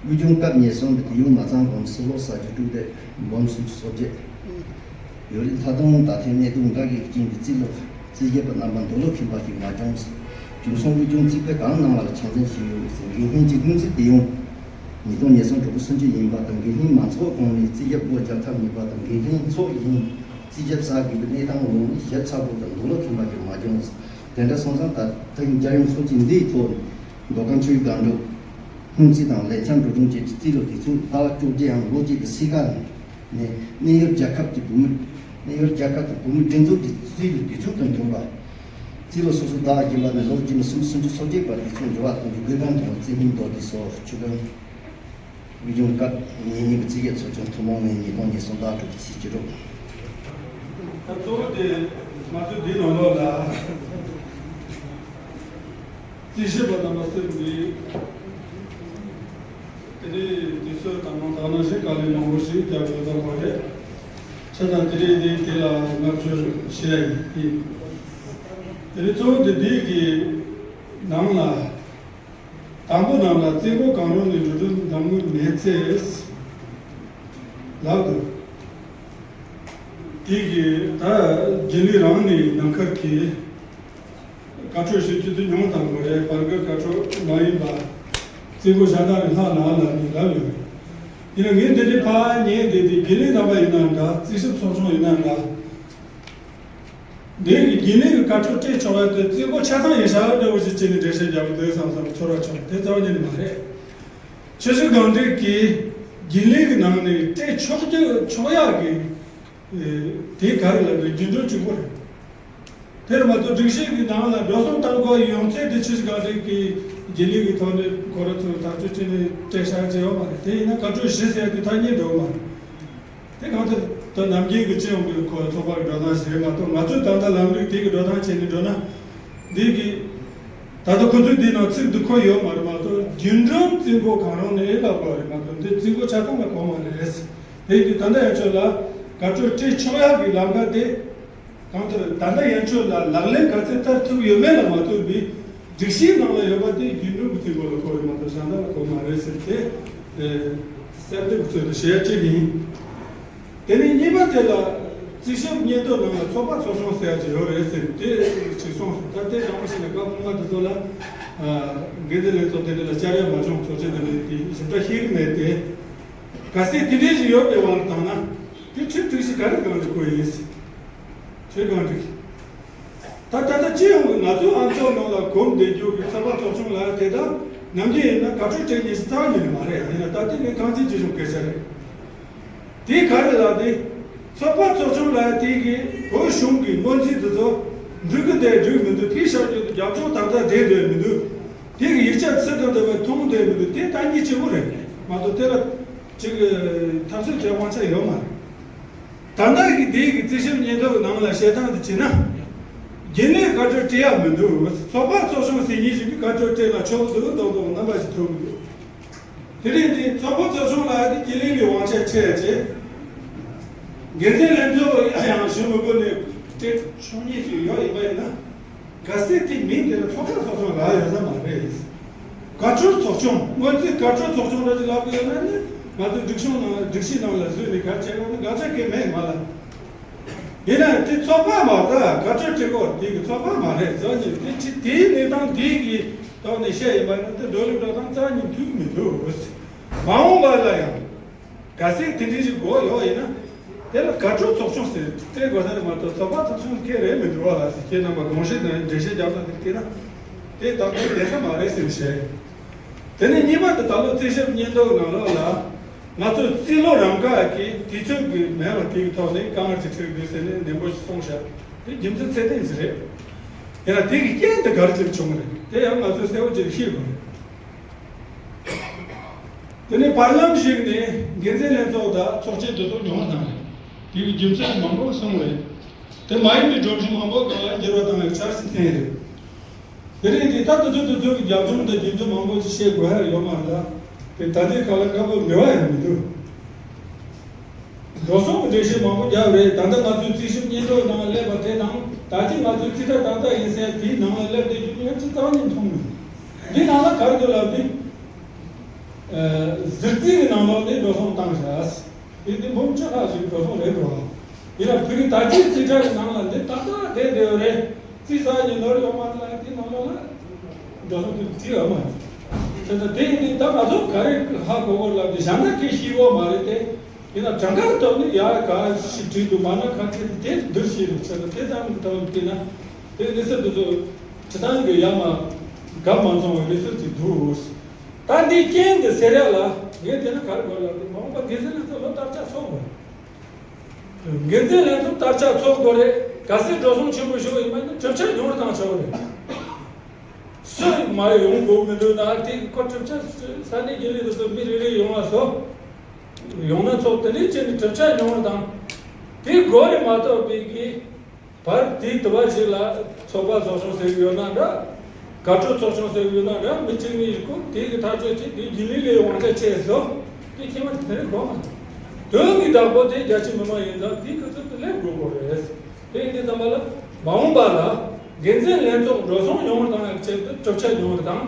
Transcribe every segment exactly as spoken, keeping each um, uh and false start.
དབུས་གཞུང་སྐབས་ཉེར་གསུམ་པའི་དུས་ཡུན་མ་ཚང་གོང་སྲིད་ལོ་གསར་བཅུ་དྲུག་སྟེ་འབུམ་སུམ་ཅུ་སོ་བརྒྱད་ཡོད་རིགས། མཐའ་དོན་ད་ཐེངས་གནད་དོན་འགའ་གི་རྐྱེན་གྱིས་རྩིས་ལོ་རྩིས་ཞིབ་པ་རྣམ་པ་མདོ་ལོ་ཁྱིམ་པ་ཞིག་མ་བྱུང་། བྱུང་སོང་། དབུས་གཞུང་རྩིས་སྤེལ་གང་གནང་བ་ལ་ཆ་འཛིན་ཞུས་ཡོད་ཟེར། འགན་ལྷན་གྱི་སྔོན་རྩིས་དུས་ཡུན་ཉིས་སྟོང་ཉེར་གསུམ་དྲུག་པ་སུམ་ཅུ་ཡིན་པ་དང་། འགན་ལྷན་མང་ཚོགས་ཁོངས་ནས་རྩིས་ཞིབ་སྒོ་རྒྱག་ཐབས་མེད་པ་དང་། འགན་ལྷན་ཚོགས་ཡིན་རྩིས་ཞིབ་གསར་འགོད་པའི་གནས་སྟངས་འོག་ནས་ཞིབ་ཚགས་པོ་དང་མདོ་ལོ་ཁྱིམ་པ་ཞིག་མ་བྱུང་། དེ་འདྲ་སོང་ཙང་ད་ཐེངས་རྒྱལ་ཡོངས་ཚོགས་ཆེན་འདིའི་ཐོག་ནས་མདོ་ཁམས་ཆུ་བཞི་སྒང་དྲུག་སྔོན་རྩིས་དང་ལེགས་ཆ་འགྲོ་གྲོན་བཅས་ཀྱི་རྩིས་ལོ་དུས་ཚོད་ཟླ་བ་བཅོ་བརྒྱད་ཡང་ལོ་གཅིག་གི་སྲིད་ཀ་ནས་གནས་ཡུལ་རྒྱལ་ཁབ་ཀྱི་བུད་མེད་གནས་ཡུལ་རྒྱལ་ཁབ་ཀྱི་བུད་མེད་སྒྲིག་འཛུགས་ཀྱི་རྩིས་ལོ་དུས་ཚོད་དང་མཐུན་པ། རྩིས་ལོ་སོ་སོ་ཟླ་བ་བཞི་པ་ནས་ལོ་རྗེས་མའི་སུམ་ཅུ་སོ་གཅིག་བར་དུས་ཚོད་འགྱུར་བ་གཏོང་རྒྱུའི་དགོས་གལ་མཐོང་བའི་རྩིས་ལྷན་མདོ་སྡེ་སོགས་ཆུ་སྒང་། དབུས་གཞུང་སྐབས་ཉེར་གཉིས་པའི་རྩིས་ཞིབ་ཚོགས་ཆུང་ཐུན་མོང་ནས་ཉིས་སྟོང་ཉེར་གསུམ་ཟླ་དྲུག་པའི་ཚེས་བཅུ་དྲུག་ད་གཙོ་བོ་དེ་ང་ཚོས་འདིའི་ནང་ལོགས་ལ་རྩིས་ཞིབ་པ་རྣམ་པ་སེམས་ཀྱི་དེ་ནས་དུས་ཚོད་དང་དག་སྣང་ཞིག་དཀའ་ལས་མང་པོ་ཞིག་བརྒྱབ་ཡོད་པ་རེད། བྱས་ཙང་དེ་རིང་འདི་དེ་ལ་བསྔགས་བརྗོད་ཞུ་ཡ་ཡིན། དེ་ནས་གཙོ་བོ་དེ་འདི་གི་ནང་ལ། དང་པོ་ནང་ལ་རྩིས་འགོ་གང་རུང་ནས་འགྲོ་གྲོན་འདང་ངོས་མེད་ཚེ། ལབ་འདུག་དེ་གི་ད་རྒྱུན་ལས་རང་ནས་ནང་ཁུལ་གྱི་བཀའ་འཁྲོལ་ཞུ་རྒྱུ་དེ་ཉུང་དང་པོ་རེད། བར་སྐབས་བཀའ་འཁྲོལ་མ་ཡིན་པ་རྩིས་འགོ་ཞལ་ཏ་ནས་ལྷག་ལ་ལ་ནས་ལབ་ཡོད་རེད། ཡིན་ན་ངས་འདི་འདྲའི་ཕར་ཉན་བསྡད་དེ་རྒྱུན་ལས་རྣམ་པ་ཡིན་ན་འདྲ། རྩིས་ཞིབ་ཚོགས་ཆུང་ཡིན་ན་འདྲ། འདི་གི་རྒྱུན་ལས་ཀྱི་བཀའ་འཁྲོལ་སྤྲད་ཆོག་ཡ་དེ་རྩིས་འགོ་ཆ་ཚང་ཡིན་ཤག་འདྲ་བོ་ཞིག་བྱས་ནས་འགྲེལ་བཤད་རྒྱག་གི་འདུག་བསམ་བསམ་ཚོར་བ་བྱུང་། དེ་རྩ་བ་ཉིད་ནས་མ་རེད། ཆུ་བཞི་སྒང་དྲུག་གིས་རྒྱུན་ལས་ཀྱི་ནང་ནས་སྤྲད་ཆོག་རྒྱུ་ཆོག་ཡག་གི་དེ་ག་རེ་ལབ་དགོས། རྒྱུན་གྲོན་གཅིག་པོ་རེད། དེར་མ་གཏོགས་སྒྲིག་གཞི་གི་ནང་ལ་འགྲོ་སོང་གཏང་དགོས་ཡོང་ཚད་དེ་ཆུ་བཞི་སྒང་དྲུག་གིས་རྒྱུན་ལས་ཀྱི་ཐོག་ནས་ཁོ་རང་ཚོས་ཐག་གཅོད་བྱས་ནས་སྤྲད་བཞག་བྱས་ཡོད་མ་རེད། དེ་ཡིན་ན་བཀའ་འཁྲོལ་ཞུས་ཟེར་ཡ་དེ་ཐག་ཉེ་འགྲོ་གི་མ་རེད། དེ་གང་ལྟར་ད་ནམ་རྒྱུན་གྱི་སྤྱི་ཡོངས་ཀྱི་ཁོ་ཚོགས་པ་གི་འགྲོ་སྟངས་ཤིག་རེད་མ་གཏོགས། ང་ཚོས་ད་ལྟ་ལམ་ལུགས་དེ་གི་འགྲོ་སྟངས་བྱས་ནས་འགྲོ་ན། འདི་གི་ད་ལྟ་ཁོ་ཚོས་འདི་ནང་ཚིག་འདི་འཁོད་ཡོད་མ་རེད་མ་གཏོགས། རྒྱུན་གྲོན་རྩིས་འགོ་གང་རུང་ནས་ལབ་པ་རེད་མ་གཏོགས། འདི་རྩིས་འགོ་ཆ་ཚང་ལ་གོ་མ་རེད། དེ་ཡིན་དུས་ད་ལྟ་ཡན་ཆོད་ལ་བཀའ་འཁྲོལ་སྤྲད་ཆོག་ཡག་གི་ལམ་ཁ་དེ། གང་ལྟར་ད་ལྟ་ཡན་ཆོད་ལ་ལག་ལེན་ག་ཚད་བསྟར་ཐུབ་ཡོད་མེད་ལ་མ་ལྟོས་པའི་སྒྲིག་གཞིའི་ནང་ལ་ཡོད་པ་དེ་རྒྱུན་གྲོན་གྱི་རྩིས་འགོ་ལ་གོ་རེད་མ་གཏོགས་གཞན་དག་ལ་གོ་མ་རེད་ཟེར་ཏེ། ཨེ། གསལ་འདེབས་ཚོད་དུ་བྱས་ཅིག་ཡིན། དེ་ནས་གཉིས་པ་དེ་ལ་རྩིས་ཞིབ་སྙན་ཐོ་ནང་ལ་ཚོགས་པ་ཚོགས་ཆུང་ཟེར་ཡ་ཅིག་ཡོད་རེད་ཟེར་ཏེ་ཅིག་གསུངས་སོང་། ད་དེ་དྲང་པོ་བཤད་ན་སྐབས་སྔོན་མ་དེ་ཚོ་ལ་འགན་འཛིན་ལྷན་ཚོགས་དེ་འདྲ་ལ་བཅར་ཡ་མ་བྱུང་། ཚོགས་ཆེན་དེ་འདྲ་དེ་ཞིབ་ཕྲ་ཤེས་ཀྱི་མེད་དེ། གལ་སྲིད་དེ་འདྲའི་ཞིག་ཡོད་པའི་དབང་དུ་བཏང་ན་དེ་ཁྲིམས་སྒྲིག་གཞི་ག་རེ་སྒང་དུ་བཀོད་ཡིན་ཟེར། ཆོས་སྒང་དུ། ད་ད་ལྟ་སྤྱི་ཡོངས་ཀྱི་ང་ཚོའི་ཨང་ཚོགས་ནང་ལ་གོམས་བསྡད་རྒྱུ་གི་ཚོགས་པ་ཚོགས་ཆུང་ལ་དེ་དག་ནམ་རྒྱུན་ཡིན་ན་བཀའ་འཁྲོལ་སྤྲད་མཁན་ཞིག་རྩ་བ་ཉིད་ནས་མ་རེད། ཡིན་ན་ད་ལྟ་ངས་གང་ཅི་ཅི་བྱུང་སྐད་ཆ་རེད། དེ་ག་རེ་ལབ་དེ། ཚོགས་པ་ཚོགས་ཆུང་ལ་དེ་གི་བོད་གཞུང་གི་སྔོན་རྩིས་དེ་ཚོ་འགྲིག་གི་འདུག་འགྲིག་མི་འདུག་ཕུལ་བཞག་རྒྱུ་དེ་རྒྱབ་ལྗོངས་ད་ལྟ་བསྡད་འདུག་མི་འདུག་དེ་གི་ཡིག་ཆ་ཚུར་དང་ལྡན་པ་མཐོང་འདུག་མི་འདུག་དེ་ལྟ་ཉིད་གཅིག་པོ་རེད་མ་གཏོགས། དེ་ལ་ཅིག་འཐབ་རྩོད་བྱེད་དབང་ཆ་ཡོད་མ་རེད། ད་ལྟ་གི་དེའི་གི་རྩིས་ཞིབ་སྙན་ཐོ་གི་ནང་ལ་བཤད་སྟངས་དེ་བྱས་ན། རྒྱུན་ལས་བཀའ་འཁྲོལ་སྤྲད་ཡག་མི་འདུག་ཚོགས་པ་ཚོགས་ཆུང་ཟེར་མཁན་ཞིག་གིས་བཀའ་འཁྲོལ་སྤྲད་ན་ཆོག་འདུག་མདོག་མདོག་རྣམ་པ་ཞིག་ཐོན་གི་འདུག་དེ་རིང་འདི་ཚོགས་པ་ཚོགས་ཆུང་ལ་ཡ་དེ་རྒྱུན་ལས་ཀྱི་དབང་ཆ་ཆེ་ཡ་ཆེ། འགན་འཛིན་ལྷན་ཚོགས་ཡང་ཞུ་མི་དགོས་ནས་སྤྲད་ཆོག་མཁན་ཞིག་ཡོད་ཡིན་པ་ཡིན་ན། གལ་སྲིད་དེ་མིན་དེ་ལ་ཚོགས་པ་ཚོགས་ཆུང་ལ་ཡོད་ས་མ་རེད། བཀའ་འཁྲོལ་ཚོགས་ཆུང་། སྔོན་རྩིས་བཀའ་འཁྲོལ་ཚོགས་ཆུང་འདྲ་ཅིག་ལབ་དགོས་ཡོད་ན་ནི་ང་ཚོའི་སྒྲིག་གཞུང་ནང་སྒྲིག་གཞི་ནང་ལ་བཟོས་ནས་ག་བྱས་ཡོད་ན་དགག་བྱ་གང་མེད་མ་ལ། ཡིན་ན་དེ་ཚོགས་པ་མ་རེད། བཀའ་འཁྲོལ་སྤྲད་སྐོར་དེ་གི་ཚོགས་པ་མ་རེད། རྩ་ཉིད་དེ་ཅི་དེའི་གནས་སྟངས་དེ་གི་ཐོག་ནས་བཤད་ཡིན་པ་ན་དེ་འགྲོ་ལུགས་འགྲོ་སྟངས་རྩ་ཉིད་མཐུན་མི་འདུག་མ་འོངས་པ་ལ་ཡང་། གལ་སྲིད་དེ་འདྲའི་ཞིག་དགོས་ཡོད་ཡིན་ན། དེ་ལ་བཀའ་འཁྲོལ་ཚོགས་ཆུང་ཟེར་སྤྲད་དགོས་ས་རེད་མ་གཏོགས་ཚོགས་པ་ཚོགས་ཆུང་སྐད་རེད་མི་འདུག་བ་ལ་ཟེར། ཁྱེད་རྣམ་པ་དགོངས་བཞེས་དང་འགྲེལ་བཤད་རྒྱབ་ས་དེ་བལྟས་ན། དེ་ད་དུང་བསྡད་ས་མ་རེད་ཟེར་བཤད། དེ་ནས་གཉིས་པ་དེ་ད་ལོ་རྩིས་ཞིབ་སྙན་ཐོ་ནང་ལོགས་ལ། ང་ཚོའི་རྩིས་ལོ་རང་དགར་གྱི་དུས་ཚོད་ཀྱི་མེད་པ་དེའི་ཐོག་ནས་དཀའ་ངལ་ཅིག་འཕྲད་འདུག་ཟེར་ནས་ནན་པོ་ཞིག་གསུངས་ཤག་དེ་རྒྱུ་མཚན་ཚད་ལྡན་ཞིག་རེད། ཡིན་ན་དེ་གི་རྐྱེན་དེ་ག་རེ་ཅིག་བྱུང་བ་རེད། དེ་ཡང་ང་ཚོས་གསལ་པོ་ཅིག་ཤེས་དགོས་རེད། དེ་ནས་བར་ལམ་ཞིག་ནས་འགན་འཛིན་ལྷན་ཚོགས་དང་ཚོགས་ཆེན་དེ་ཚོ་ཉུང་བ་བཏང་རེད། དེ་གི་རྒྱུ་མཚན་མང་པོ་གསུངས་རེད། དེ་མ་ཡིན་པའི་སྒྲོམ་གཞི་མང་པོ་སྒང་ལ་འགྱུར་བ་བཏང་བའི་འཆར་གཞི་བཏིང་རེད། དེ་རིང་འདི་ལྟར་དུ་ཚོད་དུ་ཚོད་ཀྱི་རྒྱབ་ལྗོངས་དང་རྒྱུ་མཚན་མང་པོ་ཞིག་བཤད་དགོས་ཡ་ཡོད་མ་རེད་ལ། དེ་ད་ལྟའི་སྐབས་ལ་སྐབས་འབབ་འབྲེལ་བ་ཡང་མི་འདུག་འགྲོ་སོང་གི་འགྲེལ་བཤད་མང་པོ་བརྒྱབ་རེད། ད་ལྟ་ང་ཚོའི་རྩིས་ཞིབ་སྙན་ཐོའི་ནང་སླེབས་པ་དེ་ནང་ད་ཅི་ང་ཚོའི་རྩིས་ཁྲ་ཏག་ཏག་ཡིན་ཟེར་དེའི་ནང་ལ་སླེབས་བསྡད་རྒྱུ་ཡང་ཅི་རྩ་བ་ནས་མཐོང་མི་འདུག་འདི་ནང་ལ་ག་རེ་འདུག་ལབ་དུས། གཟི་རྩིའི་ནང་ལོགས་ནས་འགྲོ་སོང་བཏང་བཞག་དེ་དེ་འབུམ་བཅུ་ལྷག་ཞིག་འགྲོ་སོང་རེད་འགྲོ། ཡིན་ན་ཕ་གི་ད་ཅིའི་རྩིས་ཁྲ་གི་ནང་ལ་འདི་ཏག་ཏག་བསྡད་བསྡད་ཡོད་རེད། རྩིས་ས་ཀྱི་ནོར་ཡོད་མ་རེད་ལ་དེ་ནང་ལོགས་ལ་འགྲོ་སོང་དེ་བྲིས་ཡོད་མ་རེད། དེ་ད་དེ་ཡིན་དུས་ད་ང་ཚོ་ག་རེ་ཧ་གོ་དགོས་ལབ་དེ་གཞན་དག་གིས་ཤེས་ཡོད་མ་རེད་དེ། ཡིན་ན་གྲངས་ཀ་ཐོག་ནས་ཡ་ག་ཞིག་བྲིས་འདུག་མ་ན་ཁ་ཁྲལ་དེ་འདིར་ཤེས་རེད་ཆེ་ད་དེ་ཙམ་གྱི་ཐོག་ནས་བལྟས་ན་དེ་གནས་ཚུལ་དེ་ཚོ་བྱེད་སྟངས་ཀྱི་ཡ་མ་གབ་མ་འཚོང་བའི་གནས་ཚུལ་ཅིག་འདུག་ད་འདི་རྐྱེན་འདི་སེལ་ཡ་ལ་ངས་དེ་ན་ག་རེ་དགོས་ལབ་དུས་མ་འོངས་པ་འགན་འཛིན་ལྷན་ཚོགས་ལོ་བསྟར་ཆ་ཚོགས་དགོས། འགན་འཛིན་ལྷན་ཚོགས་བསྟར་ཆ་ཚོགས་དགོས་རེད། གལ་སྲིད་འགྲོ་སོང་ཆེན་པོ་ཞིག་ཡིན་པ་ན་གྲུབ་ཆ་ཉུང་རུ་བཏང་ཆོག་རེད། སུ་མ་ཡོང་དགོས་མི་འདུག་ན་དེ་ཁོ་གྲུབ་ཆ་ས་གནས་རྒྱུན་ལས་དེ་ཚོ་མི་རེ་རེ་ཡོང་བ་སོ། ཡོང་ན་ཚོགས་དེ་ནས་ཁྱེད་ནི་གྲུབ་ཆ་ཉུང་རུ་བཏང་། དེ་དགོས་རེད་མ་གཏོགས་པའི་གི་བར་དེའི་དུ་བ་ཞིག་ལ་ཚོགས་པ་ཚོགས་ཆུང་ཟེར་གྱི་ཡོད་ན་འདྲ། དགའ་སྤྲོ་ཚོགས་ཆུང་ཟེར་གྱི་ཡོད་ན་འདྲ། མི་གཅིག་གཉིས་ཤིག་གོ་དེ་གི་ཐག་གཅོད་ཅིག་དེ་རྒྱུན་ལས་ལས་དབང་ཆ་ཆེ་སོ། དེ་ཁྱེད་མ་དེ་རིགས་གོ་མ། དོན་གྱི་བདག་པོ་དེ་རྒྱ་ཆེ་མི་མང་ཡིན་ཙང་དེ་སྐུ་ཚབ་ཏུ་སླེབས་དགོས་དགོས་རེད། དེ་ཡིན་དུས་ཙམ་པ་ལ་མ་འོངས་པ་ལ་འགན་འཛིན་ལྷན་ཚོགས་འགྲོ་སོང་ཡོང་བར་བཏང་ཡག་ཆེད་དུ་གྲུབ་ཆ་ཉུང་བར་བཏང་།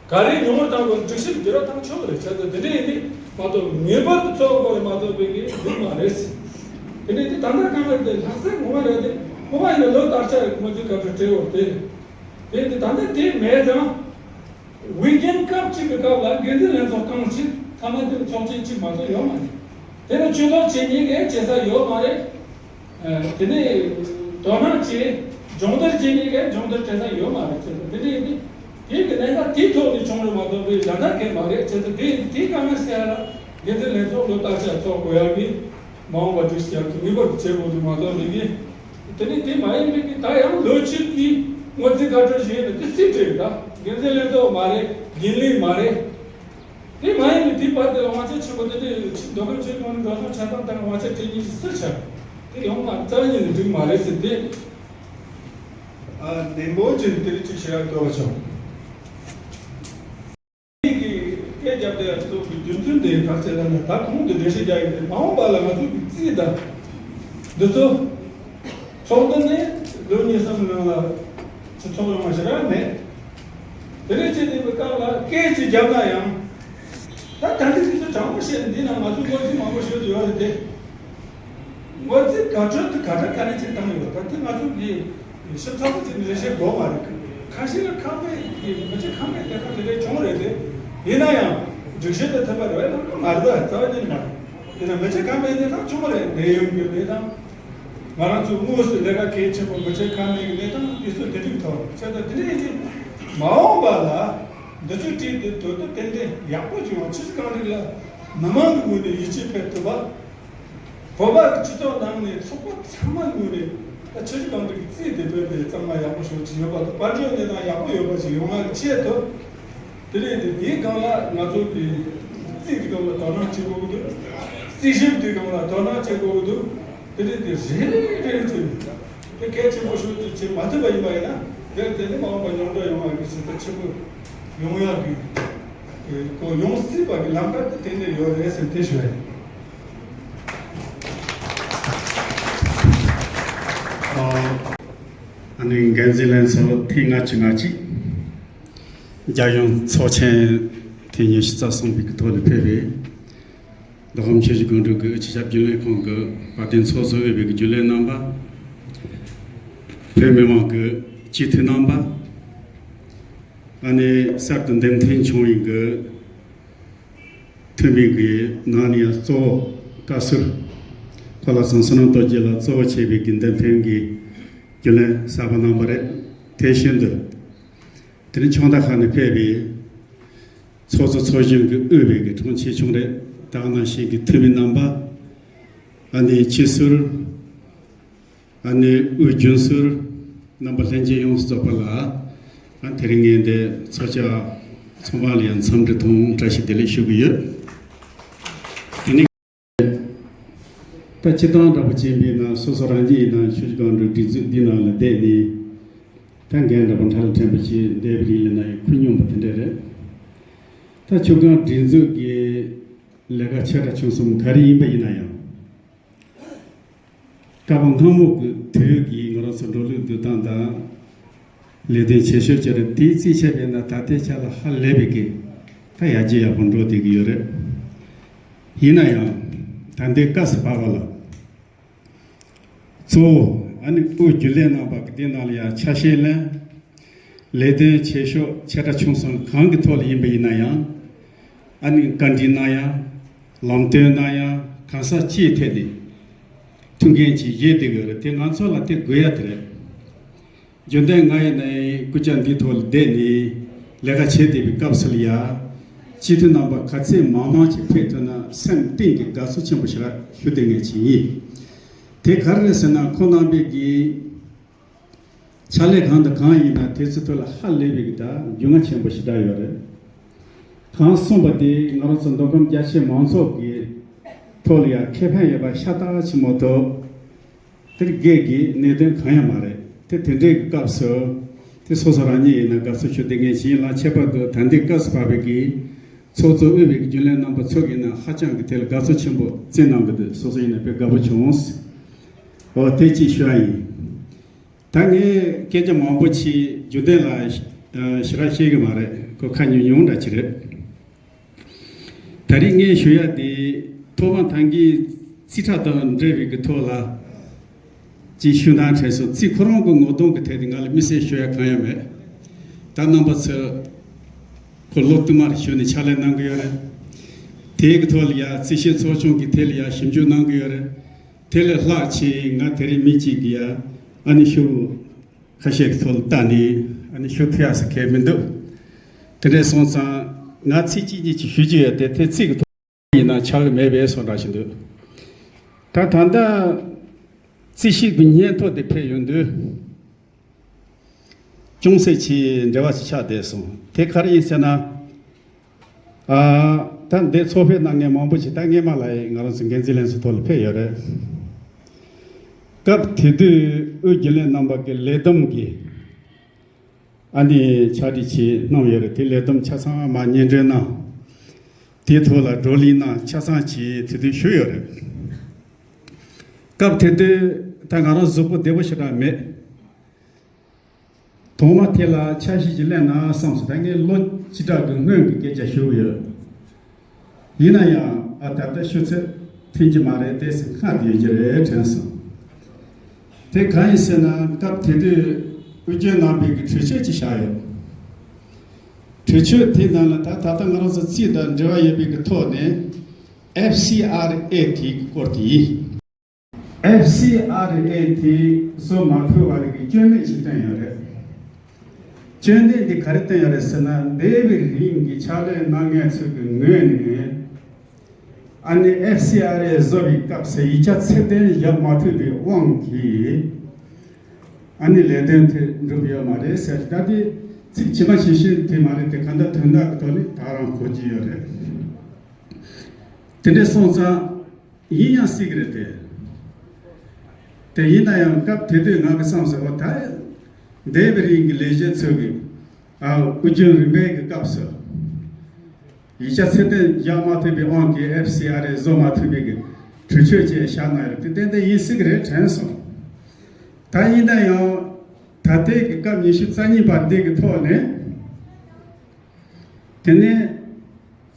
ག་རེ་ཉུང་བར་བཏང་དགོས་སྒྲིག་གཞི་འགྱུར་བ་བཏང་ཆོག་གི་རེད་བྱས་ཙང་དེ་འདྲ་ཡིན་དུས་མ་གཏོགས་ངེས་པར་དུ་ཚོགས་དགོས་རེད་མ་གཏོགས་པའི་གི་འདུག་མ་རེད། དེ་ནས་དེ་ད་ལྟ་གང་ལ་དེ་ལྷག་བསམ་ངོ་མ་རེད་དེ་ངོ་མ་ཡིན་ན་ལོ་བསྟར་ཆ་ཡོད་ཁོང་ཚོའི་སྐབས་སུ་སྤྲད་འོ་དེ་རེད། དེ་ད་ལྟ་དེ་མེད་ཙང་། འོས་འགན་སྐབས་གཅིག་གི་སྐབས་ལ་འགན་འཛིན་ལྷན་ཚོགས་རྐང་གཅིག་ཐ་མ་དེར་ཚོགས་ཆེན་གཅིག་མ་གཏོགས་ཡོད་མ་རེད། དེ་ནི་ཇུས་གཏོགས་བྱེད་མཁན་གྱི་བྱེད་ས་ཡོད་མ་རེད། དེ་ནས་དོ་སྣང་བྱེད་སྦྱོང་བརྡར་བྱེད་མཁན་གྱི་སྦྱོང་བརྡར་བྱེད་ས་ཡོད་མ་རེད་ཟེར་ཏེ་དེ་ནས་ཡིན་དེ་གི་གནད་འགག་དེའི་ཐོག་ནས་བྱུང་རེད་མ་གཏོགས་པའི་གཞན་དག་གས་མ་རེད་ཟེར་ཏེ་དེ་དེའི་དཀའ་ངལ་སེལ་ཡ་ལ་འགན་འཛིན་ལྷན་ཚོགས་ལོ་བསྟར་ཆ་ཚོགས་དགོས་ཡག་གི་མ་འོངས་པ་སྒྲིག་གཞི་ཡག་གི་ངེས་པར་དུ་བྱེད་དགོས་འདུག་མ་གཏོགས་མི་གི་དེ་ནས་དེ་མ་ཡིན་པའི་གི་ད་ཡང་ལོ་གཅིག་གི་སྔོན་རྩིས་བཀའ་འཁྲོལ་ཞིག་ཡིན་ན་དེ་སྲིད་ཁྲིར་ད་འགན་འཛིན་ལྷན་ཚོགས་མ་རེད། རྒྱུན་ལས་མ་རེད། དེ་མ་ཡིན་པའི་དེའི་བར་དེ་ལ་དབང་ཆ་ཆེན་པོ་དེ་འདྲའི་ཆེ་མདོ་དོན་ཆེ་གོང་ནས་འགྲོ་སོང་ཆ་ཚང་དང་དབང་ཆ་སྤྲད་མཁན་ཞིག་སུ་ཆགས། དེ་ཡོང་ན་རྩ་བ་ཉིད་ནས་འགྲིག་མ་རེད་ཟེར་ཏེ། ཨ་ནན་པོ་ཅིག་དེ་རིགས་ཅིག་བྱེད་ཡག་འདོད་པ་བྱུང་། ངེད་ཀྱིས་སྐད་རྒྱབ་བསྡད་ཡག་གཙོ་བོ་གི་རྒྱུ་མཚན་དེ་ག་རེ་ཟེར་ན་ད་གོང་དུ་འགྲེལ་བཤད་རྒྱག་ཡོད་དེ་མ་འོངས་པ་ལ་ང་ཚོ་གི་རྩིས་དང་འདི་ཚོ། ཚོགས་འདུ་ནི་ལོ་གཉིས་གསུམ་ནང་ལ་ཚོགས་ཡོང་བ་ཞིག་རང་མེད། དེ་རིང་བྱས་ཏེ་སྐབས་ལ་སྐད་ཅིག་བརྒྱབ་ན་ཡང་། ད་ད་ལྟ་དུས་ཚོད་དྲང་པོ་བཤད་ན་འདི་ན་ང་ཚོ་ངོས་འཛིན་མང་པོ་ཞིག་ཡོད་རེད་དེ། ངོས་འཛིན་ག་ཚོད་དུ་ག་འདྲ་ག་ནས་ཅིག་བཏང་ཡོད་ད་དེ་ང་ཚོ་གི་ཞིབ་ཚགས་པོ་ཅིག་ལས་བཤད་དགོས་མ་རེད། ཁ་ཤས་ལ་ཁག་མེད་ཀྱི་མི་ཚེ་ཁག་མེད་དེ་ཁག་དེ་འདྲ་བྱུང་རེད་དེ། ཡིན་ན་ཡང་སྒྲིག་གཞི་དེ་མཐུན་པ་རེད་བས་ལ་མ་རེད་ད་རྩ་བ་ཉིད་མ་རེད། ཡིན་ན་མི་ཚེ་ཁག་མེད་དེ་ཁག་བྱུང་རེད་འདས་ཡོང་གི་མེད་དང་། ང་རང་ཚོ་དངོས་སུ་ལས་ཀ་གལ་ཆེན་པོ་མི་ཚེ་ཁ་མེད་ཀྱི་གནས་སྟངས་དེ་ཚོ་དེ་འགྲིག་ཐོག་བྱས་ཙང་དེ་འདྲ་ཡིན་དུས་མ་འོངས་པ་ལ་འདི་ཚོའི་གྲས་དེ་དོ་དོ་ཏན་ཏན་ཡག་པོ་བྱུང་བ་ཕྱི་གང་རིགས་ལ་མི་མང་གི་ངོས་ནས་ཡིད་ཆེས་འཕེར་ཐུབ་པ། བོད་པ་སྤྱི་ཚོགས་ནང་ནས་ཚོགས་པ་ཚང་མ་ངོས་ནས་ད་ཕྱི་གང་རིགས་རྩིས་དེ་བོད་དེ་གཙང་མ་ཡག་པོ་ཞིག་བྱས་ཡོད་པ་དང་དཔལ་འབྱོར་གནས་སྟངས་ཡག་པོ་ཡོད་པ་ཞིག་ཡོང་བའི་ཆེད་དུ། དེ་རེད་དེ་དེའི་སྒང་ལ་ང་ཚོ་གི་རྩིས་ཀྱི་སྒང་ལ་དོ་སྣང་བྱེད་དགོས་ཀྱི་འདུག་རྩིས་ཞིབ་ཀྱི་སྒང་ལ་དོ་སྣང་བྱེད་དགོས་ཀྱི་འདུག་དེ་རེད་དེ་རེ་རེ་བྱས་ནས་དེ་གལ་ཆེན་པོ་ཤོས་ཅིག་བྱེད་མ་ཐུབ་པ་ཡིན་པ་ཡིན་ན་དེར་དེ་ནི་མ་འོངས་པ་མྱོང་འདྲ་ཡོང་བ་གི་ཞིག་ད་ཆེན་པོ་ཡོང་ཡག་གི་གོ་ཡོང་སྲིད་པ་གི་ལམ་ཁ་དེ་དེ་འདྲ་ཡོད་རེད་ཟེར་དེ་ཞུ་ཡ་ཡིན། ཨ་ནི་འགན་འཛིན་ལྷན་ཚོགས་ཐེངས་ལྔ་བཅུ་ང་གཅིག་རྒྱལ་ཡོངས་ཚོགས་ཆེན་ཐེངས་ཉི་ཤུ་རྩ་གསུམ་པའི་ཐོག་ནས་ཕེབས་པའི། མདོ་ཁམས་ཆུ་བཞི་སྒང་དྲུག་གི་སྤྱི་ཁྱབ་རྒྱུན་ལས་ཁང་གི་བར་དོན་ཚོགས་གཙོ་འོས་པའི་རྒྱུན་ལས་རྣམ་པ། བོད་མི་མང་གི་སྤྱི་འཐུས་རྣམ་པ། ཨ་ནི་གསར་དུ་འདེམས་ཐོན་བྱུང་བའི་གི་འཐུས་མི་གི་ནང་ནས་ཡང་གཙོ་བོ་བཀའ་ཟུར་ཁོ་ལ་ཚང་བསོད་ནམས་རྡོ་རྗེ་ལགས་གཙོ་བོ་བྱས་པའི་གི་འདེམས་ཐོན་གི་རྒྱུན་ལས་གསར་པ་རྣམ་པ་རེད། དེ་བཞིན་དུ། དེ་ནས་ཕྱོགས་མཐའ་ཁག་ནས་ཕེབས་པའི་ཚོགས་གཙོ་ཚོགས་གཞོན་གྱི་དབུས་པའི་གི་དྲུང་ཆེ་ཆུང་རེད། དེ་ནང་བཞིན་གྱི་འཐུས་མི་རྣམ་པ། ཨ་ནི་སྤྱི་ཟུར། ཨ་ནི་དབུས་རྒྱུན་ཟུར། རྣམ་པ་ལྷན་རྒྱས་ཡོངས་སུ་རྫོགས་པ་ལ། ཨ་དེ་རིང་ངས་འདི་ཚོགས་བཅར་ཚང་མ་ལ་ཡང་འཚམས་འདྲི་དང་བཀྲ་ཤིས་བདེ་ལེགས་ཞུ་གི་ཡོད། དེ་ནས། ད་སྤྱིར་བཏང་འདྲ་པོ་ཅན་པའི་ནང་སོ་སོ་རང་ཉིད་ཡིན་ན་ཆུ་བཞི་སྒང་དྲུག་སྒྲིག་འཛུགས་འདི་ནང་ལ་བསྡད་ནས་ད་འགན་འདྲ་པོ་ཕྲ་ལ་ཕྲན་པོ་ཅིག་འདས་པའི་རིང་ལ་ན་ཡང་ཁུར་མྱོང་པ་དེ་འདྲ་རེད། ད་ཆུ་སྒང་སྒྲིག་འཛུགས་ཀྱི་ལས་ཀ་ཆེ་ཕྲ་ཆུང་གསུམ་ག་རེ་ཡིན་པ་ཡིན་ན་ཡང་སྐབས་སྔ་མོ་གི་དུས་ཀྱི་ང་རང་ཚོ་འགྲོ་ལུགས་འདུག་སྟངས་དང་། ལས་དོན་བྱེད་ཕྱོགས་བཅས་རེད། དེའི་རྩིས་ཆད་པས་ན་ད་ལྟའི་ཆ་ལ་ཧ་ལས་པའི་གི་ ད་ཡར་རྒྱས་ཡག་པོ་འགྲོ་བསྡད་ཀྱི་ཡོད་རེད། ཡིན་ན་ཡང་ད་ལྟའི་སྐབས་སུ་བབས་པ་ལ། གཙོ་བོ་ཨ་ནི་དབུས་རྒྱུན་ལས་རྣམ་པ་གི་དེ་ནང་ལ་ཡང་ཆ་ཤས་ལེན། ལས་དོན་ཆེ་ཤོས་ཆེ་ཕྲ་ཆུང་གསུམ་གང་གི་ཐོག་ལ་ཡིན་པ་ཡིན་ན་ཡང་། ཨ་ནི་བཀའ་འདྲི་གནང་ཡ། ལམ་སྟོན་གནང་ཡ། གང་ཟག་སྤྱིའི་ཐད་ནས་ཐུགས་འགན་ཅིག་བཞེས་བསྡད་ཡོད་རེད། དེ་ང་ཚོ་ལ་དེ་དགོས་ཡ་དེ་རེད། རྒྱུན་ལྡན་ང་ཡིན་ནའི་སྐུ་ཕྱྭ་འདིའི་ཐོག་ལ་བསྡད་ནས་ལས་ཀ་བྱེད་བསྡད་པའི་སྐབས་སུ་ལ་ཡ། སྤྱི་འཐུས་རྣམ་པ་ག་ཚད་མང་མང་ཅིག་ཕེབས་ཐུབ་ན་སེམས་གཏིང་གི་དགའ་ཚོར་ཆེན་པོ་ཞིག་ར་ཞུ་བསྡད་མཁན་ཅིག་ཡིན། དེ་ག་རེ་རེད་ཟེར་ན། ཁོང་རྣམ་པས་ཀྱི་ཕྱག་ལས་གང་དང་གང་ཡིན་ན་དེ་ཚོའི་ཐོག་ལ་ཧ་ལས་པའི་གི་ད་རྒྱུས་མངའ་ཆེན་པོ་ཞེ་དྲག་ཡོད་རེད། གང་གསུངས་པ་དེ་ང་རང་ཚོ་མདོ་ཁམས་རྒྱ་ཆེ་མང་ཚོགས་ཀྱི་ཐོག་ལ་ཡང་ཁེ་ཕན་ཡོད་པ་ཤ་སྟག་ཆེན་མོ་ཐོག་དེར་སྒེར་གྱི་གནད་དོན་གང་ཡང་མ་རེད། དེ་དེ་འདྲའི་གི་སྐབས་སུ་དེ་སོ་སོ་རང་ཉིད་ཡིན་ན་དགའ་བསུ་ཞུ་བསྡད་མཁན་ཞིག་ཡིན་ལ། ཁྱད་པར་དུ་ད་ལྟའི་སྐབས་སུ་བབས་པའི་གི་ཚོགས་གཙོ་དབུས་པའི་གི་རྒྱུན་ལས་རྣམ་པ་ཚོ་གིས་ན་ཧ་ཅང་གི་དེ་ལ་དགའ་བསུ་ཆེན་པོ་བསྩལ་གནང་གི་འདུག་སོ་སོ་ཡིན་ན་དཔེ་དགའ་པོ་བྱུང་། འོ་དེ་གཅིག་ཞུ་ཡ་ཡིན། ད་ངས་སྐད་ཆ་མང་པོ་ཅིག་རྒྱུན་ལྡན་ལ་ཞེ་དྲག་བཤད་གི་མ་རེད། ཁོ་ཁ་ཉུང་ཉུང་འདྲ་ཅིག་རེད། ད་རིང་ངས་ཞུ་ཡ་དེ་ཐོག་མ་ཐང་གི་རྩིས་ཁྲ་དང་འབྲེལ་བའི་གི་ཐོག་ལ་ཅིག་ཞུ་སྟངས་དྲན་སོང་། རྩིས་ཁོ་རང་གི་ངོ་གདོང་གི་ཐད་དེ་ང་ལ་དམིགས་བསལ་ཞུ་ཡ་གང་ཡང་མེད། ད་རྣམ་པ་ཚོས་ཁོ་ལོ་བསྟུད་མར་ཞུ་ནས་ཕྱག་ལས་གནང་གི་ཡོད་རེད། དེའི་གི་ཐོག་ལ་ཡ་རྩིས་ཞིབ་ཚོགས་ཆུང་གི་ཐད་ལ་ཡ་ཞིབ་འཇུག་གནང་གི་ཡོད་རེད། དེ་ལས་ལྷག་ཅིག་ང་དེ་རིང་མི་གཅིག་གིས་ཡ་ཨ་ནི་ཤོག་བུ་ཁ་ཤས་ཀྱི་ཐོག་ལ་བལྟས་ནས་ཨ་ནི་ཞུ་ཐུབ་ཡག་ཟེར་མཁན་མི་འདུག་དེ་འདྲས་སོང་ཙང་ང་ཚིག་གཅིག་གཉིས་ཅིག་ཞུ་རྒྱུ་ཡོད་དེ། དེ་ཚིག་གི་ཐོག་ཡིན་ན་ཆགས་ཀྱི་མེད་པས་སོ་འདྲ་ཞིག་འདུག་ད་ད་ལྟ་རྩིས་ཞིབ་ཀྱི་སྙན་ཐོ་དེ་ཕེབས་ཡོང་དུས། ཅུང་ཟད་ཅིག་འབྲེལ་བ་ཞིག་ཆགས་བསྡད་སོང་། དེ་ག་རེ་ཡིན་ཟེར་ན། ཨ། ད་འདི་ཚོགས་ཕེབས་གནང་མཁན་མང་པོ་ཞིག་ད་སྔས་མ་ལ་ཡི་ང་རང་ཚོ་འགན་འཛིན་ལྷན་ཚོགས་ཐོག་ལ་ཕེབས་ཡོད་རེད། སྐབས་དེ་དུས་དབུས་རྒྱུན་ལས་རྣམ་པ་གི་ལས་བསྡོམས་ཀྱི་ཨ་ནི་ཕྱག་བྲིས་ཅིག་གནང་ཡོད་རེད། དེ་ལས་བསྡོམས་ཆ་ཚང་མར་སྙན་སྒྲོན་གནང་། དེའི་ཐོག་ལ་བགྲོ་གླེང་གནང་། ཆ་ཚང་ཅིག་དེ་དུས་ཞུས་ཡོད་རེད། སྐབས་དེ་དུས་ད་ང་རང་གཟུགས་པོ་བདེ་པོ་ཞེ་དྲག་མེད། ཐོག་མ་དེ་ལ་ཆ་ཤས་ཅིག་ལེན་ན་བསམ་སོང་། ད་ངས་ལོ་བཅུ་ཕྲག་གི་སྔོན་གྱི་སྐད་ཆ་ཞུ་གི་ཡོད། ཡིན་ན་ཡང་ཨ་ད་ལྟ་ཞུ་ཚོད་ཐོན་གྱི་མ་རེད་དེ་ཟེར་སྔ་དེ་ཡོད་ཀྱི་རེད་དྲན་སོང་། དེ་གང་ཡིན་ཟེར་ན། སྐབས་དེ་དུས་དབུས་རྒྱུན་རྣམ་པའི་གི་གྲོས་ཆོད་ཅིག་བཞག་ཡོད། གྲོས་ཆོད་དེའི་ནང་ལ་ད་ད་ལྟ་ང་རང་ཚོ་རྩིས་དང་འབྲེལ་བ་ཡོད་པའི་གི་ཐོག་ནས་ཨེཕ་སི་ཨར་ཨེ་དེའི་གི་སྐོར་དེ་ཡིན། ཨེཕ་སི་ཨར་ཨེ་དེ་བཟོ་མ་ཐུབ་པ་རིགས་ཀྱི་སྐྱོན་གནད་ཅིག་བཏོན་ཡོད་རེད། སྐྱོན་གནད་འདི་ག་རེ་བཏོན་ཡོད་རེད་ཟེར་ན། འདས་པའི་རིང་གི་ཕྱག་ལས་གནང་མཁན་ཚོ་གི་ངོས་ནས་ཨ་ནི་ཨེཕ་སི་ཨར་ཨེ་བཟོ་བའི་སྐབས་སུ་ཡིག་ཆ་ཚད་ལྡན་བཞག་མ་ཐུབ་པའི་དབང་གིས་ཨ་ནི་ལས་དོན་དེ་འགྲུབ་ཡོད་མ་རེད་ཟེར། ད་དེ་ཚིག་ཇི་མ་ཇི་བཞིན་དེ་མ་རེད་དེ། གང་ལྟར་དོན་དག་གི་ཐོག་ནས་ད་རང་གོ་གི་ཡོད་རེད། དེ་འདྲ་སོང་ཙང་། ཡིན་ཡང་སྲིད་ཀྱི་རེད་དེ། དེ་ཡིན་ན་ཡང་སྐབས་དེ་དུས་ང་གི་བསམ་ཟེར་བ་ད། འདས་པའི་རིང་གི་ལས་བྱེད་ཚོས་ཀྱི་ཨ་དབུས་རྒྱུན་རིམ་པའི་གི་སྐབས་སུ་ཡིག་ཆ་ཚད་ལྡན་བཞག་མ་ཐུབ་པའི་དབང་གིས་ཨེཕ་སི་ཨར་ཨེ་བཟོ་མ་ཐུབ་པའི་གི་གྲོས་ཆོད་ཅིག་བཞག་གནང་ཡོད་རེད། དེ་ཏན་ཏན་ཡིན་སྲིད་ཀྱི་རེད་དྲན་སོང་། ད་ཡིན་ན་ཡང་ད་ལྟའི་གི་སྐབས་ཉི་ཤུ་རྩ་གཉིས་པ་འདི་གི་ཐོག་ནས། དེ་ནས་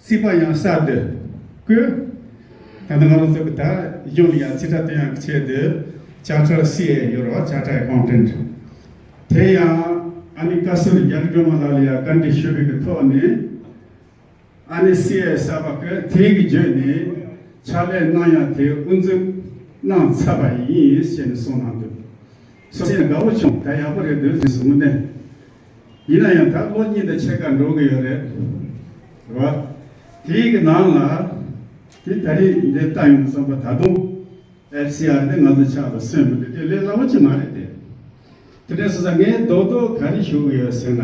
རྩིས་པ་ཡང་གསར་དུ་བསྐོས། ད་ལྟ་ང་རང་ཚོ་གི་ད་གཞུང་ལ་ཡང་རྩིས་ཁྲ་སྟོན་ཡག་གི་ཆེད་དུ་ཅར་ཊར་སི་ཨེ་ཡོད་རེད་བ། ཅར་ཊར་ཨེ་ཀའུན་ཊེན་ཊི། དེ་ཡང་ཨ་ནི་བཀའ་ཟུར་རྒྱ་རི་སྒྲོལ་མ་ལགས་ལ་ཡང་བཀའ་འདྲི་ཞུས་པའི་གི་ཐོག་ནས། ཨ་ནི་སི་ཨེ་གསར་པ་གིས་དེ་གི་བརྒྱུད་ནས་ཕྱག་ལས་གནང་ཡག་དེ་དབུ་འཛུགས་གནང་ཚར་བ་ཡིན་ཞེས་ནས་གསུངས་གནང་འདུག་སོ་སོ་དགའ་བོ་བྱུང་། ད་ཡག་པོ་རེད་འདུག་ཟེར་གསུངས་ནས། ཡིན་ན་ཡང་ད་ལོ་གཉིས་དང་ཕྱེད་ཀ་འགྲོ་གི་ཡོད་རེད། རེད་བ། དེའི་གི་ནང་ལ་དེ་ད་རེས་འདི་ལྟ་ཡོང་བསམ་པ་ད་དུང་ཨེཕ་སི་ཨར་དེ་ང་ཚོ་ཕྱག་ལ་སོན་མི་འདུག་དེ་ལས་སླ་བོ་ཅིག་མ་རེད་དེ། དེ་འདྲ་སོང་ཙང་ངས་རྡོག་རྡོག་ག་རེ་ཞུ་གི་ཡོད་ཟེར་ན།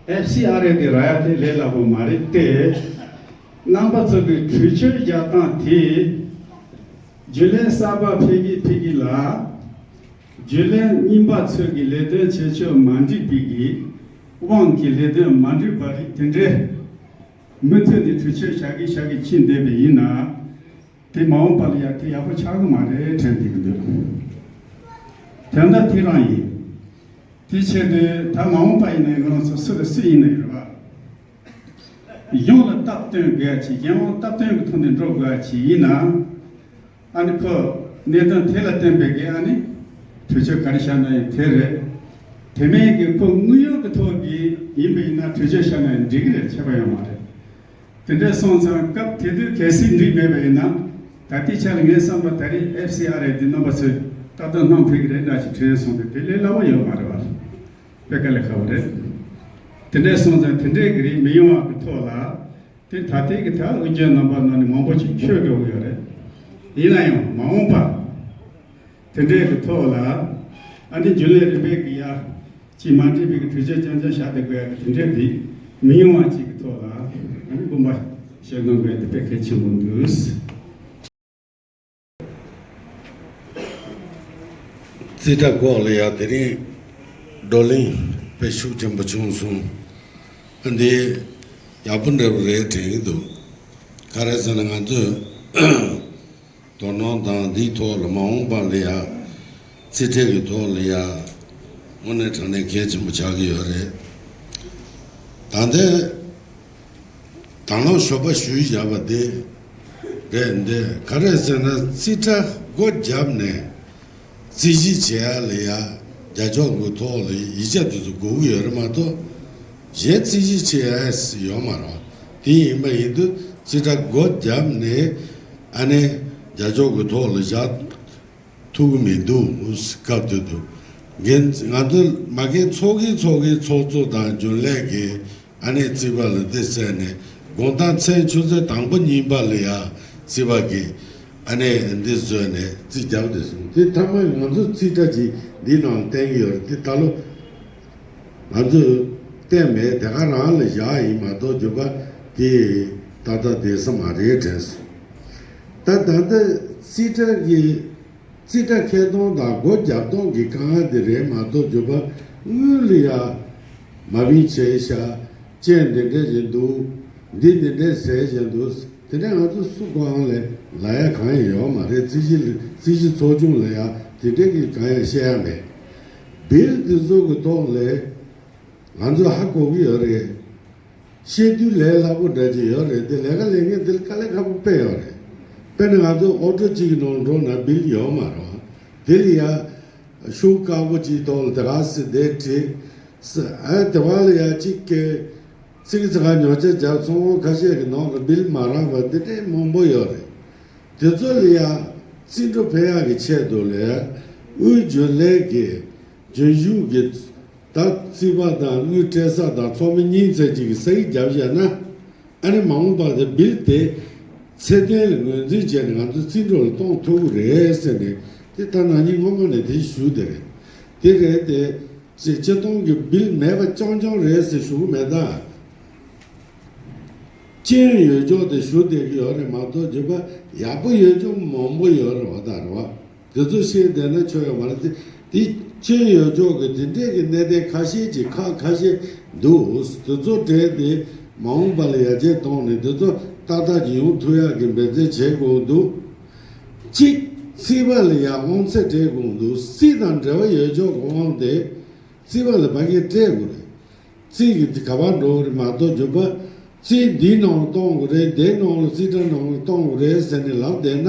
ཨེཕ་སི་ཨར་ཨེ་དེ་རག་ཡ་དེ་ལས་སླ་པོ་མ་རེད་དེ། རྣམ་པ་ཚོ་གི་གྲོས་ཆོད་རྒྱག་སྟངས་དེ། རྒྱུན་ལས་གསར་པ་ཕེབས་ཀྱི་ཕེབས་ཀྱི་ལ། རྒྱུན་ལས་རྙིང་པ་ཚོས་ཀྱི་ལས་དོན་བྱེད་ཕྱོགས་མ་འགྲིག་པའི་གི་དབང་གིས་ལས་དོན་མ་འགྲིག་པ་རིགས་དེ་འདྲས་མུ་མཐུད་ནས་གྲོས་ཆོད་བཞག་གི་བཞག་གི་ཕྱིན་བསྡད་པ་ཡིན་ན། དེ་མ་འོངས་པ་ལ་ཡང་དེ་ཡག་པོ་ཆགས་ཀྱི་མ་རེད་དྲན་བསྡད་ཀྱི་འདུག་དོན་དག་དེ་རང་ཡིན། དེ་ཆེད་དུ་ད་མ་འོངས་པ་ཡིན་ན་ཡང་ང་རང་ཚོ་སུ་རེད་སུ་ཡིན་ན་ཡང་རེད་བ། གཞུང་ལ་སྟབས་བསྟུན་དགོས་ཡ་ཅིག། གཞུང་ལ་སྟབས་བསྟུན་གྱི་ཐོག་ནས་འགྲོ་དགོས་ཡ་ཅིག་ཡིན་ན། ཨ་ནི་ཁོ་གནད་དོན་དེ་ལ་བརྟེན་པའི་གི་ཨ་ནི་གྲོས་ཆོད་ག་རེ་བཞག་ན་ཡང་དེ་རེད། དེ་མིན་གི་ཁོ་དངོས་ཡོད་ཀྱི་ཐོག་གི་ཡིན་པ་ཡིན་ན་གྲོས་ཆོད་བཞག་ན་ཡང་འགྲིག་གི་རེད། ཁྱད་པར་ཡོད་མ་རེད། དེ་འདྲ་སོང་ཙང་སྐབས་དེ་དུས་གལ་སྲིད་འགྲིག་མེད་པ་ཡིན་ན། ད་ལྟའི་ཆ་ལ་ངའི་བསམ་པ་ད་རེས་ཨེཕ་སི་ཨར་ཨེ་འདི་རྣམ་པ་ཚོས་ལྟ་རྟོག་གནང་ཕོད་ཀྱི་རེད་འདྲ་ཞིག་དྲན་སོང་སྟེ། དེ་ལས་སླ་བོ་ཡོད་མ་རེད་བ། དཔེ་དཀའ་ལས་ཁག་པོ་རེད། དེ་འདྲ་སོང་ཙང་དེ་འདྲའི་གི་རིགས་མི་ཡོང་བ་གི་ཐོག་ལ། དེ་ད་ལྟའི་གི་ད་དབུས་རྒྱན་རྣམ་པ་ནང་ནས་མང་པོ་ཞིག་ཆོད་འགྲོ་གི་ཡོད་རེད། ཡིན་ན་ཡང་མ་འོངས་པ་དེ་འདྲའི་གི་ཐོག་ལ་ཨ་ནི་རྒྱུན་ལས་རིམ་པས་གི་ཡ་ཅིག་མ་འགྲིག་པའི་གི་གྲོས་ཆོད་རྐྱང་རྐྱང་བཞག་བསྡད་དགོས་ཡ་གི་དེ་འདྲའི་དེ་མི་ཡོང་བ་ཅིག་གི་ཐོག་ལ་ཨ་ནི་དགོངས་པ་བཞེས་གནང་དགོས་ཡ་དེ་དཔེ་གལ་ཆེན་པོ་འདུག། རྩིས་ཁྲ་སྐོར་ལ་ཡ་དེ་རིང་བགྲོ་གླེང་དཔེ་ཤུགས་ཆེན་པོ་བྱུང་སོང་། འདི་ཡག་པོ་འདྲ་པོ་རེད་དྲན་གྱི་འདུག། ག་རེ་ཟེར་ན་ང་ཚོས་དོ་སྣང་དང་འདིའི་ཐོག་ལ་མ་འོངས་པ་ལ་ཡ་རྩིས་ཁྲ་གི་ཐོག་ལ་ཡ་དངོས་གནས་དྲང་གནས་གལ་ཆེན་པོ་ཆགས་ཀྱི་ཡོད་རེད། ད་ལྟའི་དང་བླངས་ཞོགས་པ་ཞུས་བཞག་པ་དེ་རེད། འདི་ག་རེ་ཟེར་ན། རྩིས་ཁྲ་སྒོ་བརྒྱབ་ནས་རྩིས་ཞིབ་བྱེད་ཡ་ལ་ཡ་རྒྱ་ཕྱོགས་ཀྱི་ཐོག་ལ་ཡིག་ཆ་དེ་ཚོ་དགོས་ཀྱི་ཡོད་རེད་མ་གཏོགས། གཞན་རྩིས་ཞིབ་བྱེད་ཡ་ཡོད་མ་རེད། དེ་ཡིན་པ་ཡིན་དུས་རྩིས་ཁྲ་སྒོ་བརྒྱབ་ནས་ཨ་ནི་རྒྱ་ཕྱོགས་ཀྱི་ཐོག་ལ་བཞག་ཐུབ་ཀྱི་མི་འདུག། སྐབས་དེ་དུས་འགན་ང་ཚོ་མ་འགན་ཚོགས་ཀྱི་ཚོགས་ཀྱི་ཚོགས་གཙོ་དང་རྒྱུན་ལས་ཀྱི་ཨ་ནེ་རྩིས་པ་ལ་འདི་བསྩལ་ནས། དགོང་དག་མཚན་ཆུ་ཚོད་དང་པོ་གཉིས་པ་ལ་ཡ་རྩིས་པ་གིས་ཨ་ནེ་འདི་བཟོས་ནས་རྩིས་རྒྱབ་བསྡད་སོང་། དེ་མཐའ་མ་ང་ཚོ་རྩིས་ཁྲ་ཅིག་འདི་ནང་བསྟན་གྱི་ཡོད་རེད། དེ་ད་ལོ་ང་ཚོས་བསྟན་མེད། དེ་ག་རང་ལ་བཞག་ཡིན་མ་གཏོགས་རྒྱུ་པ་དེ་ཏག་ཏག་བསྡད་ས་མ་རེད་དྲན་སོང་། ད་ད་ལྟ་རྩིས་ཁྲ་གི་རྩིས་ཁྲ་འཁྱེར་སྟངས་དང་སྒོ་རྒྱབ་སྟངས་ཀྱི་དཀའ་ངལ་དེ་རེད་མ་གཏོགས། རྒྱུ་པ་དངུལ་ལ་ཡ་མ་བིན་བྱས་ཤག། ཅན་འདི་འདྲ་བཞིན་འདུག། འདི་འདི་འདྲ་ཟེར་བཞིན་འདུག། དེ་འདྲ་ང་ཚོ་སུ་གང་ལ་ལ་ཡ་གང་ཡང་ཡོད་མ་རེད། རྩིས་གཞི་ལ་རྩིས་གཞི་ཚོགས་ཆུང་ལ་ཡ་དེ་འདྲ་གི་གང་ཡང་བཤད་ཡ་མེད། བིལ་དེ་ཚོ་གི་ཐོག་ལ་ང་ཚོ་ཧ་གོ་གི་ཡོད་རེད། ཤེས་རྒྱུ་ལས་སླ་པོ་འདྲ་ཅིག་ཡོད་རེད་དེ། ལས་ཀ་ལས་མཁན་དེ་ལ་དཀའ་ལས་ཁག་པོ་དཔེ་ཡོད་རེད། དཔེར་ན་ང་ཚོ་ཨོ་ཊོ་གཅིག་གི་ནང་འགྲོ་ན་བིལ་ཡོད་མ་རེད། དེ་ལ་ཡ་ཤུགས་དཀར་པོ་གཅིག་ཐོག་ལ་དེ་ག་སེ་དེ་བྲིས། ཨ་དེ་བ་ལ་ཡ་གཅིག་གི་ཚིག་ཚིག་ག་ཉོ་ཆ་རྒྱབ། ཚོང་དབང་ཁ་ཤས་ཀྱི་ནང་ལ་བིལ་མ་རག་པ་དེ་འདྲའི་མང་པོ་ཡོད་རེད། དེ་ཚོ་ལ་ཡ་རྩིས་འགྲོ་ཕན་ཡག་གི་ཆེད་དུ་ལ་ཡ་དབུས་རྒྱུན་ལས་ཀྱི་རྒྱུན་ཞུགས་ཀྱི་ད་རྩིས་པ་དང་དངུལ་སྤྲད་ས་དང་ཚོགས་མི་གཉིས་ཚན་གཅིག་གིས་ས་ཡིག་བརྒྱབ་བཞག་ན། ཨ་ནི་མ་འོངས་པ་དེ་བིལ་དེ་ཚད་ལྡན་ལ་ངོས་འཛིན་བྱས་ནས་ང་ཚོ་རྩིས་འགྲོ་ལ་གཏོང་ཐུབ་ཀྱི་རེད་ཟེར་ནས། དེ་ད་ན་ནིང་སྔོན་མ་ནས་དེ་ཞུས་དེ་རེད། དེ་རེད་དེ། སྤྱི་སྤྱི་སྟོང་གི་བིལ་མེད་པ་རྐྱང་རྐྱང་རེད་ཟེར་ཞུ་གི་མེད་ད། རྐྱེན་ཡོད་ཅོག་དེ་ཞུ་བསྡད་ཀྱི་ཡོད་རེད་མ་གཏོགས། རྒྱུ་པ་ཡག་པོ་ཡོད་ཅོག་མང་པོ་ཡོད་རེད་བ། ད་རེད་བ། དེ་ཚོ་ཤེས་བསྡད་ན་ཆོ་ཡོད་མ་རེད་དེ། དེ་རྐྱེན་ཡོད་ཅོག་གི་དེ་འདྲས་ཀྱི་གནད་དོན་ཁ་ཤས་ཀྱི་ཁག་ཁ་ཤས་འདུག། དེ་ཚོ་གྲས་དེ་མ་འོངས་པ་ལ་ཡར་རྒྱས་བཏང་ནས་དེ་ཚོ་ཏག་ཏག་ཅིག་ཡོང་ཐུབ་ཡག་གི་འབད་བརྩོན་བྱེད་དགོས་འདུག། གཅིག་རྩིས་པ་ལ་ཡང་དབང་ཚད་སྤྲད་དགོས་འདུག། རྩིས་དང་འབྲེལ་བ་ཡོད་ཅོག་གི་དབང་དེ་རྩིས་པ་ལ་ཕ་གིར་སྤྲད་དགོས་རེད། རྩིས་ཀྱི་ག་པར་འགྲོ་གི་རེད་མ་གཏོགས། རྒྱུ་པ་རྩིས་འདིའི་ནང་ལ་གཏོང་དགོས་རེད། དེའི་ནང་ལ་རྩིས་ཁྲ་ནང་ལ་གཏོང་དགོས་རེད་ཟེར་ནས་ལབ་བསྡད་ན།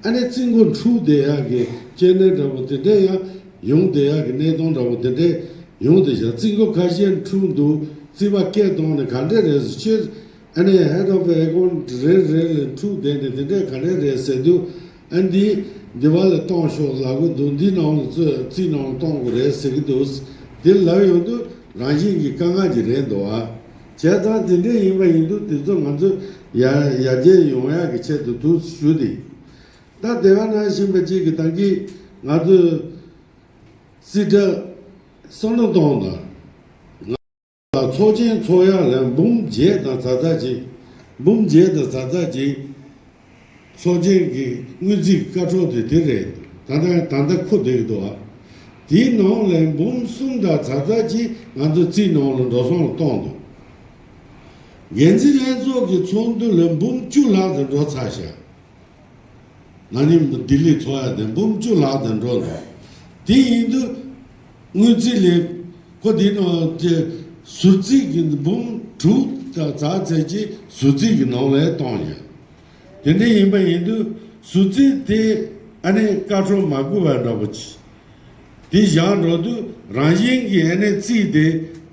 ཨ་ནི་རྩིས་འགོ་འཁྲུག་བསྡད་ཡག་གི་སྐྱེ་གནས་འདྲ་པོ་དེ་འདྲས་ཡང་ཡོང་བསྡད་ཡག་གི་གནས་སྟངས་འདྲ་པོ་དེ་འདྲས་ཡོང་བསྡད་ཤག། རྩིས་འགོ་ཁ་ཤས་འཁྲུག་འདུག། རྩིས་པ་སྐད་བཏང་ནས་ག་འདྲས་རེད་ཟེར། ཁྱོད་ཨ་ནི་head of account རེ་རེ་ལ་འཁྲུག་བསྡད་ནས་དེ་འདྲས་ག་འདྲས་རེད་ཟེར་དུས། ཨ་འདི་འདི་བ་ལ་གཏོང་ཤོག་ལབ་གི་འདུག། འདི་ནང་ལ་རྩིས་རྩིས་ནང་ལ་གཏོང་དགོས་རེད་ཟེར་གི་འདུག། དེ་ལབ་ཡོང་དུས་རང་བཞིན་གྱི་དཀའ་ངལ་ཅིག་རེད་འདུག་ཨ། བྱས་ཙང་དེ་འདྲས་ཡིན་པ་ཡིན་དུས་དེ་ཚོ་ང་ཚོ་ཡར་ཡར་རྒྱས་ཡོང་ཡག་གི་ཆེད་དུ་འདུག་ཞུ་དེ། ད་དེ་ག་ནང་བཞིན་པ་གཅིག་གི་ད་གིན་ང་ཚོས་རྩིས་ཁྲ་བསམ་བློ་གཏོང་དང་། ཚོགས་ཆེན་ཚོགས་ཡག་ལ་འབུམ་བརྒྱད་དང་ཙག་ཙག་ཅིག། འབུམ་བརྒྱད་དང་ཙག་ཙག་ཅིག་ཚོགས་ཆེན་གྱི་དངུལ་རྩིས་བཀའ་འཁྲོལ་དེ་དེ་རེད། ད་ལྟ་ད་ལྟ་འཁུར་བསྡད་ཀྱི་འདུག་ཨ། དེའི་ནང་ལ་འབུམ་གསུམ་དང་ཙག་ཙག་ཅིག་ང་ཚོ་རྩིས་ནང་ལ་འགྲོ་སོང་ལ་གཏོང་འདུག། འགན་འཛིན་ལྷན་ཚོགས་ཀྱི་ཚོགས་འདུ་ལ་འབུམ་བཅུ་ལྷག་ཙམ་འགྲོ་ཚར་ཤག། ན་ནིང་ལྡི་ལི་ཚོགས་ཡ་དེ་འབུམ་བཅུ་ལྷག་ཙམ་འགྲོ་འདུག། དེ་ཡིན་དུས་དངུལ་རྩིས་ལས་ཁོ་དེ་ནང་དེ་ཟུར་རྩིས་ཀྱི་འབུམ་དྲུག་ ཙག་ཙག་ཙེ་ཅིག་ཟུར་རྩིས་ཀྱི་ནང་ལ་གཏོང་ཡོད། དེ་འདྲ་ཡིན་པ་ཡིན་དུས་ཟུར་རྩིས་དེ་ཨ་ནི་བཀའ་འཁྲོལ་མ་དགོས་པ་འདྲ་པོ་ཅིག་དེ་བཞག་འགྲོ་དུས་རང་བཞིན་གྱི་ཨ་ནི་རྩིས་དེ་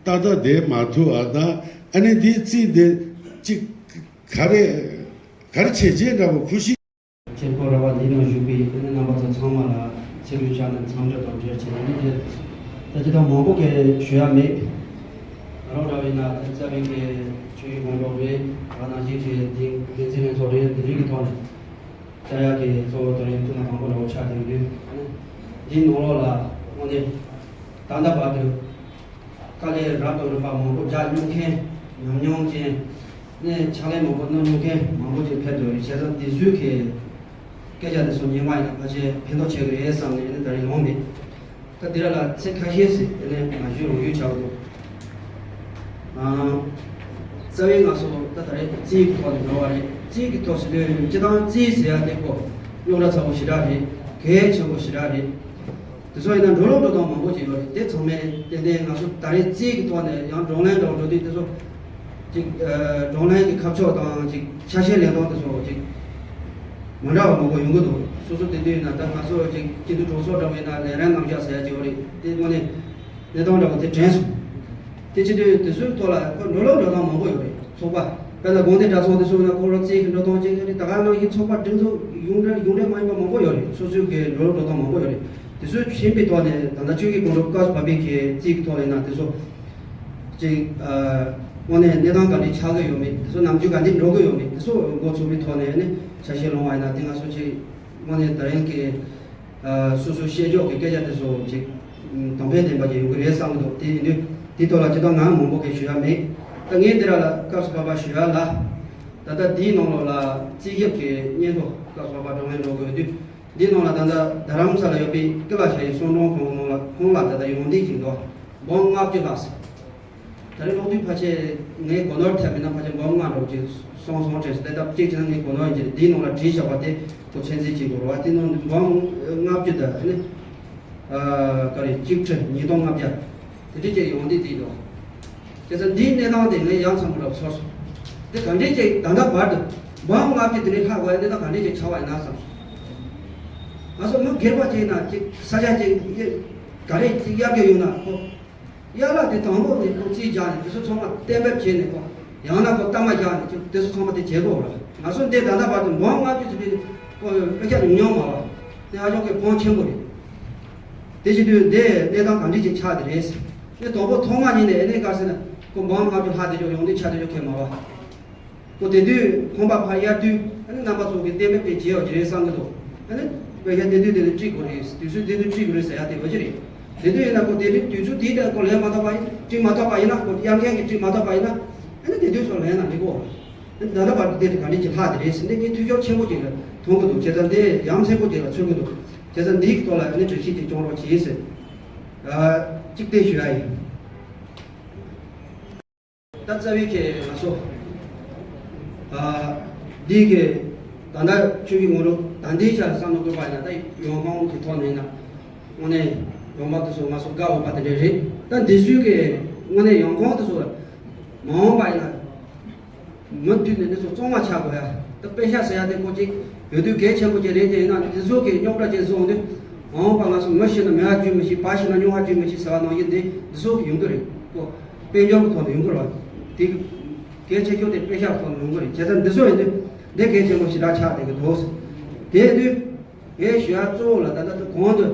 ཏག་ཏག་བསྡད་མ་ཐུབ་པ་དང་། ཨ་ནི་དེ་རྩིས་དེ་ཅིག་ག་རེ་ག་རེ་བྱས་བྱས་འདྲ་པོ་ཁུ་ཤི། མཆན་འགོད་ར་བ་འདི་ནང་བཞུགས་པའི་ཨ་ནི་རྣམ་པ་ཚོ་ཚང་མ་ལ་ཕྱི་དྲོ་ཕྱག་ན་འཚམས་འདྲི་དང་འབྲེལ་བྱས་ནས་ནི་དེ་ད་ཅི་ཐོག་མང་པོ་གི་ཞུ་ཡ་མེད། ད་རང་འདྲ་བའི་ན་ད་རྩ་བའི་གི་ཆོས་ཀྱི་དགོངས་རྫོགས་རེད། ད་ནང་བཞིན་གྱི་འདི་འགན་འཛིན་ལྷན་ཚོགས་རེད། འདི་རིགས་ཀྱི་ཐོག་ནས་བཅར་ཡག་གི་གཙོ་བོ་དེ་རིང་ཐུགས་ལ་མང་པོ་འདྲ་བོ་ཆགས་བསྡད་ཡོད། འདིའི་ནང་ལོགས་ལ་དངོས་གནས་ད་ལྟ་བར་དུ་དཀའ་ལས་རབ་དང་རིམ་པ་མང་པོ་རྒྱག་མྱོང་མཁན། ཉམས་མྱོང་ཅན་ནས་ཕྱག་ལས་མང་པོ་གནང་མྱོང་མཁན་མང་པོ་ཅིག་ཕེབས་འགྲོ་ཡོད། བྱས་ཙང་འདི་ཚོའི་གི་སྐད་ཆ་དེ་ཚོ་ཉན་པ་ཡིན་ན་ཕལ་ཆེར་ཕན་ཐོགས་ཆེ་གི་རེད་བསམ་ནས་ནི་ད་རེས་ལངས་མེད། ད་འདི་ར་ལ་ཚིག་ཁ་ཤས་ཤིག་དེ་ནས་མ་ཞུས་རུང་ཞུས་བྱ་བ་འདུག་ཨང་། རྩ་བའི་ང་ཚོ་ད་ད་རེས་རྩིས་ཀྱི་ཐོག་ནས་འགྲོ་བ་རེད། རྩིས་ཀྱི་ཐོག་ཟེར་དུས་སྤྱི་བཏང་རྩིས་ཟེར་ཡ་དེ་ཁོ་རྙོག་དྲ་ཚ་པོ་ཞེ་དྲག་རེད། གལ་ཆེན་པོ་ཞེ་དྲག་རེད། དེ་ཚོ་ཡིན་ན་འགྲོ་ལུགས་འགྲོ་སྟངས་མང་པོ་ཅིག་ཡོད་རེད། དེ་ཚང་མས་ཏན་ཏན་ང་ཚོ་ད་རེས་རྩིས་ཀྱི་ཐོག་ནས་ཡང་བགྲོ་གླེང་འདྲ་བོ་འགྲོ་དུས་དེ་ཚོ་ཅིག་ཨ་བགྲོ་གླེང་གི་ཁ་ཕྱོགས་དང་ཅིག་ཆ་ཤས་ལེན་སྟངས་དེ་ཚོ་ཅིག་མ་འདྲ་བ་མང་པོ་ཡོང་གི་འདུག་སོ་སོ་དེ་དུས་ཡིན་ན་ད་ང་ཚོ་ཅིག་སྐྱིད་སྡུག་གྲོགས་ཚོགས་འདྲ་བོ་ཡིན་ན་ལས་རན་རྣམ་གཞག་ཟེར་ཡ་ཅིག་ཡོད་རེད། དེ་དངོས་གནས་གནས་སྟངས་འདྲ་བོ་དེ་དྲན་སོང་། དེ་བྱེད་དུས་དེ་ཚོའི་ཐོག་ལ་ཁོ་འགྲོ་ལུགས་འགྲོ་སྟངས་མང་པོ་ཡོད་རེད། ཚོགས་པ་དཔེར་ན་དགོན་སྡེ་གྲྭ་ཚང་དེ་ཚོ་ཡིན་ན་ཁོ་རང་རྩིས་ཀྱི་འགྲོ་སྟངས་ཅིག་ཡོད་རེད། ད་ག་ནང་བཞིན་ཚོགས་པ་སྒྲིག་འཛུགས་ཡོངས་འབྲེལ་ཡོངས་འབྲེལ་མ་ཡིན་པ་མང་པོ་ཡོད་རེད། སོ་སོའི་གི་འགྲོ་ལུགས་འགྲོ་སྟངས་མང་པོ་ཡོད་རེད། དེ་ཚོའི་ཕྱིན་པའི་ཐོག་ནས་ད་ལྟ་ཆོས་ཀྱི་དགོངས་རབ་བཀའ་སྩལ་པའི་གི་རྩིས་ཀྱི་ཐོག་ལ་ཡིན་ན་དེ་ཚོ་ཅིག་ཨ་དངོས་གནས་གནས་སྟངས་ག་འདྲ་ཆགས་ཀྱི་ཡོད་མེད། དེ་ཚོ་ནམ་རྒྱུན་ག་འདྲ་འགྲོ་གི་ཡོད་མེད། དེ་ཚོ་འགོ་ཚུགས་པའི་ཐོག་ནས་ནི་ཆ་ཤས་ལོང་བ་ཡིན་ན་དེ་ང་ཚོ་ཅིག་དངོས་གནས་ད་རིང་གི་ཨ་སོ་སོའི་བཤད་ཕྱོགས་ཀྱི་སྐད་ཆ་དེ་ཚོ་ཅིག་ཨ་དོན་ཕན་ལྡན་པ་ཅིག་ཡོང་གི་རེད་བསམ་གྱི་འདུག་དེ་ཡིན་དུས་དེའི་ཐོག་ལ་ཅི་ལྟར་ང་མང་པོ་གས་ཞུ་ཡ་མེད། ད་ངས་འདི་ར་ལ་སྐབས་སུ་བབ་པ་ཞུ་ཡ་ལ། ད་ལྟ་འདིའི་ནང་ལོགས་ལ་རྩིས་ཞིབ་ཀྱི་སྙན་ཐོ་སྐབས་སུ་བབ་པ་བགྲོ་གླེང་འགྲོ་དགོས་དུས། འདིའི་ནང་ལ་ད་ལྟ་རྡ་རམ་ས་ལ་ཡོད་པའི་ཀི་ལ་ཤ་ཡི་གསོ་སྦྱོང་ཁང་ནང་ལ་ཁོང་ལ་ད་ལྟ་ཡོང་འདི་ཅིག་འདུག་འབུམ་ལྔ་བཅུ་ལྷག་ཟེར། ད་རེས་ཀློག་དུས་ཕལ་ཆེར་ངའི་གོ་ནོར་ཐེབས་མེད་ན་ཕལ་ཆེར་འབུམ་ལྔ་འདྲ་བོ་ཅིག་སོང་སོང་དྲན་སོང་། དེ་ལྟར་གཅིག་བྱས་ན་ངའི་གོ་ནོར་ཡིན་གྱི་རེད། འདིའི་ནང་ལ་བྲིས་བཞག་པ་དེ་ཁོ་ཚད་འཛིན་བྱེད་དགོས་རེད་བ། དེ་ནང་འབུམ་ལྔ་བཅུ་དང་ཨ་ནི་ཨ་ག་རེ་གཅིག་ཁྲི་ཉིས་སྟོང་ལྔ་བརྒྱ་དེ་འདྲ་ཅིག་ཡོང་འདི་དེ་འདུག་བྱས་ཙང་འདིའི་གནས་སྟངས་དེ་ངས་ཡང་མཚམས་པོ་ལ་ཚོར་སོང་། དེ་ག་འདྲས་ཅིག་ད་ལྟ་བར་དུ་འབུམ་ལྔ་བཅུ་དེ་འདྲའི་ལྷག་དགོས་ཡ་གནས་སྟངས་ག་འདྲས་ཅིག་ཆགས་པ་ཡིན་ན་བསམ་སོང་། ང་ཚོ་མི་སྒེར་པ་ཅིག་ཡིན་ན་ཅིག་ས་ཆ་ཅིག་ག་རེ་ཅིག་གཡར་གྱི་ཡོང་ན་ཁོ། ཡ་ལ་དེ་དང་པོ་ནས་ཁོ་རྩིས་རྒྱག་ནས་དེ་ཚོ་ཚང་མ་གཏན་འབེབས་བྱས་ནས་ཁོ། ཡང་ན་ཁོ་གཏའ་མ་རྒྱག་ནས་ཁྱོད་དེ་ཚོ་ཚང་མ་དེ་བྱེད་དགོས་རེད། ང་ཚོ་འདི་ད་ལྟ་བར་དུ་འབུམ་ལྔ་བཅུ་ཙམ་དེ་ཁོ་དཔེ་ཆ་ཉུང་ཉུང་མ་བ། དེ་ཧ་ཅང་གི་ཕོན་ཆེན་པོ་རེད། དེ་བྱེད་དུས་འདི་གནས་སྟངས་ག་འདྲ་ཅིག་ཆགས་དེ་རེད། དེ་དང་པོ་ཐོག་མ་ཉིད་ནས་ཨ་ནི་ག་ཟེར་ན་ཁོ་འབུམ་ལྔ་བཅུ་ལྷག་དེ་ཅོག་ཡོང་དུས་ཆ་དེ་ཅོག་ཁེལ་མ་བ། ཁོ་དེ་དུས་ཁང་པ་ཕར་གཡར་དུས་ཨ་ནི་རྣམ་པ་ཚོ་གི་གཏན་འབེབས་དེ་བྱས་ཡོད་ཀྱི་རེད་བསམ་གི་འདུག་ཨ་ནི་དཔེ་ཆ་དེ་དུས་དེ་ནས་བྲིས་དགོས་རེད། དུས་ཚོད་དེ་དུས་བྲིས་དགོས་རེད་ཟེར་ཡ་དེ་འོ་ཅི་རེད། དེ་དུས་ཡིན་ན་ཁོ་དེ་དུས་དུས་ཚོད་དེའི་སྟེང་ཁོ་ལེན་མ་ཐུབ་པ་ཡིན་བྲིས་མ་ཐུབ་པ་ཡིན་ན་ཁོ་གཡར་མཁན་གྱིས་བྲིས་མ་ཐུབ་པ་ཡིན་ན་ཨ་ནི་དེ་དུས་སུ་ལེན་ན་འགྲིག་གོ་ཨ་ནི་ད་ལྟ་བར་དུ་དེ་དེ་ག་འདྲ་ཅིག་ལྷག་དེ་རེད་ཟེར་ནས་ངས་འཐུས་ཤོར་ཆེན་པོ་ཅིག་ལ་མཐོང་གི་འདུག་བྱས་ཙང་དེ་ཡ་མཚན་པོ་ཅིག་ལ་མཚོན་གི་འདུག་བྱས་ཙང་འདིའི་ཐོག་ལ་ཨ་ནི་འགྲེལ་བཤད་ཅིག་སྐྱོན་རོགས་གྱིས་ཟེར། ཨ་གཅིག་བསྟན་ཞུ་ཡ་ཡིན། ད་རྩ་བའི་ཁྱེད་ང་ཚོ་ཨ་འདི་གི་ད་ལྟ་ཆོས་ཀྱི་ངོ་རུ་ད་འདིའི་ཆ་ལ་བསམ་བློ་བཀོད་པ་ཡིན་ན་ད་ཡོང་ཁུངས་ཀྱི་ཐོག་ནས་ཡིན་ན་དངོས་གནས་ཡོང་འབབ་དེ་ཚོ་ང་ཚོ་དགའ་འོས་པ་དེ་འདྲ་རེད། ད་འདི་ཚོའི་གི་དངོས་གནས་ཡོང་ཁུངས་དེ་ཚོ་མ་འོངས་པ་ཡིན་ན་མུ་མཐུད་ནས་འདི་ཚོ་གཙང་མ་ཆགས་དགོས་ཡ། ད་དཔེ་ཤག་ཟེར་ཡ་དེ་ཁོ་ཅིག་ཡོད་དུས་གལ་ཆེན་པོ་ཅིག་རེད། དེ་ཡིན་ན་འདི་ཚོ་གི་རྙོག་དྲ་ཅིག་བཟོ་འོང་དུས་མ་འོངས་པ་ང་ཚོ་མི་ཤི་ན་མེ་བ་འཇུ་མི་ཤེས། བ་ཤི་ན་སྨྱོ་བ་འཇུ་མི་ཤེས་ཟེར་བ་ནང་བཞིན་འདི་འདི་ཚོ་གི་ཡོང་གི་རེད་ཁོ། དཔལ་འབྱོར་གྱི་ཐོག་ནས་ཡོང་གི་རེད་བ། དེ་གལ་ཆེ་ཤོས་དེ་དཔེ་ཤག་ཐོག་ནས་ཡོང་གི་རེད། བྱས་ཙང་འདི་ཚོ་ཡིན་དུས་འདི་གལ་ཆེན་པོ་ཞེ་དྲག་ཆགས་བསྡད་ཀྱི་འདུག་དེ་ཡིན་དུས་ངས་ཞུ་ཡ་གཙོ་བོ་ལ་ད་ལྟ་དེ་གོང་དུ་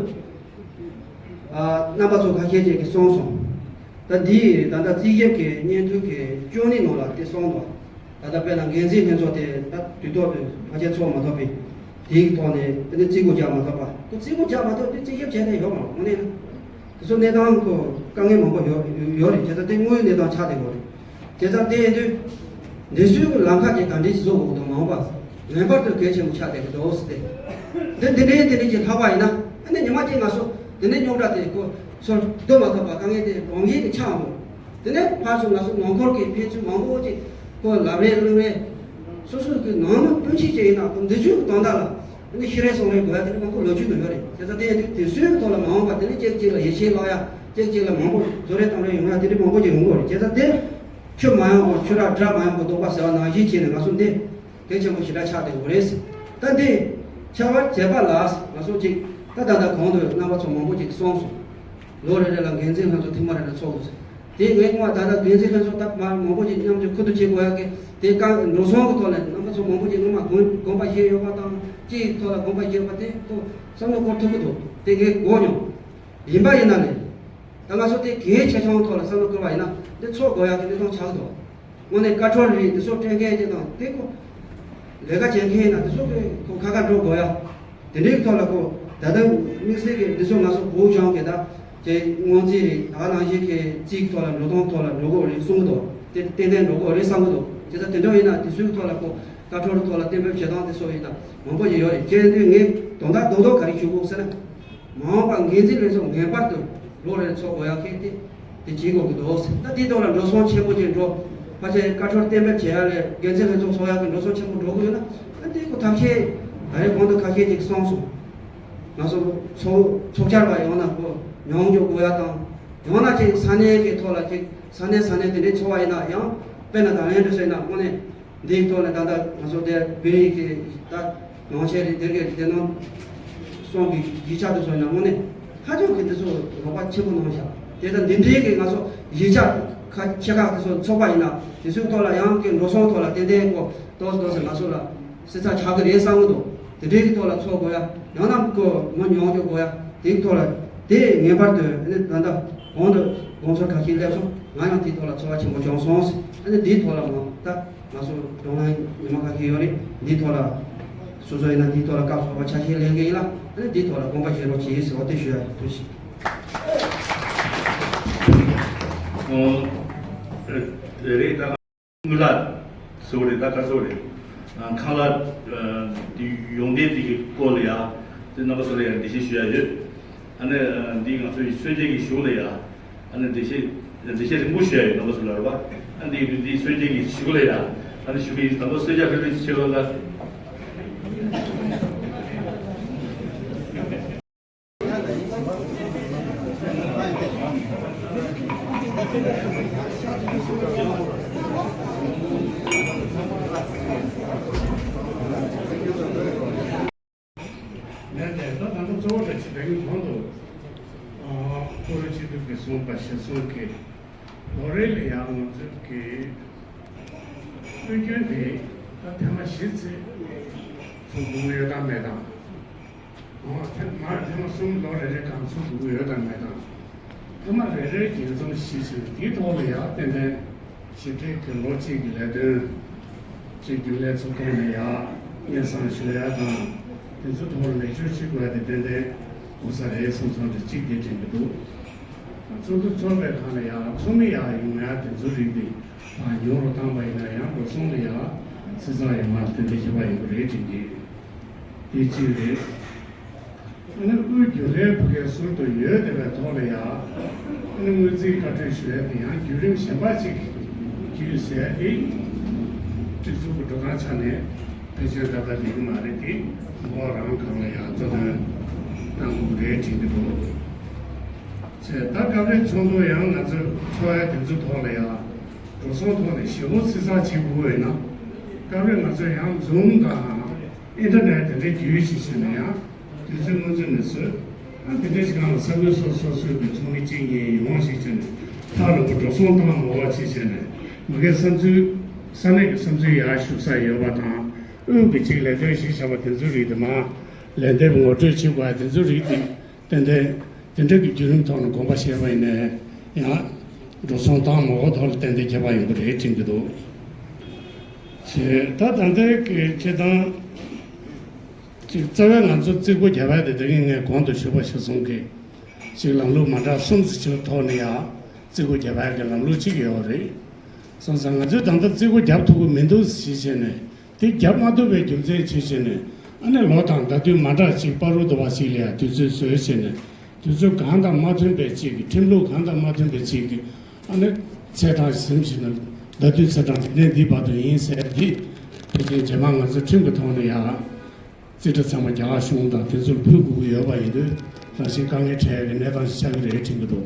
ཨ་རྣམ་པ་ཚོ་ཁ་ཤས་ཅིག་གིས་གསུངས་སོང་། ད་འདི་ད་ལྟ་རྩིས་ཞིབ་ཀྱི་སྙན་ཐོའི་གི་བཅུ་གཉིས་ནང་ལ་དེ་གསུངས་འདུག་ད་ལྟ་དཔེར་ན་འགན་འཛིན་ལྷན་ཚོགས་དེ་ད་དུས་ཐོག་ཏུ་ཕལ་ཆེར་ཚོགས་མ་ཐུབ་པས་དེའི་ཐོག་ནས་དེ་ནས་རྩིས་འགོ་རྒྱག་མ་ཐུབ་པ། ཁོ་རྩིས་འགོ་རྒྱག་མ་ཐུབ་དུས་རྩིས་ཞིབ་བྱས་ནས་ཡོད་མ་རེད། དངོས་གནས་ན་དེ་ཚོ་གནས་སྟངས་ཁོ་དཀའ་ངལ་མང་པོ་ཡོད་ཡོད་རེད། བྱས་ཙང་དེ་དངོས་ཡོད་གནས་སྟངས་ཆགས་བསྡད་ཡོད་རེད། བྱས་ཙང་དེ་ཡིན་དུས་འདི་ཚོའི་ལམ་ཁ་དེ་ག་འདྲས་ཤིག་བཟོ་དགོས་འདུག་མ་འོངས་པ་ངེས་པར་དུ་གལ་ཆེན་པོ་ཆགས་བསྡད་ཀྱི་འདུག་ཟེར་ཏེ། འདི་འདི་འདྲའི་འདི་འདྲའི་ཅིག་ལྷག་པ་ཡིན་ན་ཨ་ནི་ཉི་མ་གཅིག་ང་ཚོ་དེ་ནས་རྙོག་དྲ་དེ་ཁོ་ཚོར་སྡོད་མ་ཐུབ་པ་དཀའ་ངལ་དེ་རང་བཞིན་གྱིས་ཆགས་འགྲོ། དེ་ནས་ཕར་ཚུར་ང་ཚོ་ནང་ཁུལ་གྱི་ཕན་ཚུན་མང་པོ་ཅིག་ཁོ་ལབ་རེས་གླེང་རེས། སོ་སོ་གི་ནང་མི་སྤུན་མཆེད་ཅིག་ཡིན་ན་ཁོ་འདི་ཚོའི་དོན་དག་ལ་ཨ་ནི་ཤེས་རེས་གསུང་རེས་དགོས་ཡ་དེ་འདྲ་མང་པོ་ལོ་རྒྱུས་ནང་ཡོད་རེད། བྱས་ཙང་དེ་ཡིན་དུས་དེ་ཚོའི་ཐོག་ལ་མ་འོངས་པ་དེ་ནི་གཅིག་གཅིག་ལ་ཡིད་ཆེས་བརླག་ཡ། གཅིག་གཅིག་ལ་མང་པོ་བཟོ་རེས་གཏམ་རེས་ཡོང་ཡ་དེ་འདྲ་མང་པོ་ཅིག་ཡོང་གི་ཡོད་རེད། བྱས་ཙང་དེ་ ཆུ་མ་ཡོང་གོང་ཆུ་རགས་སྒྲ་མ་ཡོང་གོང་ལྡོག་པ་ཟེར་བ་ནང་བཞིན་བྱས་ནས་ང་ཚོ་འདི་གལ་ཆེན་པོ་ཞེ་དྲག་ཆགས་བསྡད་ཡོད་རེད། ད་འདི་ཆགས་པར་བྱེད་པ་ལ་ང་ཚོ་ཅིག་ད་ད་ལྟ་གོང་དུ་རྣམ་པ་ཚོ་མང་པོ་ཅིག་གསུངས་སོང་། ལོ་རེ་རེ་ལ་འགན་འཛིན་ལྷན་ཚོགས་ཐེངས་མ་རེ་རེ་ཚོགས་དགོས་ཟེར། དེ་ངས་སྔོན་མ་ད་ལྟ་འགན་འཛིན་ལྷན་ཚོགས་ད་མ་མང་པོ་ཅིག་མཉམ་དུ་ཁུ་བསྡུ་བྱེད་དགོས་ཡག་གི་དེ་གང་འགྲོ་སོང་གི་ཐོག་ནས་རྣམ་པ་ཚོ་མང་པོ་ཅིག་སྔོན་མ་དགོངས་དགོངས་པ་བཞེས་ཡོད་པ་དང་གཅིག་ཐོག་ལ་དགོངས་པ་བཞེས་པ་དེ་ཐོག་བསམ་བློ་འཁོར་ཐུབ་ཀྱི་འདུག་དེ་ངས་གོ་མྱོང་། ཡིན་པ་ཡིན་ན་ལས། ད་ང་ཚོ་དེ་གལ་ཆེ་ཆུང་ཐོག་ལ་བསམ་བློ་འཁོར་བ་ཡིན་ན་འདི་ཚོགས་དགོས་ཡག་གི་གནས་སྟངས་ཆགས་འདུག་དངོས་གནས་བཀའ་འཁྲོལ་རེད། འདི་ཚོ་སྤྲད་མཁན་དེ་དང་དེ་ཁོ་ལས་ཀ་བྱེད་མཁན་ཡིན་ན་འདི་ཚོ་གི་ཁོ་ཁ་ཁ་འགྲོ་དགོས་ཡག་དེ་འདྲའི་ཐོག་ལ་ཁོ་ད་ལྟ་དམིགས་བསལ་གྱི་འདི་ཚོ་ང་ཚོ་བོད་གཞུང་གི་ད་ཀྱི་སྔོན་རྩིས་རེད། ད་ནང་བཞིན་གྱི་རྩིས་ཐོག་ལ་འགྲོ་སྟངས་ཐོག་ལ་འགྲོ་དགོས་རེད་གསུང་གི་འདུག་དེ་ཏན་ཏན་འགྲོ་དགོས་རེད་བསམ་གི་འདུག་དེ་ཚོ་དེ་འདྲ་ཡིན་ན་དེ་ཚོའི་ཐོག་ལ་ཁོ་བཀའ་འཁྲོལ་ཐོག་ལ་གཏན་འབེབས་བྱེད་སྟངས་དེ་ཚོ་ཡིན་ན་མང་པོ་ཞིག་ཡོད་རེད། བྱས་དུས་ངས་དོན་དག་རྡོག་རྡོག་ག་རེ་ཞུ་དགོས་ཟེར་ན། མ་འོངས་པ་འགན་འཛིན་ལྷན་ཚོགས་ངེས་པར་དུ་ལོ་རེར་ཚོགས་དགོས་ཡག་གི་དེ་དེ་བྱེད་དགོས་ཀྱི་འདུག་ད་དེའི་ཐོག་ལ་འགྲོ་སོང་ཆེན་པོ་ཅིག་འགྲོ། ཕལ་ཆེར་བཀའ་འཁྲོལ་གཏན་འབེབས་བྱེད་ཡག་ལས་འགན་འཛིན་ལྷན་ཚོགས་ཚོགས་ཡག་གི་འགྲོ་སོང་ཆེན་པོ་འགྲོ་གི་ཡོད་ན། ཨ་དེ་ཁོ་ཐབས་ཤེས་ད་རེས་གོང་དུ་ཁ་ཤས་ཅིག་གསུངས་སོང་། ང་ཚོ་ཚོགས་ཚོགས་བཅར་བ་ཡོང་ན་ཁོ་མྱོང་འཇོག་དགོས་ཡག་དང་། ཡང་ན་ཅིག་ས་གནས་ཀྱི་ཐོག་ལ་ཅིག་ས་གནས་ས་གནས་དེ་འདྲའི་ཚོགས་པ་ཡིན་ན་ཡང་དཔེར་ན་ད་ལན་དུ་ཟེར་ན་དངོས་གནས། འདིའི་ཐོག་ནས་ད་ལྟ་ང་ཚོ་དེ་བོད་ཡིག་གི་ད་ནང་ཆེན་རེད། དེ་གའི་དེ་ནང་གསུང་གི་ཡིག་ཆ་དེ་ཚོ་ཡང་དངོས་གནས་ཧ་ཅང་གི་དེ་ཚོ་རོགས་པ་ཆེན་པོ་གནང་བཞག་དེ་ལྟར་འདི་འདྲའི་གི་ང་ཚོ་ཡིག་ཆ་ཁ་ཆེ་ཁག་དེ་ཚོ་ཚོགས་པ་ཡིན་ན་དེ་ཚོའི་ཐོག་ལ་ཡང་གི་འགྲོ་སོང་ཐོག་ལ་ཏན་ཏན་ཀོ་ཏོག་ཙམ་ཏོག་ཙམ་ང་ཚོ་ལ་བསྲི་ཚགས་ཆགས་ཀྱི་རེད་བསམ་གི་འདུག་དེ་འདྲའི་གི་ཐོག་ལ་ཚོགས་དགོས་ཡ། ཡང་ན་ཀོ་ངོ་མྱོང་རྒྱུ་དགོས་ཡ། དེའི་ཐོག་ལ་དེ་ངེས་པར་དུ་ཨ་ནི་ད་ལྟ་གོང་དུ་དགོངས་ཚུལ་ཁ་ཤས་སླེབས་སོང་། ང་ཡང་དེའི་ཐོག་ལ་ཚོར་བ་ཆེན་པོ་བྱུང་སོང་། ཨ་ནི་དེའི་ཐོག་ལ་མ་ད། ང་ཚོ་གདོང་ལེན་ཉི་མ་ཁ་ཤས་ཡོད་རེད། འདིའི་ཐོག་ལ་སོ་སོ་ཡིན་ན་འདིའི་ཐོག་ལ་སྐབས་སོགས་པ་ཆ་ཤས་ལེན་གྱི་ཡིན་ལ། ཨ་ནི་འདིའི་ཐོག་ལ་དགོངས་པ་བཞེས་རོགས་གྱིས་ཟེར་བ་དེ་ཞུ་ཡ་ཡིན། ཐུགས་རྗེ་ཆེ། ཨོ། རེད་ད། དངུལ་ལག་ཟེར་བ་རེད་ད། ག་ཟེར་བ་རེད། ཨ་ཁང་གླ་ཨ་དེ་ཡོང་འདྲེན་དེ་གི་སྐོར་ལ་ཡ། དེ་རྣམ་པ་ཚོ་ལ་ཡ་འགྲེལ་བཤད་ཞུ་ཡ་ཡོད། ཨ་ནི་འདི་ང་ཚོའི་གསོལ་ཇ་གི་གཞུག་ལ་ཡ། ཨ་ནི་འགྲེལ་བཤད་འགྲེལ་བཤད་རིང་པོ་ཞུ་ཡ་ཡོད། རྣམ་པ་ཚོ་ལ་རེད་པ། ཨ་འདི་འདི་གསོལ་ཇ་གི་གཞུག་ལ་ཡ། ཨ་ནི་ཞུ་གི་ཡིན། དང་པོ་གསོལ་ཇ་ཕེབས་རོགས་ཞུ་ལ། ལན་དེ་ད་ད་ལྟ་གཙོ་བོ་དེ་ཆེ་བའི་གོང་དུ་ཨ་ཀུ་རུ་སྤྱི་འཐུས་ཀྱིས་གསུངས་པ་གཞིར་བཟུང་གིས་ལོ་རེ་ལ་ཡང་ང་ཚོ་གི་དབུས་རྒྱུན་དེ་ད་ཐེངས་མ་བཞི་ཙམ་ཚོགས་དགོས་ཀྱི་ཡོད་དམ་མེད་དམ། ཨོ་ཐེངས་མ་ཐེངས་མ་གསུམ་ལོ་རེ་རེ་གང་ཚོགས་དགོས་ཀྱི་ཡོད་དམ་མེད་དམ། ཐེངས་མ་རེ་རེའི་རྒྱས་མཚམས་ཤིག་ཟེར་དེའི་ཐོག་ལ་ཡང་ཏན་ཏན་ཞིབ་ཕྲའི་གི་ལོ་གཅིག་གི་ལས་དོན་གཅིག་རྒྱུན་ལས་ཚོགས་ཐོག་ནས་ཡང་སྙན་སེང་ཞུ་ཡ་དང་དེ་ཚོའི་ཐོག་ལ་ལེགས་བཅོས་བྱེད་དགོས་ཡ་དེ་ཏན་ཏན་དགོས་ས་རེད་བསམ་སོང་། དེ་གཅིག་དེ་དྲན་གྱི་འདུག་ཚོགས་འདུ་ཚོགས་པའི་སྒང་ལ་ཡང་ཚོགས་མི་ཡག་ཡོང་ཡ་དེ་ཚོའི་རིགས་དེ་ཨ་ཉུང་རུ་བཏང་པ་ཡིན་ན་ཡང་འགྲོ་སོང་ལ་ཡང་བསྲི་ཚགས་ཡོང་བ་ཏན་ཏན་ཁྱད་པར་ཡོང་གི་རེད་དྲན་གྱི། དེ་གཅིག་རེད། ཨ་ནི་དབུས་རྒྱུན་ལས་བུ་སྐལ་ཟུར་དུ་ཡོད་བསྡད་པའི་ཐོག་ལ་ཡང་ཨ་ནི་སྔོན་རྩིས་བཀའ་འཁྲོལ་ཞུ་ཡ་དེ་ཡང་བརྒྱུད་རིམ་གཞན་པ་ཅིག་བརྒྱུད་ཟེར་ཏེ་སྒྲིག་འཛུགས་ཀྱི་འགྲོ་སྟངས་ཆ་ནས་ཕལ་ཆེར་ད་ལྟ་འགྲིག་གི་མ་རེད་དེ། འགོ་རང་སྒང་ལ་ཡང་གཙོ་འདོན་གནང་དགོས་ཀྱི་རེད་དྲན་གྱི་འདུག་ཚེ་ད་སྐབས་རེ་ཚོགས་འདུ་ཡང་ང་ཚོས་ཚོགས་ཡ་དེ་ཚོའི་ཐོག་ལ་ཡང་འགྲོ་སོང་ཐོག་ནས་ཞེ་པོ་བསྲི་ཚགས་བྱེད་དགོས་ཡོད་ན། སྐབས་རེ་ང་ཚོས་ཡང་Zoom་དང་ཨིན་ཊར་ནེཊ་དེ་འདྲའི་བརྒྱུད་བྱས་བྱས་ནས་ཡང་དུས་ཚོད་སྔོན་ཚོད་ནས་བཟོས། ཨ་དེ་འདྲའི་སྒང་ལ་ས་ཁུལ་སོ་སོ་སོའི་གི་ཚོགས་མི་གཅིག་གཉིས་ཡོང་བྱས་བྱས་ནས་ཐག་རིང་པོ་འགྲོ་སོང་བཏང་མ་དགོས་པ་བྱས་བྱས་ནས་མ་གིའི་བསམ་ཚུལ་ས་གནས་ཀྱི་བསམ་ཚུལ་ཡར་ཞུ་ས་ཡོད་པ་དང་དབུས་ཀྱི་གཅིག་ལས་དོན་གཞི་བཞག་པ་དེ་ཚོའི་རིགས་དེ་མར་ལན་འདེབས་ངོ་སྤྲོད་བྱེད་དགོས་པ་དེ་ཚོའི་རིགས་དེ། ཏན་ཏན་དེ་འདྲ་གི་བརྒྱུད་རིམ་ཐོག་ནས་དགོངས་པ་བཞེས་པ་ཡིན་ནའི་ཡང་འགྲོ་སོང་བཏང་མ་དགོས་ཐོག་ལ་ཏན་ཏན་ཁྱད་པར་ཡོང་གི་རེད་དྲན་གྱི་འདུག་ཞེས་ད་ད་ལྟའི་གི་སྤྱིར་བཏང་ཅིག་རྩ་བའི་ང་ཚོ་རྩིས་འགོ་བརྒྱབ་ཡ་དེ་དེ་རིང་ངས་གོང་དུ་ཞུས་པ་གཞིར་བཟུང་གི་ཅིག་ལམ་ལུགས་མ་འདྲ་གསུམ་ཙམ་ཅིག་ཐོག་ནས་ཡང་རྩིས་འགོ་བརྒྱབ་ཡ་གི་ལམ་ལུགས་ཅིག་ཡོད་རེད། སོང་ཙང་ང་ཚོས་ད་ལྟ་རྩིས་འགོ་བརྒྱབ་ཐུབ་ཀྱི་མི་འདུག་ཞེས་བྱས་ནས། དེ་རྒྱབ་མ་ཐུབ་པའི་རྒྱུ་མཚན་ཅིག་བྱས་ནས་ཨ་ནི་ལོ་དང་ཟླ་དུས་མ་འདྲ་ཅིག་བར་དུ་བ་ཞིག་ལ་ཡང་དུས་ཚོད་བཟོས་བྱས་ནས་དུས་ཚོད་གང་དང་མ་མཐུན་པའི་ཅིག་གི་ཁྲིམས་ལུགས་གང་དང་མ་མཐུན་པའི་ཅིག་གི་ཨ་ནི་ཚེས་གྲངས་ཟིན་བྱས་ནས་ཟླ་དུས་ཚེས་གྲངས་དེ་ནས་འདི་བར་དུ་ཡིན་ཟེར་འདི་ཕལ་ཆེར་རྗེས་མ་ང་ཚོ་ཁྲིམས་ཀྱི་ཐོག་ནས་ཡང་རྩིས་ཁྲ་ཚང་མ་རྒྱ་གར་གཞུང་དང་དེ་ཚོར་ཕུལ་དགོས་ཀྱི་ཡོད་པ་ཡིན་དུས་རང་བཞིན་དཀའ་ངལ་འཕྲད་ཡ་གི་གནས་སྟངས་ཤིག་ཆགས་ཀྱི་རེད་དྲན་གྱི་འདུག་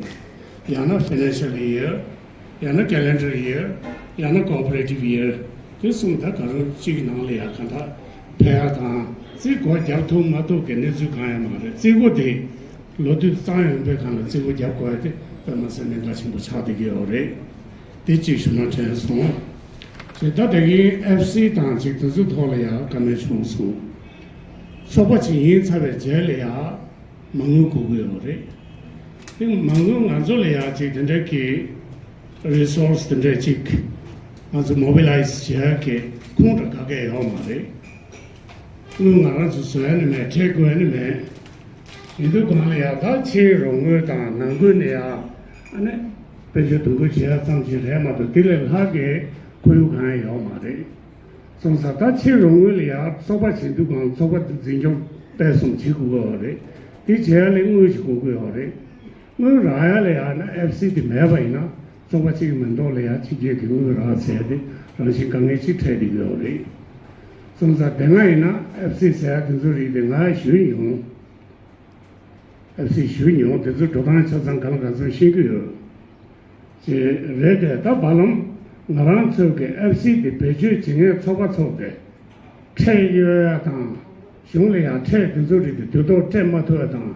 ཡང་ན་ཕི་ནན་ཤལ་ཡིར་ ཡང་ན་calendar year, ཡང་ན་cooperative year, དེ་གསུམ་ད་ག་རེ་གཅིག་ནང་ལ་ཡང་གང་ལྟར་ཕེབས་ཡ་དང་། རྩིས་སྒོ་བརྒྱབ་ཐུབ་མ་ཐུབ་ཀྱི་གནས་ཚུལ་གང་ཡང་མ་རེད། རྩིས་སྒོ་དེ་ལོ་དུས་གཙང་ཡོང་པའི་སྒང་ལ་རྩིས་སྒོ་བརྒྱབ་དགོས་ཡ་དེ་དཔེ་མ་སྲིད་གནད་འགག་ཆེན་པོ་ཆགས་བསྡད་ཀྱི་ཡོད་རེད། དེ་གཅིག་ཞུ་ན་དྲན་སོང་། ཅེས་ད་དེ་གིན་ཨེཕ་སི་དང་ཅིག་དེ་ཚོའི་ཐོག་ལ་ཡང་བཀའ་མོལ་བྱུང་སོང་། ཚོགས་པ་ཅིག་ཡིན་ཚར་བའི་རྗེས་ལ་ཡང་མ་དངུལ་དགོས་ཀྱི་ཡོད་རེད། དེ་མ་དངུལ་ང་ཚོ་ལ་ཡང་ཅིག་དེ་འདྲ་གི་resource དེ་འདྲ་ཅིག་ང་ཚོ་mobilize བྱེད་ཡ་གི་ཁུངས་དང་ག་གེ་ཡོད་མ་རེད། དངུལ་ང་རང་ཚོ་བཟོ་ཡ་ནི་མེད། སྤྲད་དགོས་ཡ་ནི་མེད། ཡིན་དུས་གང་ལ་ཡ་ད་ཕྱིའི་རོགས་དངུལ་དང་ནང་ཁུལ་ནས་ཡ་ཨ་ནི་དཔལ་འབྱོར་དོན་འཁྱོལ་བྱེད་ཡ་ཙམ་ཞིག་རེད་མ་གཏོགས་དེ་ལས་ལྷག་གི་ཁོར་ཡུག་གང་ཡང་ཡོད་མ་རེད། སོང་ཙང་ད་ཕྱིའི་རོགས་དངུལ་ལ་ཡ་ཚོགས་པ་བྱེད་དུས་གང་ཚོགས་པ་འཛིན་སྐྱོང་སྤེལ་གསུམ་བྱེད་དགོས་ཀྱི་ཡོད་རེད། དེ་བྱེད་ཡ་ལ་དངུལ་ཞིག་དགོས་ཀྱི་ཡོད་རེད། དངུལ་རག་ཡ་ལ་ཡ་ན་ཨེཕ་སི་དེ་མེད་པ་ཡིན་ན་ཚོགས་པ་གཅིག་གི་མེ་ཏོག་ལ་ཡ་ཕྱི་རྒྱལ་གྱི་དངུལ་རག་ཟེར་ཏེ་རང་བཞིན་དཀའ་ངལ་ཅིག་འཕྲད་བསྡད་ཀྱི་ཡོད་རེད། སོང་ཙང་དེ་སྔ་ཡིན་ན་ཨེཕ་སི་ཟེར་ཡ་དེ་ཚོ་རིགས་དེ་ང་ཞུས་མྱོང་། ཨེཕ་སི་ཞུས་མྱོང་། དེ་ཚོའི་འགྲོ་སྟངས་ཆ་ཚང་གང་ལ་གང་འཚམ་ཤེས་ཀྱི་ཡོད། ཅེས་རེད་དེ། ད་བར་ལམ་ང་རང་ཚོའི་གི་ཨེཕ་སི་དེ་བེད་སྤྱོད་བྱེད་མཁན་ཚོགས་པ་ཚོ་དེ་ཁྲལ་གཡོལ་ཡ་དང་། གཞུང་ལ་ཡང་ཁྲལ་དེ་ཚོ་རིགས་དེ་དུས་ཐོག་སྤྲད་མ་ཐུབ་ཡ་དང་།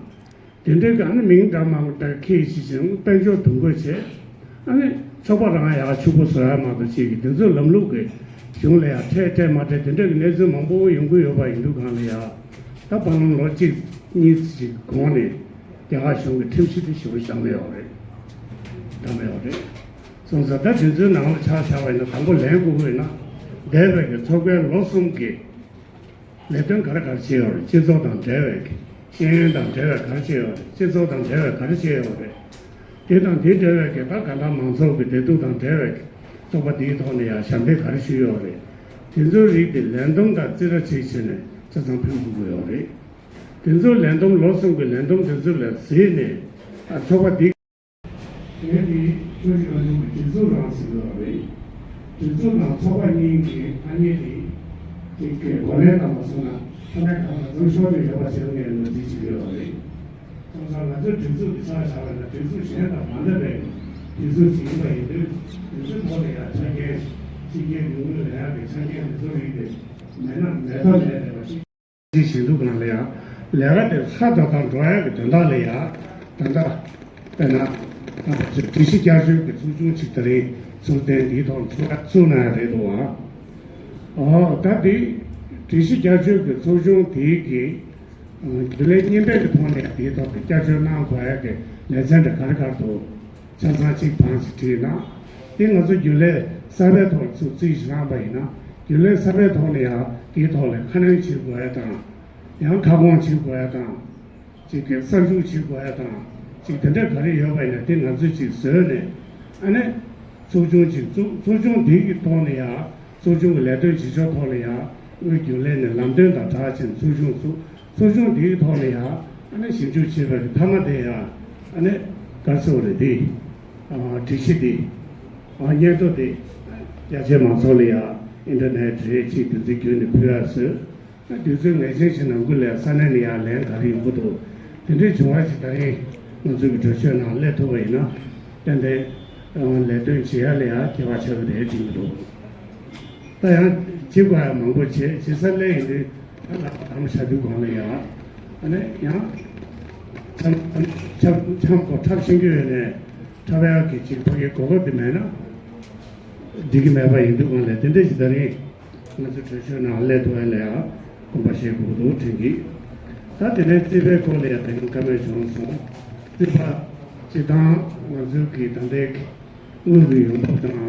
དེ་འདྲའི་གི་ཨ་ནི་མིང་འདྲ་མ་འདྲ་ཁྱེར་ཞིག་ཅིང་དཔལ་འབྱོར་དོན་འཁྱོལ་བྱས། ཨ་ནི་ཚོགས་པ་རང་ཡག་ཕྱུག་པོ་བཟོ་ཡ་མ་གཏོགས་ཅིག་གི་དེ་ཚོ་ལམ་ལུགས་ཀྱི་གཞུང་ལ་ཡང་ཁྲལ་སྤྲད་མ་སྤྲད་དེ་འདྲ་གི་གནས་ཚུལ་མང་པོ་ཡོང་གི་ཡོད་པ་ཡིན་དུས་གང་ལ་ཡང་། ད་བར་ལམ་ལོ་གཅིག་གཉིས་ཅིག་གོང་ནས་རྒྱ་གར་གཞུང་གི་ཁྲིམས་གཞི་དེ་ཞེ་པོ་བཞག་མེད་ཡོད་རེད། བཞག་མེད་ཡོད་རེད། སོང་ཙང་ད་དེ་ཚོའི་ནང་ལ་ཆ་བཞག་པ་ཡིན་ན་དང་པོ་ལེན་དགོས་ཀྱི་ཡོད་ན། འདས་པའི་གི་ཚོགས་པའི་ལོ་གསུམ་གྱི་ལས་དོན་ག་རེ་ག་རེ་བྱས་ཡོད་རེད། སྤྱི་ཚོགས་དང་འབྲེལ་བའི་གི་ཤེས་ཡོན་དང་འབྲེལ་བའི་ག་རེ་བྱས་ཡོད་རེད། སྤྱི་ཚོགས་དང་འབྲེལ་བའི་ག་རེ་བྱས་ཡོད་རེད། དེ་དང་དེ་འབྲེལ་བའི་གི་ད་ག་ད་མང་ཚོགས་ཀྱི་བདེ་སྡུག་དང་འབྲེལ་བའི་གི་ཚོགས་པ་དེའི་ཐོག་ནས་ཡང་ཞབས་འདེགས་ག་རེ་ཞུས་ཡོད་རེད། དེ་ཚོའི་རིགས་དེ་ལས་བསྡོམས་དང་རྩིས་ཁྲ་ཅིག་བྱས་ནས་ཆ་ཚང་ཕུལ་དགོས་ཀྱི་ཡོད་རེད། དེ་ཚོའི་ལས་བསྡོམས་ལོ་གསུམ་གྱི་ལས་བསྡོམས་དེ་ཚོ་ལ་གཟིགས་ནས་ཨ་ཚོགས་པ་འདི། དེ་ནི་ཆོས་རིག་ལྷན་ཁང་གི་སྒྲིག་འཛུགས་རང་ཟེར་གྱི་ཡོད་རེད། སྒྲིག་འཛུགས་དང་ཚོགས་པ་གཉིས་ཀྱི་ཐ་སྙད་དེ་ཅིག་གི་གོ་ལེན་དང་མ་སོང་ན་ཐ་སྙད་གང་ག་ཚོད་ཤོར་དུ་ཡོད་པ་ཞིག་ངས་ངོས་འཛིན་བྱེད་ཀྱི་ཡོད་རེད། སོང་ཙང་ང་ཚོའི་སྒྲིག་འཛུགས་འདི་ཆ་བཞག་པ་ན་སྒྲིག་འཛུགས་གཞན་དང་མ་འདྲ་བའི་སྒྲིག་འཛུགས་ཤིག་ཡིན་པ་ཡིན་དུས། དེ་ཚོའི་ཐོག་ལ་ཡང་ཆ་རྐྱེན། ཕྱི་རྒྱལ་གྱི་དངུལ་ལེན་ཡག་གི་ཆ་རྐྱེན་དེ་ཚོ་རིགས་དེ་མེད་ན་མེད་ཐབས་མེད་རེད་པ། ཅིག་བྱེད་འདུག་གང་ལ་ཡང་ལས་ཀ་དེ་ལྷ་དོ་དང་འགྲོ་ཡག་གི་དོན་དག་ལ་ཡང་ད་ལྟ་དཔེར་ན་སྒྲིག་གཞི་བསྐྱར་བཅོས་ཀྱི་ཚོགས་ཆུང་ཅིག་ད་རེས་ཚོགས་ཐེངས་འདིའི་ཐོག་ཚོགས་ཚུགས་གནང་ཡ་རེད་འདུག་ཨང་། ཨོ་ད་འདི་སྒྲིག་གཞི་བསྐྱར་བཅོས་ཀྱི་ཚོགས་ཆུང་དེའི་གི་རྒྱུན་ལས་གཉིས་ཕན་གྱི་ཐོག་ནས་དེའི་ཐོག་ཏུ་བསྐྱར་བཅོས་གནང་དགོས་ཡ་གི་ལེ་ཚན་དེ་ག་རེ་ག་རེ་འདུག་ཆ་ཚང་གཅིག་བང་ཞིག་བྲིས་ན། དེ་ང་ཚོ་རྒྱུན་ལས་གསར་པའི་ཐོག་ཚུར་རྩིས་ཞིག་བླངས་པ་ཡིན་ན། རྒྱུན་ལས་གསར་པའི་ཐོག་ནས་ཡང་དེའི་ཐོག་ལ་ཁ་སྣོན་བྱེད་དགོས་ཡ་དང་། ཡང་ཁ་སྐོང་བྱེད་དགོས་ཡ་དང་། གཅིག་གི་གསར་འཇུག་བྱེད་དགོས་ཡ་དང་། གཅིག་དེ་འདྲ་ག་རེ་ཡོད་པ་ཡིན་ན་དེ་ང་ཚོས་གཅིག་བཟོས་ནས། ཨ་ནི་ཚོགས་ཆུང་གཅིག་བཙུགས། ཚོགས་ཆུང་དེ་གི་ཐོག་ནས་ཡང་ཚོགས་ཆུང་གི་ལས་དོན་བྱེད་ཕྱོགས་ཐོག་ལ་ཡང་དངུལ་རྒྱུན་ལས་ནས་ལམ་སྟོན་དང་སྦྲགས་བྱས་ནས་ཚོགས་ཆུང་བཙུགས། ཚོགས་ཆུང་དེའི་ཐོག་ནས་ཡང་ཨ་ནི་ཞིབ་འཇུག་བྱས་པའི་མཐའ་མ་དེ་ཡང་ཨ་ནི་ག་རེ་ཟེར་དགོས་རེད། དེ་ཨ་སྒྲིག་གཞི་དེ་ཨ་སྙན་ཐོ་དེ་རྒྱ་ཆེའི་མང་ཚོགས་ལ་ཡང་ཨིན་ཊར་ནེཊ་རེད། ཅིག་དེ་ཚོའི་བརྒྱུད་ནས་ཕུལ་ཡག་བཟོས། དུས་ཚོད་ངེས་ཅན་ཞིག་ནང་ཁུལ་ལ་ས་གནས་ནས་ཡར་ལན་ག་རེ་ཡོང་གི་འདུག་དེ་འདྲའི་བྱུང་བ་ཞིག་ད་རིང་ང་ཚོ་གི་གྲོས་ཆོད་ནང་སླེབས་ཐུབ་པ་ཡིན་ན། ཏན་ཏན་ལས་དོན་བྱེད་ཡ་ལ་ཡང་ཁྱད་པར་ཆགས་ཀྱི་རེད་དྲན་གྱི་འདུག་ད་ཡང་བྱེད་དགོས་ཡ་མང་པོ་བྱས། བྱེད་ས་སླེབས་ཡིན་དུས་ད་ལག་པ་དམ་བཞག་དུས་གོང་ལ་ཡང་ཨ་ནི་ཡང་འཆམ་འཆམ་འཆམ་གོ་འཁྲབ་ཤེས་ཀྱི་ཡོད་ནས་འཁྲབ་ཡག་གི་ཅིག་ཕ་གིའི་གོ་སྐབས་དེ་མེད་ན་འགྲིག་གི་མེད་པ་ཡིན་དུས་གོང་ལ་དེ་འདྲ་ཞིག་ད་རིང་། ང་ཚོ་གྲོས་ཆོད་ནང་སླེབས་ཐུབ་ཡ་ལ་ཡང་དགོངས་པ་བཞེས་དགོས་འདུག་དྲན་གྱི། ད་དེ་ནས་རྩིས་པའི་སྐོར་ལ་ཡང་དེ་རིང་བཀའ་མོལ་བྱུང་སོང་། རྩིས་པ་སྤྱིར་བཏང་ང་ཚོའི་གི་ད་ལྟའི་དངུལ་གྱི་ཡོང་འབབ་དང་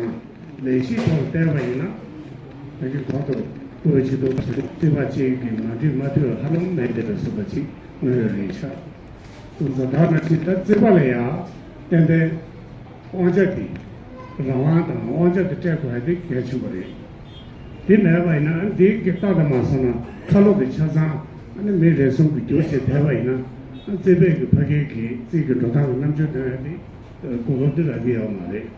ལས་གཞིའི་ཐོག་བལྟས་པ་ཡིན་ན། ད་གིན་གོང་དུ་བཀོད་ཇི་ལྟར་བྱས་རྩིས་པ་གཅིག་གིས་མ་འགྲིག་མ་ཐུབ་ཧ་ལམ་མེད་དེ་འདྲ་སོང་པ་ཅིག་དངོས་ཡོད་རེད་ཤག་སོང་ཙང་ད་ང་ཚོས་ད་རྩིས་པ་ལ་ཡང་ཏན་ཏན། དབང་ཆ་དེ་རང་དབང་དང་དབང་ཆ་དེ་སྤྲད་དགོས་ཡ་དེ་གལ་ཆེན་པོ་རེད། དེ་མེད་པ་ཡིན་ན་འདི་གི་རྟགས་དང་མ་སོང་ན་ཁ་ལོ་དེ་ཆ་ཚང་ཨ་ནི་མི་རེ་ཟུང་གི་རྒྱུ་བྱས་བསྡད་པ་ཡིན་ན་རྩིས་པའི་གི་ཕ་གིའི་གི་རྩིས་ཀྱི་འགྲོ་སྟངས་ཀྱི་རྣམ་དཔྱོད་འདོན་ཡ་དེ་གོ་སྐབས་དེ་རག་གི་ཡོད་མ་རེད།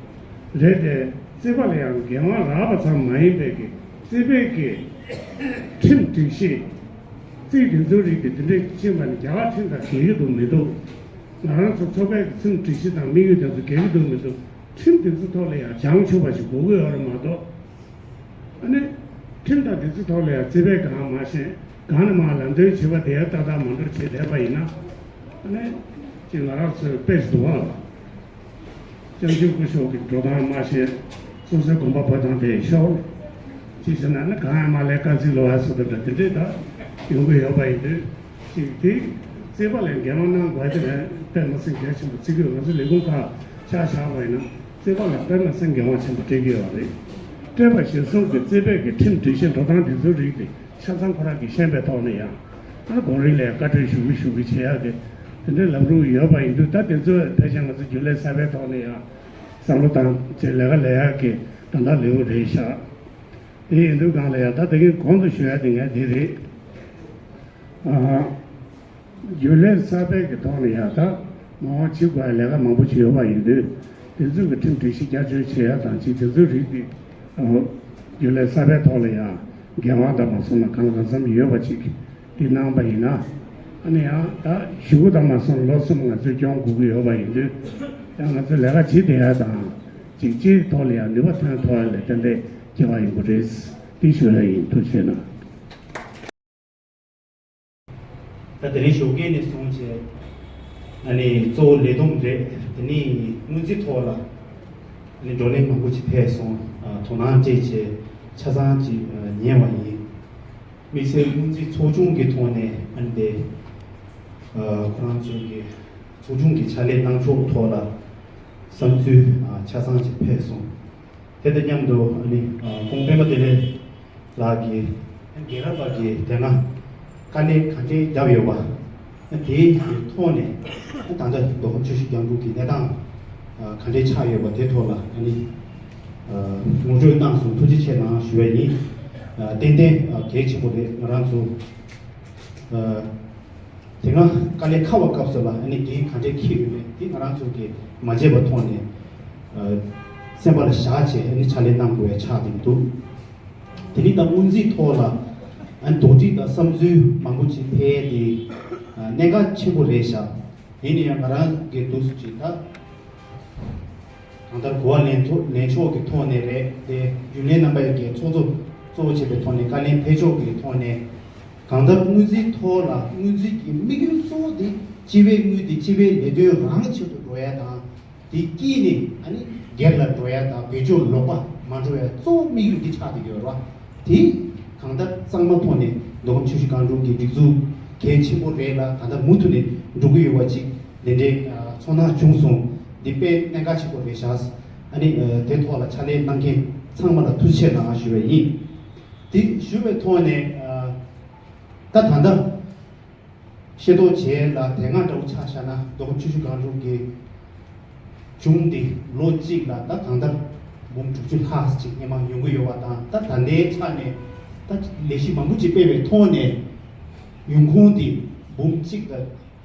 རེད་དེ་རྩིས་པ་ལ་ཡང་འགན་དབང་རག་པ་ཙམ་མ་ཡིན་པའི་གི་རྩིས་པའི་གི་ཁྲིམས་སྒྲིག་གཞི། རྩིས་དེ་ཚོའི་རིགས་དེ་དེ་འདྲས་ཕྱིན་པ་ནི་རྒྱ་གར་ཁྲིམས་དང་འགལ་གྱི་འདུག་མི་འདུག་ང་རང་ཚོ་ཚོགས་པའི་ཁྲིམས་སྒྲིག་གཞི་དང་དམིགས་ཡུལ་དེ་ཚོ་འགལ་གྱི་འདུག་མི་འདུག་ཁྲིམས་དེ་ཚོ་ཐོག་ལ་ཡང་བྱང་ཆུབ་པ་ཞིག་དགོས་ཀྱི་ཡོད་རེད་མ་གཏོགས། ཨ་ནི། ཁྲིམས་དང་དེ་ཚོའི་ཐོག་ལ་ཡང་བརྩི་བས་གང་མ་ཤེས་གང་ནས་མ་ལམ་སྟོན་བྱེད་པ་དེ་ཡང་ཏག་ཏག་མ་འགྲོ་བྱེད་བསྡད་པ་ཡིན་ན། ཨ་ནི། ཅིག་ང་རང་ཚོའི་དཔེ་ཞིག་འདུག་ཨ། སྐྱབས་མགོན་སྐུ་ཞབས་ཀྱི་འགྲོ་སྟངས་མ་ཤེས། སོ་སོའི་དགོན་པ་བོ་དང་དེ་ཤོར། ཅིག་བྱས་ན་ནི་གང་ཡང་མ་ལས་དཀའ་ཚིག་ལོ་བ་སོགས་དང་འདྲ་དེ་འདྲས་ད་ཡོང་གི་ཡོད་པ་ཡིན་དུས། ཅིག་དེ་བརྩེ་བ་ལས་འགལ་བ་གནང་དགོས་དེ་ལས་དཔེ་མི་སྲིད་གལ་ཆེན་པོ་བརྩི་གི་ཡོད། ང་ཚོ་ལས་ཁུངས་ཁག་ཆ་བཞག་པ་ཡིན་ན་བརྩེ་བ་ལ་དཔེ་མི་སྲིད་འགལ་བ་ཆེན་པོ་སྤྲད་ཀྱི་ཡོད་རེད། སྤྲད་པ་གཞིར་བཟུང་གི་བརྩེ་བས་ཀྱི་ཁྲིམས་སྒྲིག་གཞི་འགྲོ་སྟངས་དེ་ཚོའི་རིགས་དེ་ཆ་ཚང་ཁོ་རང་གིས་ཤེས་པའི་ཐོག་ནས་ཡང་ཨ་གོང་རིམ་ལ་ཡང་བཀའ་འཁྲོལ་ཞུ་གི་ཞུ་གི་བྱེད་ཡག་དེ་དེ་འདྲའི་ལམ་ལུགས་ཡོད་པ་ཡིན་དུས། ད་དེ་ཚོ་ཕལ་ཆེར་ང་ཚོ་རྒྱུན་ལས་གསར་པའི་ཐོག་ནས་ཡང་བསམ་བློ་བཏང་བྱས་ལས་ཀ་ལས་ཡག་གི་ད་ལྟ་ལེའུ་རེད་ཤག་དེ་ཡིན་དུས་སྒང་ལ་ཡང་ད་དེ་གིན་གོང་དུ་ཞུ་ཡ་དེ་ངས་འདི་རེད། ཨ། རྒྱུན་ལས་གསར་པའི་གི་ཐོག་ནས་ཡང་ད་མ་འོངས་བྱེད་དགོས་ཡ་ལས་ཀ་མང་པོ་ཞིག་ཡོད་པ་ཡིན་དུས། དེ་ཚོའི་གི་ཁྲིམས་སྒྲིག་གཞི་བསྐྱར་བཅོས་བྱེད་ཡ་དང་ཅིག་དེ་ཚོའི་རིགས་དེ། ཨ། རྒྱུན་ལས་གསར་པའི་ཐོག་ལ་ཡང་འགན་དབང་དང་མ་སོང་ན་གང་ལ་གང་འཚམ་ཡོད་པ་ཅིག་དེ་གནང་པ་ཡིན་ན། ཨ་ནི་ཡང་ད་གཞུག་གུ་དང་མ་སོང་ལོ་གསུམ་ང་ཚོས་སྐྱོང་དགོས་ཀྱི་ཡོད་པ་ཡིན་དུས། ཡང་ང་ཚོས་ལས་ཀ་བྱེད་བསྡད་ཡ་དང་ཅིག་སྤྱིའི་ཐོག་ལ་ཡང་ནུས་པ་ཐོན་ཐུབ་ཡ་ལ་ཏན་ཏན་སྐྱེ་བ་ཡོང་གི་རེད། དེ་ཞུ་ཡ་ཡིན། ཐུགས་རྗེ་གནང་། ད་དེ་རིང་ཞོགས་ཀས་ནས་བཟུང་བྱས། ཨ་ནི་གཙོ་བོ་ལས་བསྡོམས་རེད། དེ་ནས་སྔོན་རྩིས་ཐོག་ལ་ཨ་ནི་བགྲོ་གླེང་མང་པོ་ཅིག་ཕེབས་སོང་། ཨ། དོ་སྣང་སྤྲད་བྱས་ཆ་ཚང་ཅིག་ཨ་ཉན་པ་ཡིན། དམིགས་བསལ་སྔོན་རྩིས་ཚོགས་ཆུང་གི་ཐོག་ནས་ཨ་ནི་དེ་ཨ་ཁོ་རང་ཚོའི་གི་ཚོགས་ཆུང་གི་ཕྱག་ལས་གནང་ཕྱོགས་ཐོག་ལ་བསམ་ཚུལ་ཨ་ཆ་ཚང་ཅིག་ཕེབས་སོང་། དེ་དང་མཉམ་དུ་ཨ་ནི་ཨ་ཁོང་སྤེན་པ་བདེ་ལེགས་ལགས་ཀྱིས་རྒན་རབས་པ་གིས་དེ་སྔ་དཀའ་ལས་ག་འདྲས་བརྒྱབ་ཡོད་པ། དེའི་ཐོག་ནས་ད་ལྟ་མདོ་ཁམས་ཆུ་བཞི་སྒང་དྲུག་གི་གནས་སྟངས་ག་འདྲས་ཆགས་ཡོད་པ་དེ་ཐོག་ལ་ཨ་ནི་ངོ་སྤྲོད་གནང་སོང་། ཐུགས་རྗེ་ཆེ་གནང་ཞུ་བ་ཡིན། ཏན་ཏན་གལ་ཆེན་པོ་རེད། ང་རང་ཚོ་དེ་སྔ་དཀའ་ལས་ཁག་པའི་སྐབས་སུ་ལ་ཨ་ནི་འགན་ག་འདྲས་འཁྱེར་ཡོད་མེད་དེ་ང་རང་ཚོ་གིས་མ་བརྗེད་པའི་ཐོག་ནས་སེམས་པ་ལ་བཞག་བྱས་ཨ་ནི་ཕྱག་ལས་གནང་དགོས་པའི་ཆགས་བསྡད་འདུག་དེ་ནི་ད་སྔོན་རྩིས་ཐོག་ལ་ཨ་ནི་དོགས་འདྲི་དང་བསམ་ཚུལ་མང་པོ་ཅིག་འཕེལ་ཏེ་གནད་འགག་ཆེན་པོ་རེད་ཤག་ཡིན་ན་ཡང་ང་རང་གི་འདུག་སུ་ཅིག་ད་གང་ལྟར་གོ་བ་ལེན་ཐོག་ལེན་ཕྱོགས་ཀྱི་ཐོག་ནས་རེད་དེ། རྒྱུན་ལས་རྣམ་པ་ཡི་གི་ཚོགས་གཙོ་གཙོ་བོ་བྱས་པའི་ཐོག་ནས་བཀའ་ལན་ཕེབས་ཕྱོགས་ཀྱི་ཐོག་ནས་གང་ལྟར་སྔོན་རྩིས་ཐོག་ལ་སྔོན་རྩིས་ཀྱི་དམིགས་ཡུལ་གཙོ་བོ་དེ་སྤྱི་པའི་དངུལ་དེ་སྤྱི་པའི་ལས་དོན་རང་ཆེད་དུ་འགྲོ་ཡ་དང་། དེ་དཀྱིལ་ནས་ཨ་ནི་སྒེར་ལ་འགྲོ་ཡ་དང་བེད་སྤྱོད་ལོག་པ་མ་འགྲོ་ཡ་གཙོ་བོ་དམིགས་ཡུལ་འདི་ཆགས་བསྡད་ཡོད་རེད་བ། དེ་གང་ལྟར་གཙང་མ་ཐོག་ནས་མདོ་ཁམས་ཆུ་བཞི་སྒང་དྲུག་གི་སྒྲིག་འཛུགས་གལ་ཆེན་པོ་རེད་ལ། གང་ལྟར་མུ་མཐུད་ནས་འགྲོ་གི་ཡོད་པ་ཅིག་དེ་འདྲའི་ཚོར་སྣང་བྱུང་སོང་། འདི་དཔེ་གནད་འགག་ཆེན་པོ་རེད་ཤག་ཨ་ནི་དེ་ཐོག་ལ་ཕྱག་ལས་གནང་མཁན་ཚང་མ་ལ་ཐུགས་རྗེ་ཆེ་གནང་ཞུ་བ་ཡིན། དེ་ཞུ་བའི་ཐོག་ནས་ད་ད་ལྟ། ཤེས་རྟོགས་བྱས་ལ་དེ་སྔ་འདྲ་བོ་ཆ་བཞག་ན་མདོ་ཁམས་ཆུ་བཞི་སྒང་དྲུག་གི་གཞུང་འདི་ལོ་གཅིག་ལ་ད་གང་ལྟར་འབུམ་དྲུག་ཅུ་ལྷག་ཅིག་སྔོན་མ་ཡོང་གི་ཡོད་པ་དང་། ད་ད་ལྟའི་ཆ་ནས་ད་ལས་གཞི་མང་པོ་ཅིག་སྤེལ་བའི་ཐོག་ནས་ཡོང་ཁུངས་འདི་འབུམ་གཅིག་དང་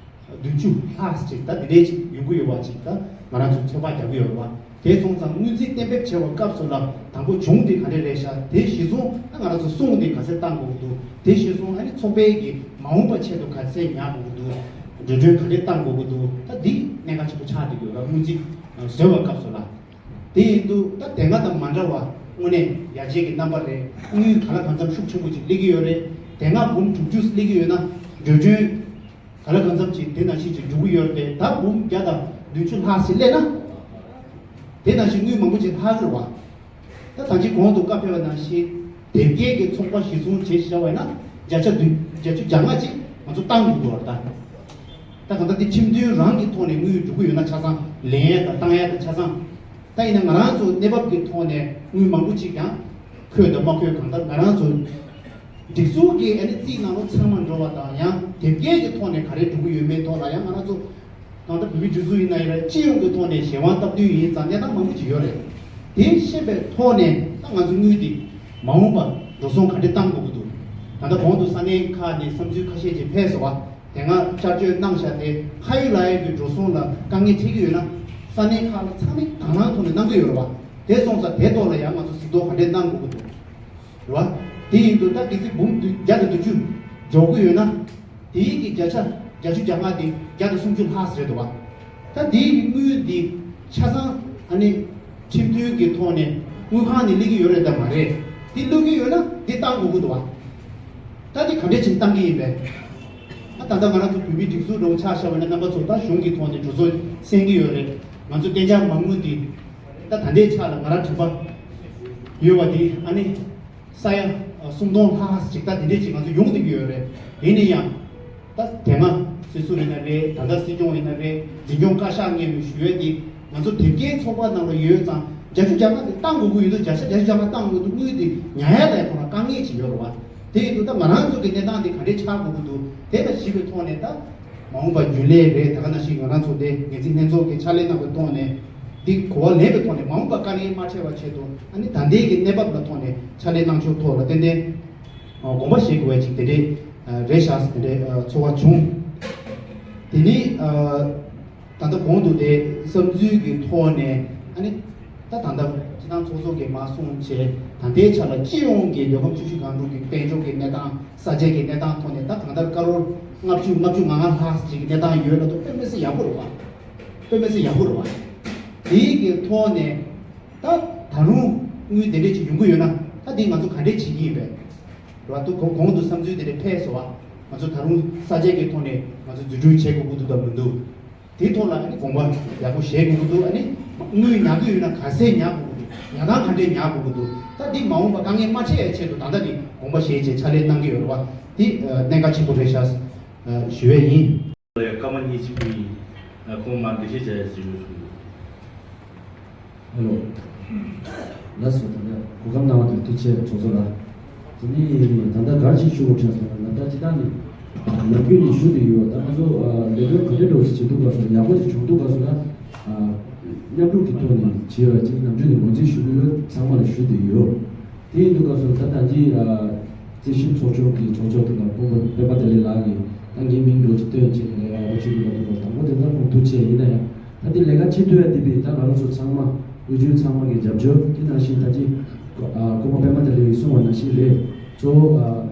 བདུན་ཅུ་ལྷག་ཅིག་ད་དེ་འདྲའི་ཅིག་ཡོང་གི་ཡོད་པ་ཅིག་ད་ང་རང་ཚོས་ཚོད་དཔག་རྒྱག་གི་ཡོད་རེད་བ། དེ་སོང་ཙང་སྔོན་རྩིས་གཏན་འབེབས་བྱེད་པའི་སྐབས་སུ་ལ་དང་པོ་གཞུང་དེ་ག་འདྲ་རེད་ཤག་དེ་གཞི་བཟུང་ཨ་ང་རང་ཚོ་སྲུང་དེ་ག་ཚད་བཏང་དགོས་ཀྱི་འདུག་དེ་གཞི་བཟུང་ཨ་ནི་ཚོགས་པའི་གི་མ་འོངས་པ་ཆེད་དུ་ག་ཚད་ཉར་དགོས་ཀྱི་འདུག་འགྲོ་གྲོན་ག་འདྲ་བཏང་དགོས་ཀྱི་འདུག་ད་འདི་གནད་འགག་ཆེན་པོ་ཆགས་བསྡད་ཡོད་ར། སྔོན་རྩིས་བཟོ་བའི་སྐབས་སུ་ལ། དེ་ཡིན་དུས་ད་དེ་སྔ་དང་མ་འདྲ་བ་དངོས་གནས་ཡར་རྒྱས་ཀྱི་རྣམ་པ་རེད། དངུལ་ག་ལ་གང་འཚམ་ཤུགས་ཆེན་པོ་ཅིག་སླེབས་ཀྱི་ཡོད་རེད། དེ་སྔ་འབུམ་དྲུག་ཅུ་སླེབས་ཀྱི་ཡོད་ན་འགྲོ་གྲོན། ག་ལ་གང་འཚམ་ཅིག་དེ་ནང་བཞིན་ཅིག་འགྲོ་གི་ཡོད་རེད་དེ། ད་འབུམ་བརྒྱ་དང་བདུན་ཅུ་ལྷག་ཅིག་སླེབས་ན། དེ་ནང་བཞིན་དངུལ་མང་པོ་ཅིག་ལྷག་གི་རེད་བ། ད་ད་ཅི་གོང་དུ་བཀའ་ཕེབས་པ་ནང་བཞིན་དེབ་སྐྱེལ་གྱི་ཚོགས་པ་གཞི་བཟུང་བྱས་བཞག་པ་ཡིན་ན་བརྒྱ་ཆ་བདུན་བརྒྱད་ཅུ་གྱ་ལྔ་ཅིག་ང་ཚོ་བཏང་དགོས་ཀྱི་ཡོད་རེད་ད། ད་གང་ལྟར་དེ་ཁྲིམས་མཐུན་རང་གི་ཐོག་ནས་དངུལ་འགྲོ་གི་ཡོད་ན་ཆ་ཚང་ལེན་ཡ་དང་བཏང་ཡ་དང་ཆ་ཚང་། ད་ཡིན་ན་ང་རང་ཚོ་གནས་བབ་ཀྱི་ཐོག་ནས་དངུལ་མང་པོ་ཅིག་ཀྱང་འཁོས་དང་མ་འཁོས་གང་ལྟར་ང་རང་ཚོ་སྒྲིག་འཛུགས་ཀྱི་ཨ་ནི་རྩིས་ནང་ལོགས་ཚང་མ་འགྲོ་བ་དང་། ཡང་དེབ་སྐྱེལ་གྱི་ཐོག་ནས་ག་རེ་འགྲོ་གི་ཡོད་མེད་ཐོག་ལ་ཡང་ང་རང་ཚོ་གང་ལྟར་བོད་མིའི་སྒྲིག་འཛུགས་ཡིན་ན་ཡང་རེད། སྤྱི་ཡོངས་ཀྱི་ཐོག་ནས་གཞན་དབང་སྟབས་བསྟུན་ཡིན་ཙང་གནས་སྟངས་མང་པོ་ཅིག་ཡོད་རེད། དེ་ཤེས་པའི་ཐོག་ནས་ད་ང་ཚོ་དངུལ་འདི་མ་འོངས་པར་འགྲོ་སོང་ག་འདྲ་བཏང་དགོས་ཀྱི་འདུག་ད་ལྟ་གོང་དུ་ས་གནས་ཁག་ནས་བསམ་ཚུལ་ཁ་ཤས་ཅིག་ཕེབས་སོང་བ། དེ་སྔ་བསྐྱར་བཅོས་གནང་བཞག་དེ་ཁ་ཡོད་ལག་ཡོད་ཀྱི་འགྲོ་སོང་ལ་དཀའ་ངལ་འཕྲད་ཀྱི་ཡོད་ན། ས་གནས་ཁག་ལ་ཚང་མས་དང་བླངས་ཐོག་ནས་གནང་གི་ཡོད་རེད་བ། དེ་སོང་ཙང་དེ་ཐོག་ལ་ཡང་ང་ཚོ་གཟིགས་རྟོག་ག་འདྲས་གནང་དགོས་ཀྱི་འདུག་རེད་བ། དེ་ཡིན་དུས་ད་གལ་སྲིད་འབུམ་བདུན་བརྒྱ་དང་བདུན་ཅུ་འཇོག་གི་ཡོད་ན། དེའི་གི་བརྒྱ་ཆ་བརྒྱད་ཅུ་གྱ་ལྔ་དེ་བརྒྱ་དང་སུམ་ཅུ་ལྷག་ཙམ་རེད་འདུག་བ། ད་དེའི་གི་དངུལ་འདི་ཆ་ཚང་ཨ་ནི། ཁྲིམས་མཐུན་གྱི་ཐོག་ནས་དངུལ་ཁང་ནས་སླེབས་ཀྱི་ཡོད་རེད་དམ་མ་རེད། འདི་སླེབས་ཀྱི་ཡོད་ན་འདི་བཏང་དགོས་ཀྱི་འདུག་བ། ད་འདི་ག་འདྲས་བྱས་ནས་བཏང་གི་ཡིན་པས། ཨ་ད་ལྟ་ང་རང་ཚོ་བོད་མིའི་སྒྲིག་འཛུགས་འདྲ་བོ་ཆ་བཞག་པ་ན་རྣམ་པ་ཚོ་ད་གཞུང་གི་ཐོག་ནས་གྲོས་ཚོགས་གསན་གྱི་ཡོད་རེད། ང་ཚོ་གཏན་འཇགས་མ་དངུལ་འདི་ད་ད་ལྟའི་ཆ་ལ་ང་རང་དྲན་པ་ཡོད་པ་འདི་ཨ་ནི་ས་ཡ་སུམ་སྟོང་ལྷག་ཅིག་ད་དེ་འདྲས་ཅིག་ང་ཚོ་ཡོང་བསྡད་ཀྱི་ཡོད་རེད། ཡིན་ན་ཡང་། ད་དེ་སྔ་སྲིད་ཟུར་ཡིན་ན་རེད། ད་ལྟ་སྲིད་སྐྱོང་ཡིན་ན་རེད། འཛིན་སྐྱོང་བཀའ་ཤག་སྔོན་མ་ཞུ་ཡས་དེ་ང་ཚོ་དེབ་སྐྱེལ་ཚོགས་པ་ནང་ལ་ཡོད་ཙང་བརྒྱ་ཆ་བརྒྱ་ལྔ་དེ་བཏང་དགོས་ཀྱི་ཡོད་དུས་བརྒྱ་ཆ་བརྒྱ་ཆ་བརྒྱ་ལྔ་བཏང་དགོས་འདུག་དངུལ་དེ་ཉར་ཡ་ལ་ཁོ་རང་དཀའ་ངལ་ཅིག་ཡོད་རེད་བ། དེ་ཡིན་དུས་ད་ང་རང་ཚོ་གི་གནས་སྟངས་དེ་ག་འདྲས་ཆགས་དགོས་ཀྱི་འདུག་དེ་ལ་གཞིགས་པའི་ཐོག་ནས་ད་མ་འོངས་པ་རྒྱུན་ལས་རེད། ད་ག་ནང་བཞིན་ང་རང་ཚོ་དེ་འགན་འཛིན་ལྷན་ཚོགས་ཀྱི་ཕྱག་ལས་གནང་བའི་ཐོག་ནས་དེ་གོ་བ་ལེན་པའི་ཐོག་ནས་མ་འོངས་པ་དཀའ་ངལ་མ་འཕྲད་པ་ཆེད་དུ་ཨ་ནི་ད་ལྟའི་གི་གནས་བབ་ལ་ཐོག་ནས་ཕྱག་ལས་གནང་ཕྱོགས་ཐོག་ལ་ཏན་ཏན་དགོངས་པ་བཞེས་དགོས་པ་ཅིག་དེ་འདྲས་རེད་ཤག་དེ་འདྲས་ཚོར་བ་བྱུང་། དེ་ནི། ད་ལྟ་གོང་དུ་དེ་བསམ་ཚུལ་གྱི་ཐོག་ནས་ཨ་ནི་ད་ད་ལྟ་སྤྱི་བཏང་ཚོགས་གཙོ་གིས་མར་གསུངས་བྱས། ད་ལྟའི་ཆ་ལ་སྤྱི་ཡོངས་ཀྱི་ལས་ཁུངས་བཅུ་བཞི་སྒང་དྲུག་གི་དཔལ་འབྱོར་གྱི་གནས་སྟངས་ས་ཆའི་གི་གནས་སྟངས་ཐོག་ནས་ད་གང་ལྟར་ཀ་རོར་ལྔ་བཅུ་ལྔ་བཅུ་ང་ལྔ་ལྷག་ཅིག་གི་གནས་སྟངས་ཡོད་ལ་ཐོག་དཔེ་མི་སྲིད་ཡག་པོ་རེད་བ། དཔེ་མི་སྲིད་ཡག་པོ་རེད་བ། དེའི་གི་ཐོག་ནས་ད་ད་རུང་དངུལ་དེ་འདྲས་ཅིག་ཡོང་གི་ཡོད་ན་ད་དེ་ང་ཚོ་ག་འདྲས་བྱེད་ཀྱི་ཡིན་པས། རེད་བ། དུ་གོང་གོང་དུ་བསམ་ཚུལ་དེ་འདྲས་ཕེབས་སོང་བ། ང་ཚོ་ད་རུང་ས་ཆའི་གི་ཐོག་ནས་ང་ཚོ་འཛུལ་སྒྲོལ་བྱེད་དགོས་ཀྱི་འདུག་དང་མི་འདུག་དེའི་ཐོག་ལ་ཨ་ནི་དགོངས་པ་ཡག་པོ་བཞེས་དགོས་ཀྱི་འདུག་ཨ་ནི་དངུལ་ཉར་གི་ཡོད་ན་ག་ཚད་ཉར་དགོས་ཀྱི་འདུག་ཉར་སྟངས་ག་འདྲས་ཉར་དགོས་ཀྱི་འདུག་ད་འདི་མ་འོངས་པ་དཀའ་ངལ་མ་འཕྲད་ཡའི་ཆེད་དུ་ད་ལྟ་ནས་དགོངས་པ་བཞེས་བྱས་ཕྱག་ལས་གནང་གི་ཡོད་རེད་བ། འདི་གནད་འགག་ཆེན་པོ་རེད་ཤག་ཞུ་བ་ཡིན། སྐར་མ་གཉིས་ཅིག་ཕུལ་ཡིན། ཁོང་མར་འགྲེལ་བཤད་བྱ་ཡ་ཟེར་ཡོད་སོང་། ཧེ་ལོ། ལགས་སོ། ད་ལྟ་གོ་སྐབས་གནང་བ་དེ་ཐུགས་རྗེ་ཆེ་ཚོགས་གཙོ་ལགས། དེ་ནས་ད་ལྟ་ག་རེ་ཞིག་ཞུ་དགོས་དྲན་སོང་ན། ད་ལྟ་སྤྱི་བཏང་ནས་ནམ་རྒྱུན་ནས་ཞུ་བསྡད་ཡོད། ད་ང་ཚོ་ལས་དོན་ག་འདྲ་འདྲ་བོ་ཞིག་བྱེད་འདུག་ག་སོང་། ཡག་པོ་ཞིག་བྱུང་འདུག་ག་སོང་ན། མཉམ་རུབ་ཀྱི་ཐོག་ནས་བྱས་པ་ཅིག་ནམ་རྒྱུན་ནས་ངོས་འཛིན་ཞུ་གི་ཡོད། ཚང་མ་ལ་ཞུ་བསྡད་ཡོད། དེ་ཡིན་འདུག་ག་སོང་། ད་ད་ལྟའི་རྩིས་ཞིབ་ཚོགས་ཆུང་གི་ཚོགས་གཙོ་དེ་ལ་སྐུ་ངོ་པད་མ་བདེ་ལེགས་ལགས་ཀྱིས་ད་ངའི་མིང་འདྲ་བོ་ཅིག་བཏོན་བྱས་ནས་ལས་ཀ་ཡག་པོ་བྱེད་ཀྱི་འདུག་ག་དང་པོ་དེ་ལ་ཁོང་ཐུགས་རྗེ་ཆེ། ཡིན་ན་ཡང་། ད་འདི་ལས་ཀ་བྱེད་ཐུབ་ཡ་འདི་བས་ད་ང་རང་ཚོ་ཚང་མ་དབུས་རྒྱུན་ཚང་མ་གི་རྒྱབ་སྐྱོར། དེ་ནང་བཞིན་ད་ཅི་སྐུ་ངོ་པད་མ་བདེ་ལེགས་ཀྱིས་གསུངས་པ་ནང་བཞིན་རེད། གཙོ་བོ་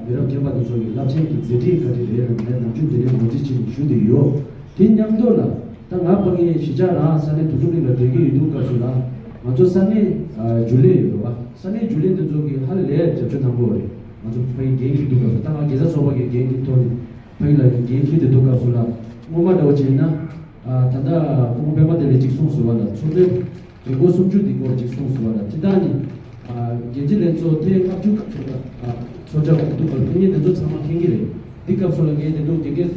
མི་རབས་རྒན་པ་དེ་ཚོ་གི་རླབས་ཆེན་གྱི་མཛད་འཕྲིན་ག་འདྲ་རེད་ལབ་ནས་ནམ་རྒྱུན་དེ་འདྲའི་ངོས་འཛིན་བྱས་ནས་ཞུ་བསྡད་ཡོད། དེ་མཉམ་དུ་ལ་ད་ང་ཕ་གི་གཞིས་ཆགས་རང་ས་གནས་དུ་ཚོ་གླིང་ལ་སྡོད་ཀྱི་ཡོད་དུས་སྐབས་སུ་ལ་ང་ཚོ་ས་གནས་རྒྱུན་ལས་ཡོད་རེད་བ། ས་གནས་རྒྱུན་ལས་དེ་ཚོ་གི་ཧ་ལས་རྒྱབ་སྐྱོར་གནང་གི་ཡོད་རེད། ང་ཚོ་ཕ་གི་འགན་འཁྱེར་དུས་སྐབས་སུ། ད་ང་དགེ་རྩ་ཚོགས་པ་གི་འགན་འཁྱེར་ཐོག་ནས་ཕ་གི་ལ་འགན་འཁྱེར་བསྡད་དུས་སྐབས་སུ་ལ་སྔོན་མ་འདྲ་བོ་བྱས་ན། ད་ལྟ་སྐུ་ངོ་པད་མ་བདེ་ལེགས་ཅིག་གསུངས་སོང་བ་ལ། ཚོགས་འདུ་རྒྱན་འཁོགས་སུམ་ཅུ་འདི་སྐོར་ཅིག་གསུངས་སོང་བ་ལ། སྤྱིར་བཏང་ནི་འགན་འཛིན་ལྷན་ཚོགས་ཐེངས་ལྔ་བཅུ་ཙམ་ཚོགས་བཅར་འོང་འདུག་པར་ཕེབས་མཁན་དེ་ཚོ་ཚང་མ་མཁྱེན་གྱི་རེད། འདི་སྐབས་སུ་ལ་ངས་དེ་དུས་རྒན་རྒན་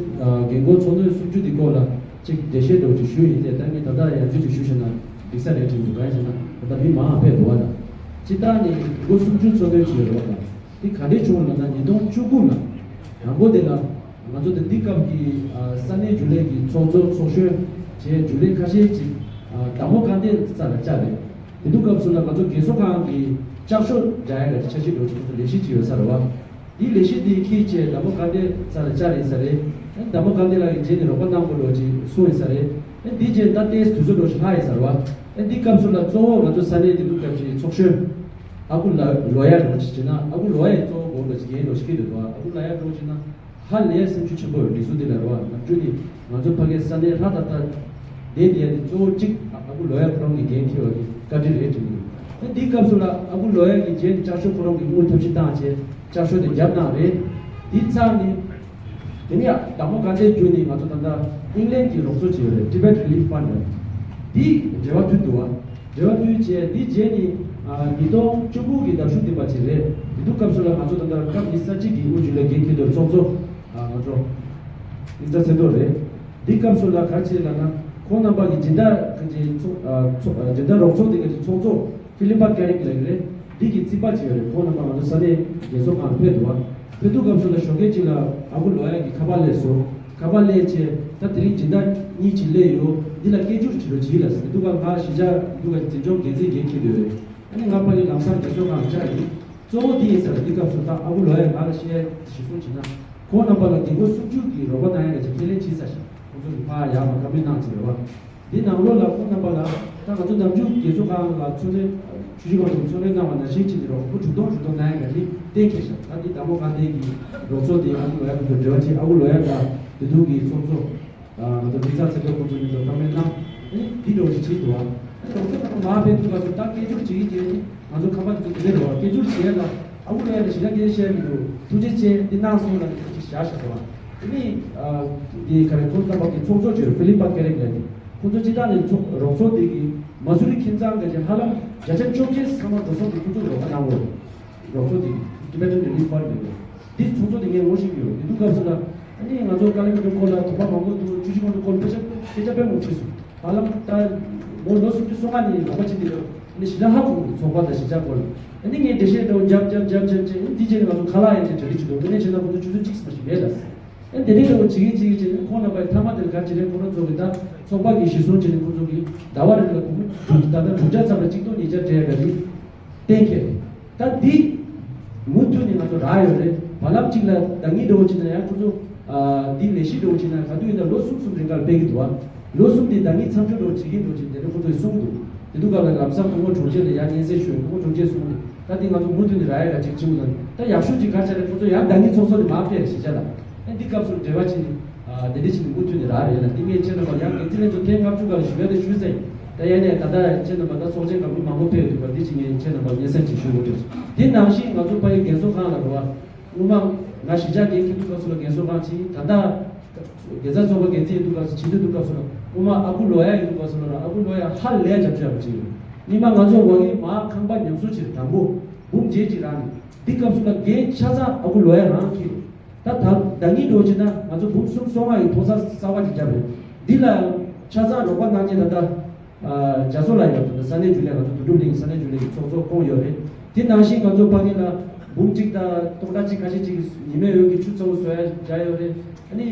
རྒན་འཁོགས་ཚོགས་འདུ་སུམ་ཅུ་འདི་སྐོར་ལ་ཅིག་འགྲེལ་བཤད་འདྲ་བོ་ཅིག་ཞུས་ཡིན་ཏེ། ད་ངས་ད་ལྟ་ཡང་བསྐྱར་ཅིག་ཞུས་བྱས་ན་འགྲིག་ས་རེད་དྲན་འདུག་གང་ཡིན་ཟེར་ན་ད་ལྟ་མི་མང་ང་ཕེབས་འདུག་བ་ལ། སྤྱིར་བཏང་ནི་རྒན་འཁོགས་སུམ་ཅུ་ཚོགས་འདུ་ཅིག་ཡོད་རེད་བ་ལ། འདི་ག་འདྲས་བྱུང་ལབ་ན། ཉིས་སྟོང་བཅུ་དགུ་ལ་དང་པོ་དེ་ལ་ང་ཚོ་དེ་འདི་སྐབས་ཀྱི་ཨ་ས་གནས་རྒྱུན་ལས་ཀྱི་ཚོགས་གཙོ་ཚོགས་གཞོན་བཅས་རྒྱུན་ལས་ཁ་ཤས་ཅིག་ཨ་དར་མོ་དཀར་མདའི་རྩ་ལ་བཅར་རེད། དེ་དུས་སྐབས་སུ་ལ་ང་ཚོ་རྒས་གསོ་ཁང་གི་ལྕགས་ཤོག་འདྲ་ཡ་ག་ཅིག་འཆར་གཞི་འདྲ་བོ་ཅིག་ཁོ་ཚོ་ལས་གཞི་ཅིག་ཡོད་ས་རེད་བ། འདིའི་ལས་གཞི་འདི་འཁྱེར་བྱས་དར་མོ་དཀར་མདའི་རྩ་ལ་བཅར་ཡིན་ས་རེད། ཨ་དར་མོ་དཀར་མདའ་ལགས་ཀྱིས་རྗེས་ནས་རོགས་པ་གནང་དགོས་འདྲ་བོ་ཅིག་གསུངས་ཡིན་ས་རེད། ཨ་འདི་རྗེས་ད་ལྟའི་དུས་ཚོད་འདྲ་བོ་ཞིག་ལྷག་ཡིན་ས་རེད་བ། ཨ་འདི་སྐབས་སུ་ལ་གཙོ་བོ་ང་ཚོ་ས་གནས་དེ་དུས་སྐབས་ཀྱི་ཚོགས་གཞོན་ཨ་ཁུ་ལ་ལོ་ཡ་འདྲ་བོ་ཅིག་བྱས་ན། ཨ་ཁུ་ལོ་ཡ་ཡི་གཙོ་བོ་འདྲ་བོ་ཅིག་འགན་འདྲ་བོ་ཞིག་འཁྱེར་འདུག་ཨ་ཁུ་ལོ་ཡ་འདྲ་བོ་བྱས་ན་ཧ་ལས་སེམས་ཤུགས་ཆེན་པོ་ཡོད། སྒྲིག་འཛུགས་འདི་ལ་རེད་བ། ནམ་རྒྱུན་ནས་ང་ཚོ་ཕ་གིའི་ས་གནས་ལྷ་དང་ད་བསྡད་བསྡད་ཡ་དེ་གཙོ་བོ་གཅིག་ཨ་ཁུ་ལོ་ཡ་ཁོ་རང་གི་འགན་འཁྱེར་བ་གི་བཀའ་དྲིན་རེད་དྲན་གྱི་འདུག་ཨ་འདི་སྐབས་སུ་ལ་ཨ་ཁུ་ལོ་ཡ་གི་རྗེས་ནས་ལྕགས་ཤོག་ཁོ་རང་གི་དངུལ་ཐབས་ཤེས་བཏང་བྱས་ལྕགས་ཤོག་དེ་བརྒྱབ་གནང་རེད། དེ་ཚར་ནས། དེ་ནས་ཡང་དར་མོ་དཀར་མདའི་བརྒྱུད་ནས་ང་ཚོ་ད་ལྟ་ཨིང་ལན་གྱི་རོགས་ཚོགས་ཅིག་ཡོད་རེད། Tibet Relief Fund ལ། འདིས་འབྲེལ་བ་མཐུད་འདུག་བ། འབྲེལ་བ་མཐུད་བྱས་འདི་རྗེས་ནས་ཨ་ཉིས་སྟོང་བཅུ་དགུ་གི་ཟླ་གཞུག་འདི་པ་ཅིག་རེད། དེ་དུས་སྐབས་སུ་ལ་ང་ཚོ་ད་ལྟ་སྐབས་ཉི་ཤུ་རྩ་གཅིག་གི་དབུས་རྒྱུན་ལས་འགན་འཁྱེར་དོན་ཚོགས་གཙོ་ཨ་ང་ཚོ་ཨིན་ཙ་ཚེ་རྡོར་རེད། འདི་སྐབས་སུ་ལ་ག་རེ་བྱས་ལབ་ན། ཁོང་རྣམ་པ་གི་སྦྱིན་བདག་གི་ཚོགས་ཨ་ཚོགས་ཨ་སྦྱིན་བདག་རོགས་ཚོགས་དེ་ག་ཅིག་ཚོགས་གཙོ་ཧྥི་ལིམ་པ་ཀེ་རིག་ལགས་རེད། འདི་གི་རྩིས་པ་ཅིག་ཡོད་རེད། ཁོང་རྣམ་པ་ང་ཚོ་ས་གནས་རྒས་གསོ་ཁང་ལ་ཕེབས་འདུག་བ། ཕེབས་དུས་སྐབས་སུ་ལ་ཞོགས་ཀས་ཅིག་ལ་ཨ་ཁུ་ལོ་ཡ་གིས་ཁ་པར་སླེབས་སོང་། ཁ་པར་སླེབས་བྱས་ད་དེ་རིང་སྦྱིན་བདག་གཉིས་ཅིག་སླེབས་ཡོད། འདི་ལ་སྐད་སྒྱུར་བྱེད་རོགས་གྱིས་ལབ་ཟེར། དེ་དུས་སྐབས་ང་གཞིས་ཆགས་འདི་ག་འཛིན་སྐྱོང་འགན་འཛིན་འགན་འཁྱེར་འདུག་རེད། ཨ་ནི་ང་ཕ་གི་ལམ་སང་རྒས་གསོ་ཁང་ལ་བཅར་ཡིན། གཙོ་བོ་འདི་ཡིན་ཟེར་ལ། འདི་སྐབས་སུ་ད་ཨ་ཁུ་ལོ་ཡ་ང་ལ་བཤད་ཡ་གཞི་བཟུང་བྱས་ན། ཁོང་རྣམ་པ་ལ་རྒན་རྒོན་སུམ་ཅུ་གི་རོགས་པ་གནང་ཡ་ག་ཅིག་ཁས་ལེན་བྱས་ཚར་ཤག་ཁོང་ཚོ་གིས་མར་ཡར་མར་བཀའ་མོལ་གནང་བྱས་རེད་བ། འདི་ནང་ལོགས་ལ་ཁོང་རྣམ་པ་ལ་ད་ང་ཚོ་ནམ་རྒྱུན་རྒས་གསོ་ཁང་ལ་འཚོ་སྣོན་ཆུ་བཞི་སྒང་དྲུག་འཚོ་སྣོན་གནང་བ་ནང་བཞིན་བྱས་ནས་རོགས་པ་དྲུག་སྟོང་དྲུག་སྟོང་གནང་ཡ་ག་ཅིག་གཏན་འཁེལ་ཤག་ད་འདི་དར་མོ་དཀར་མདའི་གི་རོགས་ཚོགས་དེ་ཨ་ཁུ་ལོ་ཡ་ཁོང་ཚོ་འབྲེལ་བ་བྱས། ཨ་ཁུ་ལོ་ཡ་དང་དེ་དུས་ཀྱི་ཚོགས་གཙོ་ང་ཚོ་ཨིན་ཙ་ཚེ་རྡོར་ཁོང་ཚོ་གཉིས་ལ་བཀའ་མོལ་གནང་། ཨ་ནི་འདི་འདྲ་བོ་ཞིག་བྱས་འདུག་བ། རོགས་ཚོ་དང་མ་ཕེབས་དུས་སྐབས་སུ་ད་སྐད་སྒྱུར་བྱེད་ཀྱི་རེད། ང་ཚོ་ཁམས་པ་དེ་ཚོ་དེ་འདྲ་རེད་བ། སྐད་སྒྱུར་བྱེད་ཡ་ལ་ཨ་ཁུ་ལོ་ཡ་ལ་ཞེ་དྲག་སྐད་བཤད་མི་འདུག་ཐུགས་རྗེ་ཆེ། འདི་གནང་སོང་ལབ་ནས་ཐུགས་རྗེ་བཞག་བཞག་སོང་བ། དེ་ནས་འདི་ག་རེ་ཁོང་རྣམ་པ་གི་ཚོགས་གཙོ་ཅིག་ཡོད། ཧྥི་ལི་པ་ཀེ་རེག་ལབ་ནས། ཁོང་ཚོ་སྤྱི་བཏང་ནས་ཚོགས་རོགས་ཚོགས་དེ་གི་མ་སུ་རི་ཁྱིམ་ཚང་གི་ཧ་ལམ་བརྒྱ་ཆ་བཅོ་བརྒྱད་ཚང་མ་འགྲོ་སོང་དེ་ཁོང་ཚོ་གི་རོགས་པ་གནང་བ་རེད། རོགས་ཚོགས་འདི་Tibetan Relief Fund ལབ་ཡོད། འདི་ཚོགས་གཙོ་དེ་ངས་ངོ་ཤེས་ཀྱི་ཡོད། དེ་དུས་སྐབས་སུ་ལ་ཨ་ནི་ང་ཚོ་ཀ་ལི་མི་ཏྲ་སྐོར་ལ་དོགས་པ་མང་པོ་འདུག་ཆུ་བཞི་སྒང་དྲུག་སྐོར་ལ་དཔེ་ཆ་དཔེ་ཆ་དཔེ་མང་ཁྲིད་སོང་། ཧ་ལམ་ད་ལོ་ལོ་སུམ་ཅུ་སོ་ལྔ་ནས་རོགས་པ་བྱེད་བསྡད་ཡོད། ཨ་ནི་ཞེ་དྲག་ཧ་གོ་གི་འདུག་ཚོགས་པ་དང་གཞིས་ཆགས་སྐོར་ལ། ཨ་ནི་ངས་འགྲེལ་བཤད་འདྲ་བོ་རྒྱབ་རྒྱབ་རྒྱབ་རྒྱབ་བྱས། ཨ་ནི་འདི་བྱས་ནས་ང་ཚོ་ཁ་ལག་ཡན་ཆད་གྲ་སྒྲིག་བྱེད་དགོས། དེ་ནས་བྱས་ན་ཁོ་ཚོ་ཆུ་ཚོད་གཅིག་ཙམ་ཞིག་མེད་ལ། ཨ་ནི་དེ་འདྲའི་འདྲ་བོ་བྱེད་ཀྱིན་བྱེད་ཀྱིན་ཁོང་རྣམ་པ་ཡི་མཐའ་མ་དེར་ག་རེ་བྱས་རེད། ཁོ་རང་ཚོ་གི་ད་ཚོགས་པ་གི་གཞི་བཟུང་བྱས་ནས་ཁོ་ཚོ་གི་ཟླ་བ་རེ་ལ་སྒོར་མོ་ད་ལྟ་དྲུག་བརྒྱ་ཙམ་ལ་གཅིག་སྟོང་ཉིས་བརྒྱ་སྤྲད་ཡ་ག་རེ་གཏན་འཁེལ་རེད། ད་འདི་མུ་མཐུད་ནས་ང་ཚོ་རག་ཡོད་རེད། བར་ལམ་གཅིག་ལ་ཟླ་ཉིན་འདྲ་བོ་བྱས་ན་ཡང་ཁོ་ཚོ་ཨ་འདི་ལས་གཞི་འདྲ་བོ་བྱས་ན་ག་དུས་ཡིན་ན་ལོ་གསུམ་གསུམ་རིང་ག་ལ་སྤེལ་གྱི་འདུག་བ། ལོ་གསུམ་དེ་ཟླ་ཉིན་མཚམས་སྦྱོར་འདྲ་བོ་བྱེད་ཀྱི་འདུག་ཅེས་དེ་འདྲ་ཁོ་ཚོས་གསུངས་འདུག་དེ་དུས་སྐབས་ལ་ལམ་སང་སྐུ་ངོ་དྲུང་ཆེ་ལ་ཡང་སྙན་སེང་ཞུས། སྐུ་ངོ་དྲུང་ཆེས་གསུངས་ནས་ད་འདི་ང་ཚོ་མུ་མཐུད་ནས་རག་ཡ་ག་ཅིག་བྱེད་དགོས་དང་། ད་ཡག་ཤོས་ཅིག་ག་རེ་བྱས་རེད། ཁོ་ཚོ་ཡང་ཟླ་ཉིན་ཚོགས་གཙོ་དེ་མར་ཕེབས་རེད་གཞིས་ཆགས་ལ། ཨ་འདི་སྐབས་སུ་འབྲེལ་བ་བྱས་ནས་ཨ་དེ་འདྲ་བྱས་ནས་མུ་མཐུད་ནས་རག་རེད་ལ། འདི་ངས་ཁྱེད་རྣམ་པར་ཡང་འགན་འཛིན་ལྷན་ཚོགས་ཐེངས་ལྔ་བཅུ་ཀ་ལ་ཞུ་ཡ་དེ་ཞུས་ཟིན། ད་ཡ་ནས་ད་ལྟ་ཁྱེད་རྣམ་པ་ད་ཚོགས་ཆེན་སྐབས་མི་མང་པོ་ཕེབས་ཡོད་འདུག་པ། འདི་ཅིག་ངས་ཁྱེད་རྣམ་པར་སྙན་སེང་ཅིག་ཞུ་དགོས་འདུག་དེ་ནང་བཞིན་ང་ཚོ་ཕ་ཡུལ་རྒན་གསོ་ཁང་ལ་རེད་བ། སྔོན་མ་ང་གཞིས་ཆགས་འགན་འཁྱེར་དུས་སྐབས་སུ་ལ་རྒན་གསོ་ཁང་ཕྱིན། ད་ལྟ་དགེ་རྩ་ཚོགས་པ་འགན་འཛིན་ཡིན་དུས་སྐབས་སུ་ཕྱིན་དུས་སྐབས་སུ་ལ་སྔོན་མ་ཨ་ཁུ་ལོ་ཡ་ཡིན་དུས་སྐབས་སུ་ལ་ཨ་ཁུ་ལོ་ཡ་ཧ་ལས་རྒྱབ་སྐྱོར་ཡག་པོ་བྱས་ཡོད། སྔོན་མ་ང་ཚོ་འོག་གི་མ་ཁང་པ་ཉམས་གསོ་བྱས། དང་པོ་འབུམ་བརྒྱད་ཅིག་རག་ནས་འདི་སྐབས་སུ་ལ་འགན་ཆ་ཚང་ཨ་ཁུ་ལོ་ཡ་རང་འཁྱེར། ད་ད་ཟླ་ཉིན་འགྲོ་བྱས་ན་ང་ཚོ་འབུམ་སུམ་སོ་ལྔ་ཡི་མཐོང་ས་གསར་པ་ཅིག་བརྒྱབ་རེད། འདི་ལ་ཆ་ཚང་རོགས་པ་གནང་མཁན་ད་ལྟ་རྒྱ་མཚོ་ལགས་ཡོད་དེ། ས་གནས་རྒྱུན་ལས་ང་ཚོ་དོན་གྲུབ་གླིང་ས་གནས་རྒྱུན་ལས་ཀྱི་ཚོགས་གཙོ་བསྐོངས་ཡོད་རེད། དེ་ནང་བཞིན་ང་ཚོ་ཕ་གི་ལ་འབུམ་གཅིག་དང་སྟོང་ཕྲག་གཅིག་ཁ་ཤས་ཅིག་ཉི་མའི་འོད་ཀྱི་ཆུ་ཚ་བོ་བཟོ་ཡ་བྱ་ཡོད་རེད། ཨ་ནི་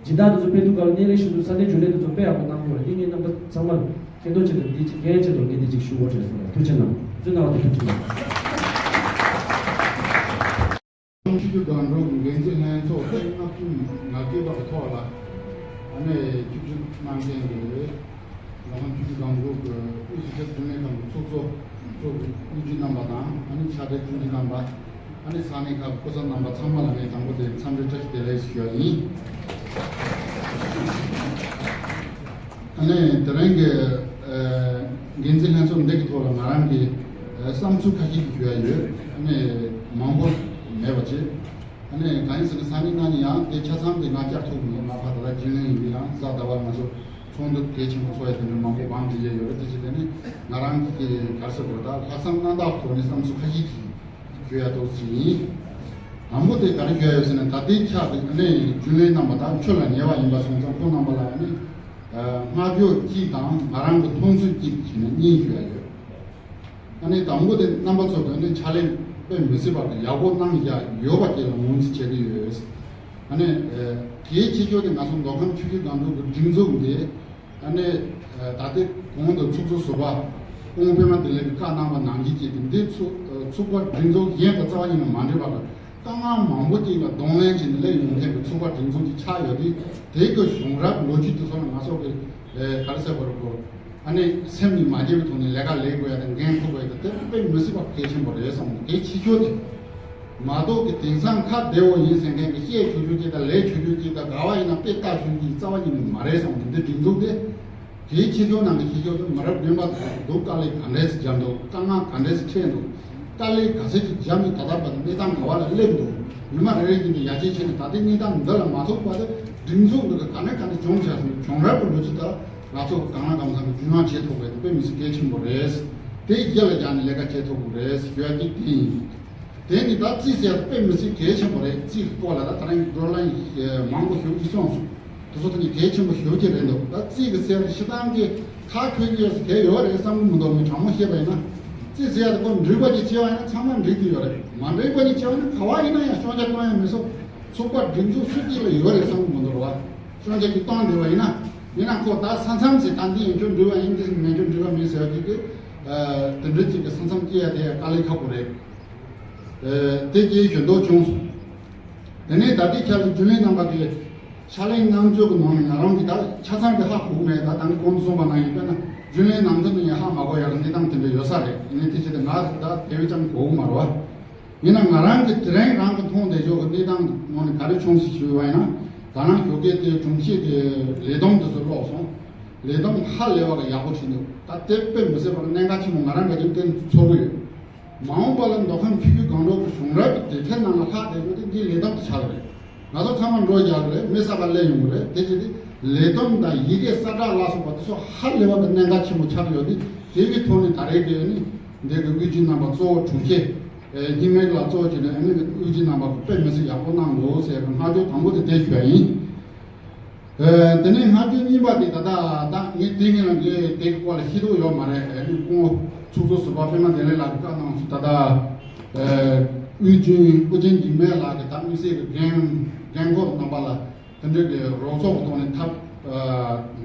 སྦྱིན་བདག་དེ་ཚོ་ཕེབས་དུས་སྐབས་ལ་སྣེ་ལེན་ཞུ་དུས་ས་གནས་རྒྱུན་ལས་དེ་ཚོ་དཔེ་ཡག་པོ་གནང་ཡོད་རེད། དེ་ངས་རྣམ་པ་ཚང་མར་མཁྱེན་རྟོགས་བྱེད་དུ་འདི་གཅིག་འགན་ཆེད་དུ་ངས་འདི་གཅིག་ཞུ་དགོས་བྱུང་སོང་། ཐུགས་རྗེ་གནང་། བཙུན་ནང་དུ་ཐུགས་རྗེ་གནང་། ཆུ་བཞི་སྒང་དྲུག་འགན་འཛིན་ལྷན་ཚོགས་ཐེངས་ལྔ་བཅུ་ང་བརྒྱད་པ་གི་ཐོག་ལ་ཨ་ནེ་ཆུ་བཞི་གནང་མཁན་གྱི་ལ་ཁང་ཆུ་བཞི་སྒང་དྲུག་གི་དབུས་སྤྱི་ཁྱབ་རྒྱུན་ལས་ཁང་གི་ཚོགས་གཙོ་ཚོགས་ཀྱི་དབུ་ཁྲིད་རྣམ་པ་དང་། ཨ་ནེ་ཕྱག་སྦྲེལ་དྲུང་ཆེ་རྣམ་པ། ཨ་ནེ་ས་གནས་ཁག་སྐུ་ཚབ་རྣམ་པ་ཚང་མ་ལ་ངས་དང་པོ་དེ་འཚམས་འདྲི་བཀྲ་ཤིས་བདེ་ལེགས་ཞུ་བ་ཡིན། ཨ་ནེ་དེ་རིང་གི་ཨ་འགན་འཛིན་ལྷན་ཚོགས་འདི་གི་ཐོག་ལ་ང་རང་གི་ཨ་བསམ་ཚུལ་ཁ་ཤས་ཀྱི་ཞུ་ཡ་ཡོད། ཨ་ནེ་མང་པོ་མེད་པ་བྱས། ཨ་ནེ་གང་ཡིན་ཟེར་ན་ས་གནས་ནང་ནས་ཡང་དེ་ཆ་ཚང་དེ་ང་བསྐྱར་ཐུབ་མི་འདུག་ང་ཕར་ད་ལྟ་རྒྱུན་ལས་ཡིན་པའི་ཡང་གཟའ་ཟླ་བར་ང་ཚོ་ཚོགས་འདུ་གལ་ཆེན་པོ་ཚོགས་ཡ་དེ་འདྲ་མང་པོ་བང་སྒྲིག་ཡས་ཡོད་རེད། དེ་བྱས་ནས་ང་རང་གི་ག་རེ་ཟེར་དགོས་རེད། ད་ལྷག་བསམ་རྣམ་དག་ཐོག་ནས་བསམ་ཚུལ་ཁ་ཤས་ཀྱི་ཞུ་ཡ་ཏོག་ཙམ་ཡིན། དང་པོ་དེ་ག་རེ་ཞུ་ཡ་ཡོད་ཟེར་ན། ད་ལྟའི་ཆར་དེ་ནས་རྒྱུན་ལས་རྣམ་པ་དང་ཆོས་ལ་ཉེ་བ་ཡིན་པ་སོང་ཙང་ཁོང་རྣམ་པ་ལ་ནི་ཨ་བསྔགས་བརྗོད་གཅིག་དང་ང་རང་གི་མཐོང་ཚུལ་གཅིག་བྱས་ནས་གཉིས་ཞུ་ཡ་ཡོད། ཨ་ནི་དང་པོ་དེ་རྣམ་པ་ཚོ་གིས་ནི་ཕྱག་ལས་དཔེ་མི་སྲིད་པ་དང་ཡག་པོ་གནང་བཞག་ཡོད་པ་དེ་ལ་ངོས་འཛིན་བྱེད་ཀྱི་ཡོད། ཨ་ནི་ཨ་གལ་ཆེ་ཤོས་དེ་ང་ཚོ་མདོ་ཁམས་ཆུ་བཞི་སྒང་དྲུག་གི་སྒྲིག་འཛུགས་འདི། ཨ་ནི་ཨ་ད་ལྟའི་གོང་དུ་ཚོགས་གཙོ་ཟུར་པ་སྐུ་ངོ་པད་མ་བདེ་ལེགས་ཀྱིས་བཀའ་གནང་བ་ནང་བཞིན་བྱས་ཏེ་འདི་ཚོ་ཚོགས་པ་སྒྲིག་འཛུགས་གཞན་དང་རྩ་བ་ཉིད་ནས་མ་འདྲེས་པ་དང་། དཀའ་ངལ་མང་པོ་ཅིག་ལ་གདོང་ལེན་བྱས་ནས་སླེབས་ཡོང་མཁན་གྱི་ཚོགས་པ་སྒྲིག་འཛུགས་ཅིག་ཆགས་ཡོད་དུས། དེ་གི་གཞུང་རབ་ལོ་རྒྱུས་དེ་ཚོ་ལ་ང་ཚོ་གི་ཨེ་ག་རེ་ཟེར་དགོས་རེད་གོ། ཨ་ནི་སེམས་ནས་མ་བརྗེད་པའི་ཐོག་ནས་ལས་ཀ་ལས་དགོས་ཡ་དང་འགན་འཁུར་དགོས་ཡ་དེ་དཔེ་མི་སྲིད་པ་གལ་ཆེན་པོ་རེད་བསམ་གི། གལ་ཆེ་ཤོས་དེ་མ་གཏོགས་ཀྱི་དེང་སང་ཁ་བདེ་བོ་ཡིན་ཟེར་མཁན་གྱི་བཤད་ཆོག་ཆོག་ཅིག་དང་ལས་ཆོག་ཆོག་ཅིག་དང་ག་བ་ཡིན་ན་དཔེ་ལྟ་ཆོག་ཆོག་ཅིག་རྩ་བ་ཉིད་ནས་མ་རེད་བསམ་གི། འདི་སྒྲིག་འཛུགས་དེ། དེའི་ཆེ་ཆུང་ནང་གི་ཆེ་ཆུང་དེ་མི་རབས་རིམ་པ་དང་སྡུག་དཀའ་ལས་ག་འདྲས་སེ་བརྒྱབ་འདུག་དཀའ་ངལ་ག་འདྲས་སེ་འཕྲད་འདུག་དཀའ་ལས་ག་ཚད་ཅིག་བརྒྱབ་ནས་ད་ལྟ་བར་དུ་གནས་སྟངས་ག་བ་ལ་སླེབས་འདུག་ཉི་མ་རེ་རེ་བཞིན་དུ་ཡར་རྒྱས་ཕྱིན་ནས་ད་ལྟའི་གནས་སྟངས་འདི་ལ་མ་ཐུག་བར་དུ་སྒྲིག་འཛུགས་འདི་ག་ག་ནས་ག་འདྲ་བྱུང་བྱས་སོང་། བྱུང་རབས་ཀྱི་ལོ་རྒྱུས་དག་ང་ཚོ་གང་ལ་གང་འཚམ་གྱི་རྒྱུས་མངའ་བྱེད་ཐུབ་པའི་དཔེ་མི་སྲིད་གལ་ཆེན་པོ་རེད། དེ་རྒྱལ་ལ་རྒྱག་ནས་ལས་ཀ་བྱེད་ཐུབ་དགོས་རེད་ཞུ་ཡ་གཅིག་དེ་ཡིན། དེ་ནི་ད་རྩིས་ཟེར་དཔེ་མི་སྲིད་གལ་ཆེན་པོ་རེད། རྩིས་ཀྱི་སྐོར་ལ་ད་ད་རིང་བགྲོ་གླེང་མང་པོ་ཞུ་གི་སོང་སོང་། དེ་ཚོ་ད་ནི་གལ་ཆེན་པོ་ཞེ་པོ་ཅིག་རེད་འདུག་ད་རྩིས་ཀྱི་ཟེར་ཞེ་སྡང་གི་ཐག་ཆོད་ཀྱི་ཡོད་ས་གལ་ཡོད་རེད་བསམ་གྱི་མི་འདུག་མི་དྲང་མོ་བཤད་པ་ཡིན་ན། རྩིས་ཟེར་ཡ་དེ་ཁོ་འགྲིག་པ་ཅིག་བྱས་པ་ཡིན་ན་ཚང་མ་འགྲིག་གི་ཡོད་རེད། མ་འགྲིག་པ་ཅིག་བྱས་པ་ཡིན་ན་ག་བ་ཡིན་ན་ཡང་སྐྱོན་ཆ་གཏོང་ཡ་མི་སོང་། ཚོགས་པ་སྒྲིག་འཛུགས་སུ་གཅིག་ལ་ཡོད་རེད་བསམ་གྱི་མི་འདུག་རེད་བ། སྐྱོན་ཆ་གཅིག་གཏོང་བསྡད་པ་ཡིན་ན། ཡིན་ན་ཁོ་ད་ས་མཚམས་ཟེར་ད་འདི་ཡིན་ཁྱོད་འགྲིག་པ་ཡིན། འདི་མིན་ཁྱོད་འགྲིག་པ་མིན་ཟེར་བ་ཅིག་གི་དེ་འདྲ་ཅིག་གི་ས་མཚམས་སྐྱེལ་ཡ་དེ་ཡང་དཀའ་ལས་ཁག་པོ་རེད། དེ་སྐྱེལ་ཞོན་མདོག་བྱུང་སོང་། དེ་ནས་ད་ལྟའི་ཆར་ལ་རྒྱུན་ལས་རྣམ་པ་གིས་ཕྱག་ལས་གནང་ཚུལ་གྱི་ནང་ནས་ང་རང་གིས་ད་ཆ་ཚང་དེ་ཧ་གོ་གི་མེད། ད་ད་ནི་གོང་དུ་གསུངས་པ་ནང་བཞིན་དཔེར་ན་རྒྱུན་ལས་ནང་ཁུལ་དུ་ཡང་ཧ་མ་གོ་ཡ་གི་གནས་སྟངས་དེ་འདྲ་ཡོད་ས་རེད། ཡིན་ནའི་དེ་ཆེད་དུ་ང་ད་དེ་བས་ཀྱང་གོ་གི་མ་རེད་བ། ཡིན་ན་ང་རང་གིས་དེ་རིང་རང་གིས་མཐོང་བསྡད་ཕྱོགས་ཀྱི་གནས་སྟངས་ནང་ནས་ག་རེ་བྱུང་ཟེར་ཞུས་པ་ཡིན་ན། ད་ནང་ཞོགས་ཀས་དེ་དྲུང་ཆེ་གི་ལས་བསྡོམས་དེ་ཚོ་ཀློག་སོང་། ལས་བསྡོམས་ཧ་ལས་པ་གི་ཡག་པོ་བྱས་འདུག་ད་དེ་དཔེ་མི་སྲིད་པར་གནད་འགག་ཆེན་པོ་ང་རང་འགའ་ཅིག་བསྟན་ཚོར་གི་ཡོད། མ་འོངས་པ་ལ་མདོ་ཁམས་ཆུ་བཞི་སྒང་དྲུག་གི་གཞུང་རབ་ཀྱི་དེབ་ཐེར་ནང་ལ་ལྷག་བསྡད་རྒྱུ་དེ་འདིའི་ལས་བསྡོམས་དེ་ཆགས་ཀྱི་རེད། ང་ཚོ་ཚང་མ་འགྲོ་རྒྱག་གི་རེད། མི་གསར་པ་སླེབས་ཡོང་གི་རེད། དེ་བྱས་ཏེ་ལས་བསྡོམས་དང་ཡི་གེ་གསལ་བསྒྲགས་ལ་སོགས་པ་དེ་ཚོ་ཧ་ལས་པ་གི་གནད་འགག་ཆེན་པོ་ཆགས་ཀྱི་ཡོད། དེ་དེ་གི་ཐོག་ནས་ད་རེས་དེ་ནི་འདི་གི་དབུས་སྤྱི་རྣམ་པ་གཙོ་བོ་དྲུང་ཆེ་ཨེ་སྙིང་མེད་ལ་གཙོ་བྱས་ནས་ཨ་ནི་དབུས་སྤྱི་རྣམ་པ་གི་དཔེ་མི་སྲིད་ཡག་པོ་གནང་འདུག་ཟེར་གི་སྔ་ཕྱོགས་དང་པོ་དེ་དེ་ཞུ་ཡ་ཡིན། ཨེ་དེ་ནས་སྔ་ཕྱོགས་གཉིས་པ་དེ་ད་ལྟ་ད་ངས་དེ་ངས་ལ་ངས་དེ་གི་སྐོར་ལ་ཤེས་རྟོགས་ཡོད་མ་རེད། ཨེ་ནི་སྐུ་ངོ་ཚོགས་གཙོ་ཟུར་པ་པད་མ་བདེ་ལེགས་ལགས་ཀྱིས་བཀའ་གནང་སོང་། ད་ལྟ་ཨེ་དབུས་སྤྱི་ཨོ་རྒྱན་འཇིགས་མེད་ལགས་ཀྱི་ད་དམིགས་བསལ་གི་འགན་འགན་འཁུར་རྣམ་པ་ལ་དེ་འདྲ་གི་རོགས་ཚོགས་ཀྱི་ཐོག་ནས་ཐབས་ཨ་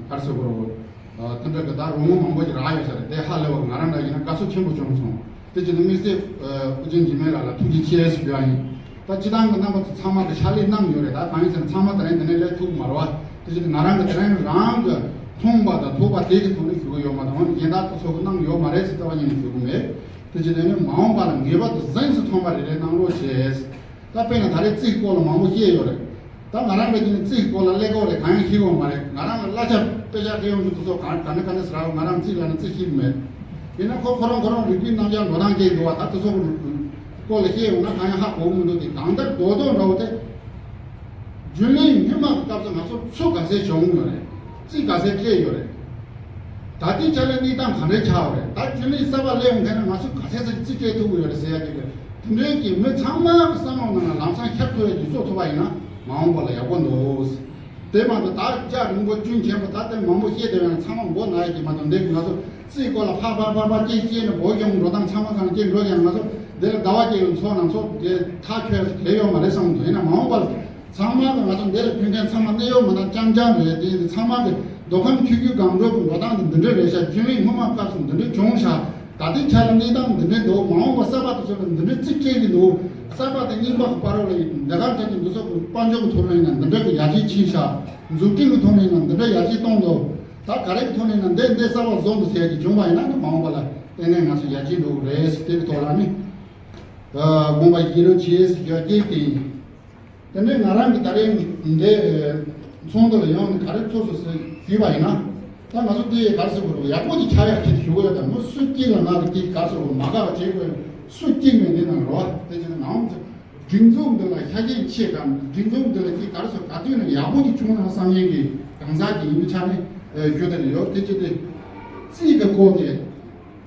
ག་རེ་ཟེར་དགོས་རེད། ཨ་དེ་འདྲ་གི་ད་རོགས་དངུལ་མང་པོ་ཞིག་རག་ཡོད་ས་རེད། དེ་ཧ་ལས་པ་ང་རང་འདྲ་ཡིན་ན་དགའ་ཚོར་ཆེན་པོ་བྱུང་སོང་། དེ་བྱས་ནས་དམིགས་བསལ་ཨ་ཨོ་རྒྱན་འཇིགས་མེད་ལགས་ལ་ཐུགས་རྗེ་ཆེ་ཞུ་ཡ་ཡིན། ད་སྤྱི་བཏང་གི་རྣམ་པ་ཚོ་ཚང་མ་གི་ཕྱག་ལས་གནང་ཡོད་རེད། ད་གང་ཡིན་ཟེར་ན་ཚང་མ་དེ་རིང་འདི་ནས་སླེབས་ཐུབ་མ་རེད་བ། དེ་བྱས་ནས་ང་རང་གི་དེ་རིང་རང་གི་མཐོང་བ་དང་ཐོས་པ་དེ་གི་ཐོག་ནས་ཞུ་གི་ཡོད་མ་གཏོགས་གཞན་དག་ཏུ་ཚོགས་གི་གནང་ཡོད་མ་རེད་ཟེར་རྩ་བ་ཉིད་ནས་ཞུ་གི་མེད། དེ་བྱས་ནས་ནི་མ་འོངས་པ་ལ་ངེས་པར་དུ་གཟེངས་སུ་ཐོན་པ་རེ་རེ་གནང་རོགས་བྱས། ད་དཔེར་ན་ད་རེས་རྩིས་སྐོར་ལ་མང་པོ་བཤད་ཡོད་རེད། ད་ང་རང་གི་ནི་རྩིས་སྐོར་ལ་ཀླད་ཀོར་རེད། གང་ཡང་ཤེས་ཀྱི་ཡོད་མ་རེད། ང་རང་ལ་གླ་ཆ་དཔེ་ཆ་སྤྲད་ཡོང་རྒྱུ་དེ་ཚོ་གང་ག་ནས་ག་ནས་ཟེར་ར་ང་རང་རྩིས་ལ་ནི་རྩིས་ཤེས་ཀྱི་མེད། ཡིན་ན་ཁོ་ཁོ་རང་ཁོ་རང་རིག་པའི་རྣམ་གཞག་འགྲོ་སྟངས་སྐྱེས་འདུག་བ། ད་དེ་ཚོ་སྐོར་ལ་བཤད་ཡོང་ན་གང་ཡང་ཧ་གོ་གི་མི་འདུག་དེ་གང་ལྟར་རྡོག་རྡོག་འདྲ་བོ་དེ། རྒྱུན་ལས་སྔོན་མ་གི་སྐབས་སུ་ང་ཚོ་ཚུར་ག་ཚད་བྱུང་ཡོད་རེད། རྩིས་ག་ཚད་སྤྲད་ཡོད་རེད། ད་ལྟའི་ཆ་ལ་གནས་སྟངས་ག་འདྲ་ཆགས་ཡོད་རེད། ད་རྒྱུན་ལས་གསར་པ་སླེབས་ཡོང་མཁན་ན་ང་ཚོ་ག་ཚད་ཙམ་རྩིས་སྤྲད་ཐུབ་ཀྱི་ཡོད་རེད་ཟེར་ཡ་དེ་གི་དེ་འདྲའི་གི་མི་ཚང་མ་གི་བསམ་བློ་ནང་ལ་ལམ་སང་ཤར་ཐུབ་ཡ་ཅིག་བཟོ་ཐུབ་པ་ཡིན་ན་མ་འོངས་པ་ལ་ཡག་པོ་འདུག་དེ་མ་གཏོགས་ད་རྒྱ་རིང་པོ་ཅུང་ཆེན་པོ་ད་ལྟ་མང་པོ་བཤད་བསྡད་ཡོད་ན་ཚང་མ་མགོ་ན་ཡ་གི་མ་གཏོགས་འདི་གི་ང་ཚོ་རྩིས་སྐོར་ལ་ཕར་ཕར་ཕར་ཕར་སྐྱེལ་སྐྱེལ་ནས་འབོར་གཞུང་འགྲོ་སྟངས་ཚང་མ་གང་སྐྱེལ་འགྲོ་ཡང་ང་ཚོ་འདི་ལ་ཟླ་བ་གཅིག་ལ་ཚོགས་ན་ཚོགས་དེ་ཐག་ཆོད་ཡ་ཞིག་རེད་ཡོད་མ་རེད་བསམ་གི་འདུག་ཡིན་ན་མ་འོངས་པ་ལ་ཚང་མ་གི་ང་ཚོ་འདི་ལ་ཕན་མཁན་ཚང་མ་གནད་ཡོད་མི་སྣ་རྐྱང་རྐྱང་རེད། དེ་ཡིན་དུས་ཚང་མ་གི་མདོ་ཁམས་ཆུ་བཞི་སྒང་དྲུག་གི་འགྲོ་སྟངས་དེ་འདི་འདྲ་རེད་ཤག་རྒྱུན་ལས་སྔོན་མ་སྐབས་སུ་འདི་འདྲ་བྱུང་ཤག་ད་ལྟའི་ཆ་ལ་གནས་སྟངས་འདི་འདྲ་འདུག་མ་འོངས་པ་གསར་པ་དེ་ཚོ་ལ་འདི་འདྲ་རྩིས་སྤྲད་ཀྱི་འདུག་གསར་པ་དང་རྙིང་པ་གི་བར་ལ་ཡི་འདི་ག་ཚོད་ཀྱི་འདི་ཚོ་གི་དཔལ་འབྱོར་གི་ཐོག་ནས་ཡིན་ན་འདི་འདྲ་གི་ཡར་རྒྱས་ཕྱིན་ཤག་འཛུགས་སྐྲུན་གི་ཐོག་ནས་ཡིན་ན་འདི་འདྲ་ཡར་རྒྱས་གཏོང་འདུག་ད་ག་རེ་གི་ཐོག་ནས་ཡིན་ན་འདི་འདི་གསར་པ་བཟོ་འདུག་ཟེར་ཡ་གི་བྱུང་བ་ཡིན་ན་ནི་མ་འོངས་པ་ལ་ཏན་ཏན་ང་ཚོ་ཡར་རྒྱས་འགྲོ་གི་རེད་ཟེར་དེ་གི་ཐོག་ལ་ནི་དགོངས་པ་བཞེས་རོགས་བྱེད་ཟེར་ཡ་སྐད་དེ་ཡིན། དེ་ནས་ང་རང་གི་ད་རེས་འདི་ཚོགས་འདུ་ལ་ཡོང་ནས་ག་རེ་ཚོགས་སོང་ཟེར་ཞུས་པ་ཡིན་ན། ད་ང་ཚོ་འདི་ག་རེ་ཟེར་དགོས་རེད། ཡག་པོ་ཅིག་ཆགས་ཡག་ཆེད་དུ་ཞུ་གི་ཡོད། ད་མི་སུ་གཅིག་ལ་ང་གི་འདི་ག་རེ་ཟེར་དགོས་མ་དགའ་བ་བྱེད་དགོས་སུ་གཅིག་མེད། འདི་ནང་རོ་དེ་བྱས་ན་ནང་སྒྲིག་འཛུགས་འདི་ལ་ཤ་ཞེན་ཆེ་གམ་སྒྲིག་འཛུགས་འདི་ལ་ཅིག་ག་རེ་ཟེར་ག་དུས་ནས་ཡག་པོ་ཅིག་བྱུང་ན་བསམ་ཡས་ཀྱི་གང་ཟག་ཅིག་ཡིན་པའི་ཆ་ནས་ཞུ་དེ་ལ་ཡོད། དེ་བྱས་ཏེ་རྩིས་ཀྱི་སྐོར་དེ་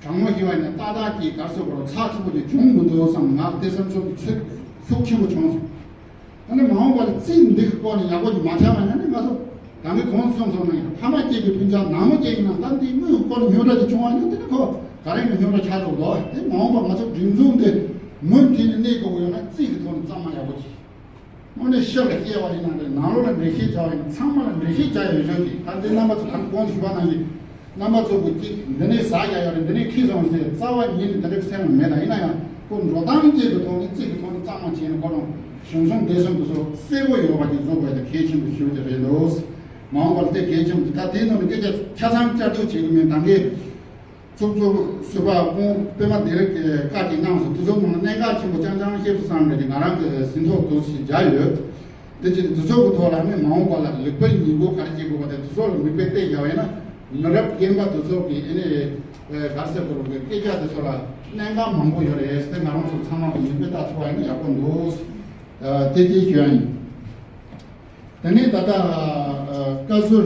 དྲང་མོ་ཞུ་བ་ཡིན་ན་ཏག་ཏག་ཅིག་ག་རེ་ཟེར་དགོས་རེད། ཚགས་ཚུད་པོ་ཅིག་བྱུང་མི་འདུག་བསམ་ང་དེ་བསམ་ཚུལ་གྱི་ཚོད་ཤུགས་ཆེན་པོ་བྱུང་སོང་། ཨ་ནི་མ་འོངས་པ་ལ་རྩིས་འདི་གི་སྐོར་ནས་ཡག་པོ་ཅིག་མ་ཆགས་པ་ཡིན་ན་ནི་ང་ཚོ་ད་གིན་གོང་དུ་གསུངས་སོང་ན་ཡིན་ཕ་མ་སྐྱེས་པའི་སྤུན་ཆ་ནག་མོ་སྐྱེས་ཡིན་ན་ད་འདི་དངུལ་གི་སྐོར་ནས་རྙོག་དྲ་ཅིག་བྱུང་བ་ཡིན་ན་དེ་ནི་ཁོ་ག་རེ་ནས་རྙོག་དྲ་ཆགས་འགྲོ་གི་འདུག་དེ་མ་འོངས་པ་ང་ཚོ་སྒྲིག་འཛུགས་འདི་མུ་མཐུད་ནས་གནས་དགོས་ཀྱི་ཡོད་ན་རྩིས་ཀྱི་ཐོག་ནས་གཙང་མ་ཡག་པོ་ཅིག་དངོས་གནས་ཕྱི་ལ་སྐྱེས་པ་ཡིན་ན་རེད། ནང་ལོགས་ལ་འགྲེལ་བཤད་བྱ་བ་ཡིན་ན་ཚང་མ་ལ་འགྲེལ་བཤད་བྱ་ཡ་ཡོད་ཆོག་གི་ད་འདི་རྣམ་པ་ཚོ་ད་གོང་དུ་ཞུས་པ་ནང་བཞིན། རྣམ་པ་ཚོ་གི་གཅིག་འདི་ནས་ཟ་རྒྱག་ཡོད་རེད། འདི་ནས་ཁྲིད་སོང་ཟེར་རྩ་བ་ཉིད་ནས་འདི་འདྲ་སེམས་ལ་མེད། ད་ཡིན་ན་ཡང་ཁོ་འགྲོ་སྟངས་བཅས་ཀྱི་ཐོག་ནས་རྩིས་ཀྱི་ཐོག་ནས་གཙང་མ་བྱས་ནས་ཁོ་རང་གཞུང་སྲུང་བདེ་སྲུང་དེ་ཚོ་གསལ་པོ་ཡོད་པ་ཅིག་བཟོ་དགོས་དེ་གལ་ཆེན་པོ་ཞིག་ཏུ་རེད་འདུག་མ་འོངས་པར་དེ་གལ་ཆེན་པོ་ད་དེའི་ནང་ནས་སྐད་ཆ་ཆ་ཚང་བསྐྱར་ཟློས་བྱེད་ཀྱི་མིན། ད་གིན་ཚོགས་གཙོ་ཟུར་པ་ཁོང་པད་མ་བདེ་ལེགས་ཀྱིས་བཀའ་ཅིག་གནང་སོང་། དེ་ཚོ་ནང་གནད་འགག་ཆེན་པོ་རྐྱང་རྐྱང་བཤད་སོང་བསམ་རེད། ང་རང་གི་ཟིན་ཐོ་འདུག་ཞིག་བརྒྱབ་ཡོད། དེ་ཕྱིར་འདི་ཚོ་གི་ཐོག་ལ་ནི་མ་འོངས་པ་ལ་ལེགས་སྤེལ་ནུས་པ་ག་རེ་བྱེད་དགོས་པ་དེ་འདི་ཚོ་ལ་མིག་དཔེ་བལྟས་བཞག་པ་ཡིན་ན་མི་རབས་རྒན་པ་འདི་ཚོ་གི་ཨེ་ནི་ག་རེ་ཟེར་དགོས་རུང་གི་སྐད་ཆ་འདི་ཚོ་ལ་གནད་འགག་མང་པོ་ཡོད་རེད་ཟེར་ང་རང་ཚོ་ཚང་མ་གི་མིག་དཔེ་ལྟ་ཐུབ་པ་ཡིན་ན་ཡག་པོ་འདུག་དེ་གཅིག་ཞུ་ཡ་ཡིན། དེ་ནས་ད་ལྟ་བཀའ་ཟུར་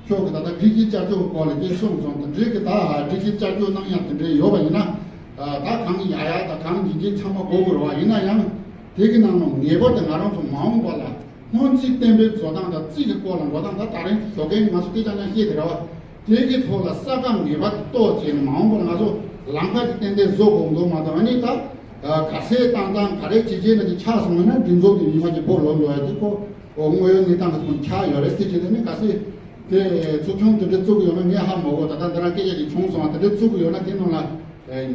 མཆོག་གི་ད་ལྟ་སྒྲིག་གཞི་བསྐྱར་བཅོས་སྐོར་ལ་སྐད་གསུངས་སོང་། དེ་འདྲའི་གི་ད་སྒྲིག་གཞི་བསྐྱར་བཅོས་གནང་ཡ་དེ་འདྲའི་ཡོད་པ་ཡིན་ན་ད་གང་ཡག་ཡག་དང་གང་ཡིན་གྱི་ཚང་མ་དགོས་དགོས་རེད་བ། ཡིན་ན་ཡང་དེ་གི་ནང་ནས་ངེས་པར་དུ་ང་རང་ཚོ་མ་འོངས་པ་ལ་སྔོན་རྩིས་གཏན་འབེབས་བཟོ་སྟངས་དང་རྩིས་ཀྱི་སྐོར་ལ་འགྲོ་སྟངས་ད་ད་རིང་ཞོགས་ཀས་ནས་ང་ཚོ་སྐད་ཆ་ནང་བཤད་དེ་རེད་བ། དེ་གི་ཐོག་ལ་ས་ཁ་ངེས་པར་དུ་གཏོད་བྱས་ནས་མ་འོངས་པར་ང་ཚོ་ལམ་ཁ་ཅིག་ཏན་ཏན་བཟོ་དགོས་འདུག་མ་གཏོགས་ཨ་ནི་ད་ག་ཚད་བཏང་སྟངས་ག་རེ་བྱེད་བྱེད་ན་ཅིག་ཆགས་སོང་བ་ན་སྒྲིག་འཛུགས་དེ་ཉི་མ་ཅིག་སྤོ་ལོག་འགྲོ་ཡ་ཅིག་ཁོ་དངོས་ཡོད་གནས་སྟངས་ཀྱི་ཐོག་ཆགས་ཡོད་རེད། དེ་བྱས་ཏེ་ནི་ག་ཚད་དེ་ཚོགས་ཆུང་དེ་འདྲ་བཙུགས་ཀྱི་ཡོད་ན་ངས་ཧ་མ་གོ། ད་ལྟ་འདི་རང་སྐད་ཆ་ཅིག་བྱུང་སོང་བ་དེ་འདྲ་བཙུགས་ཀྱི་ཡོད་ན་དེ་ནང་ལ་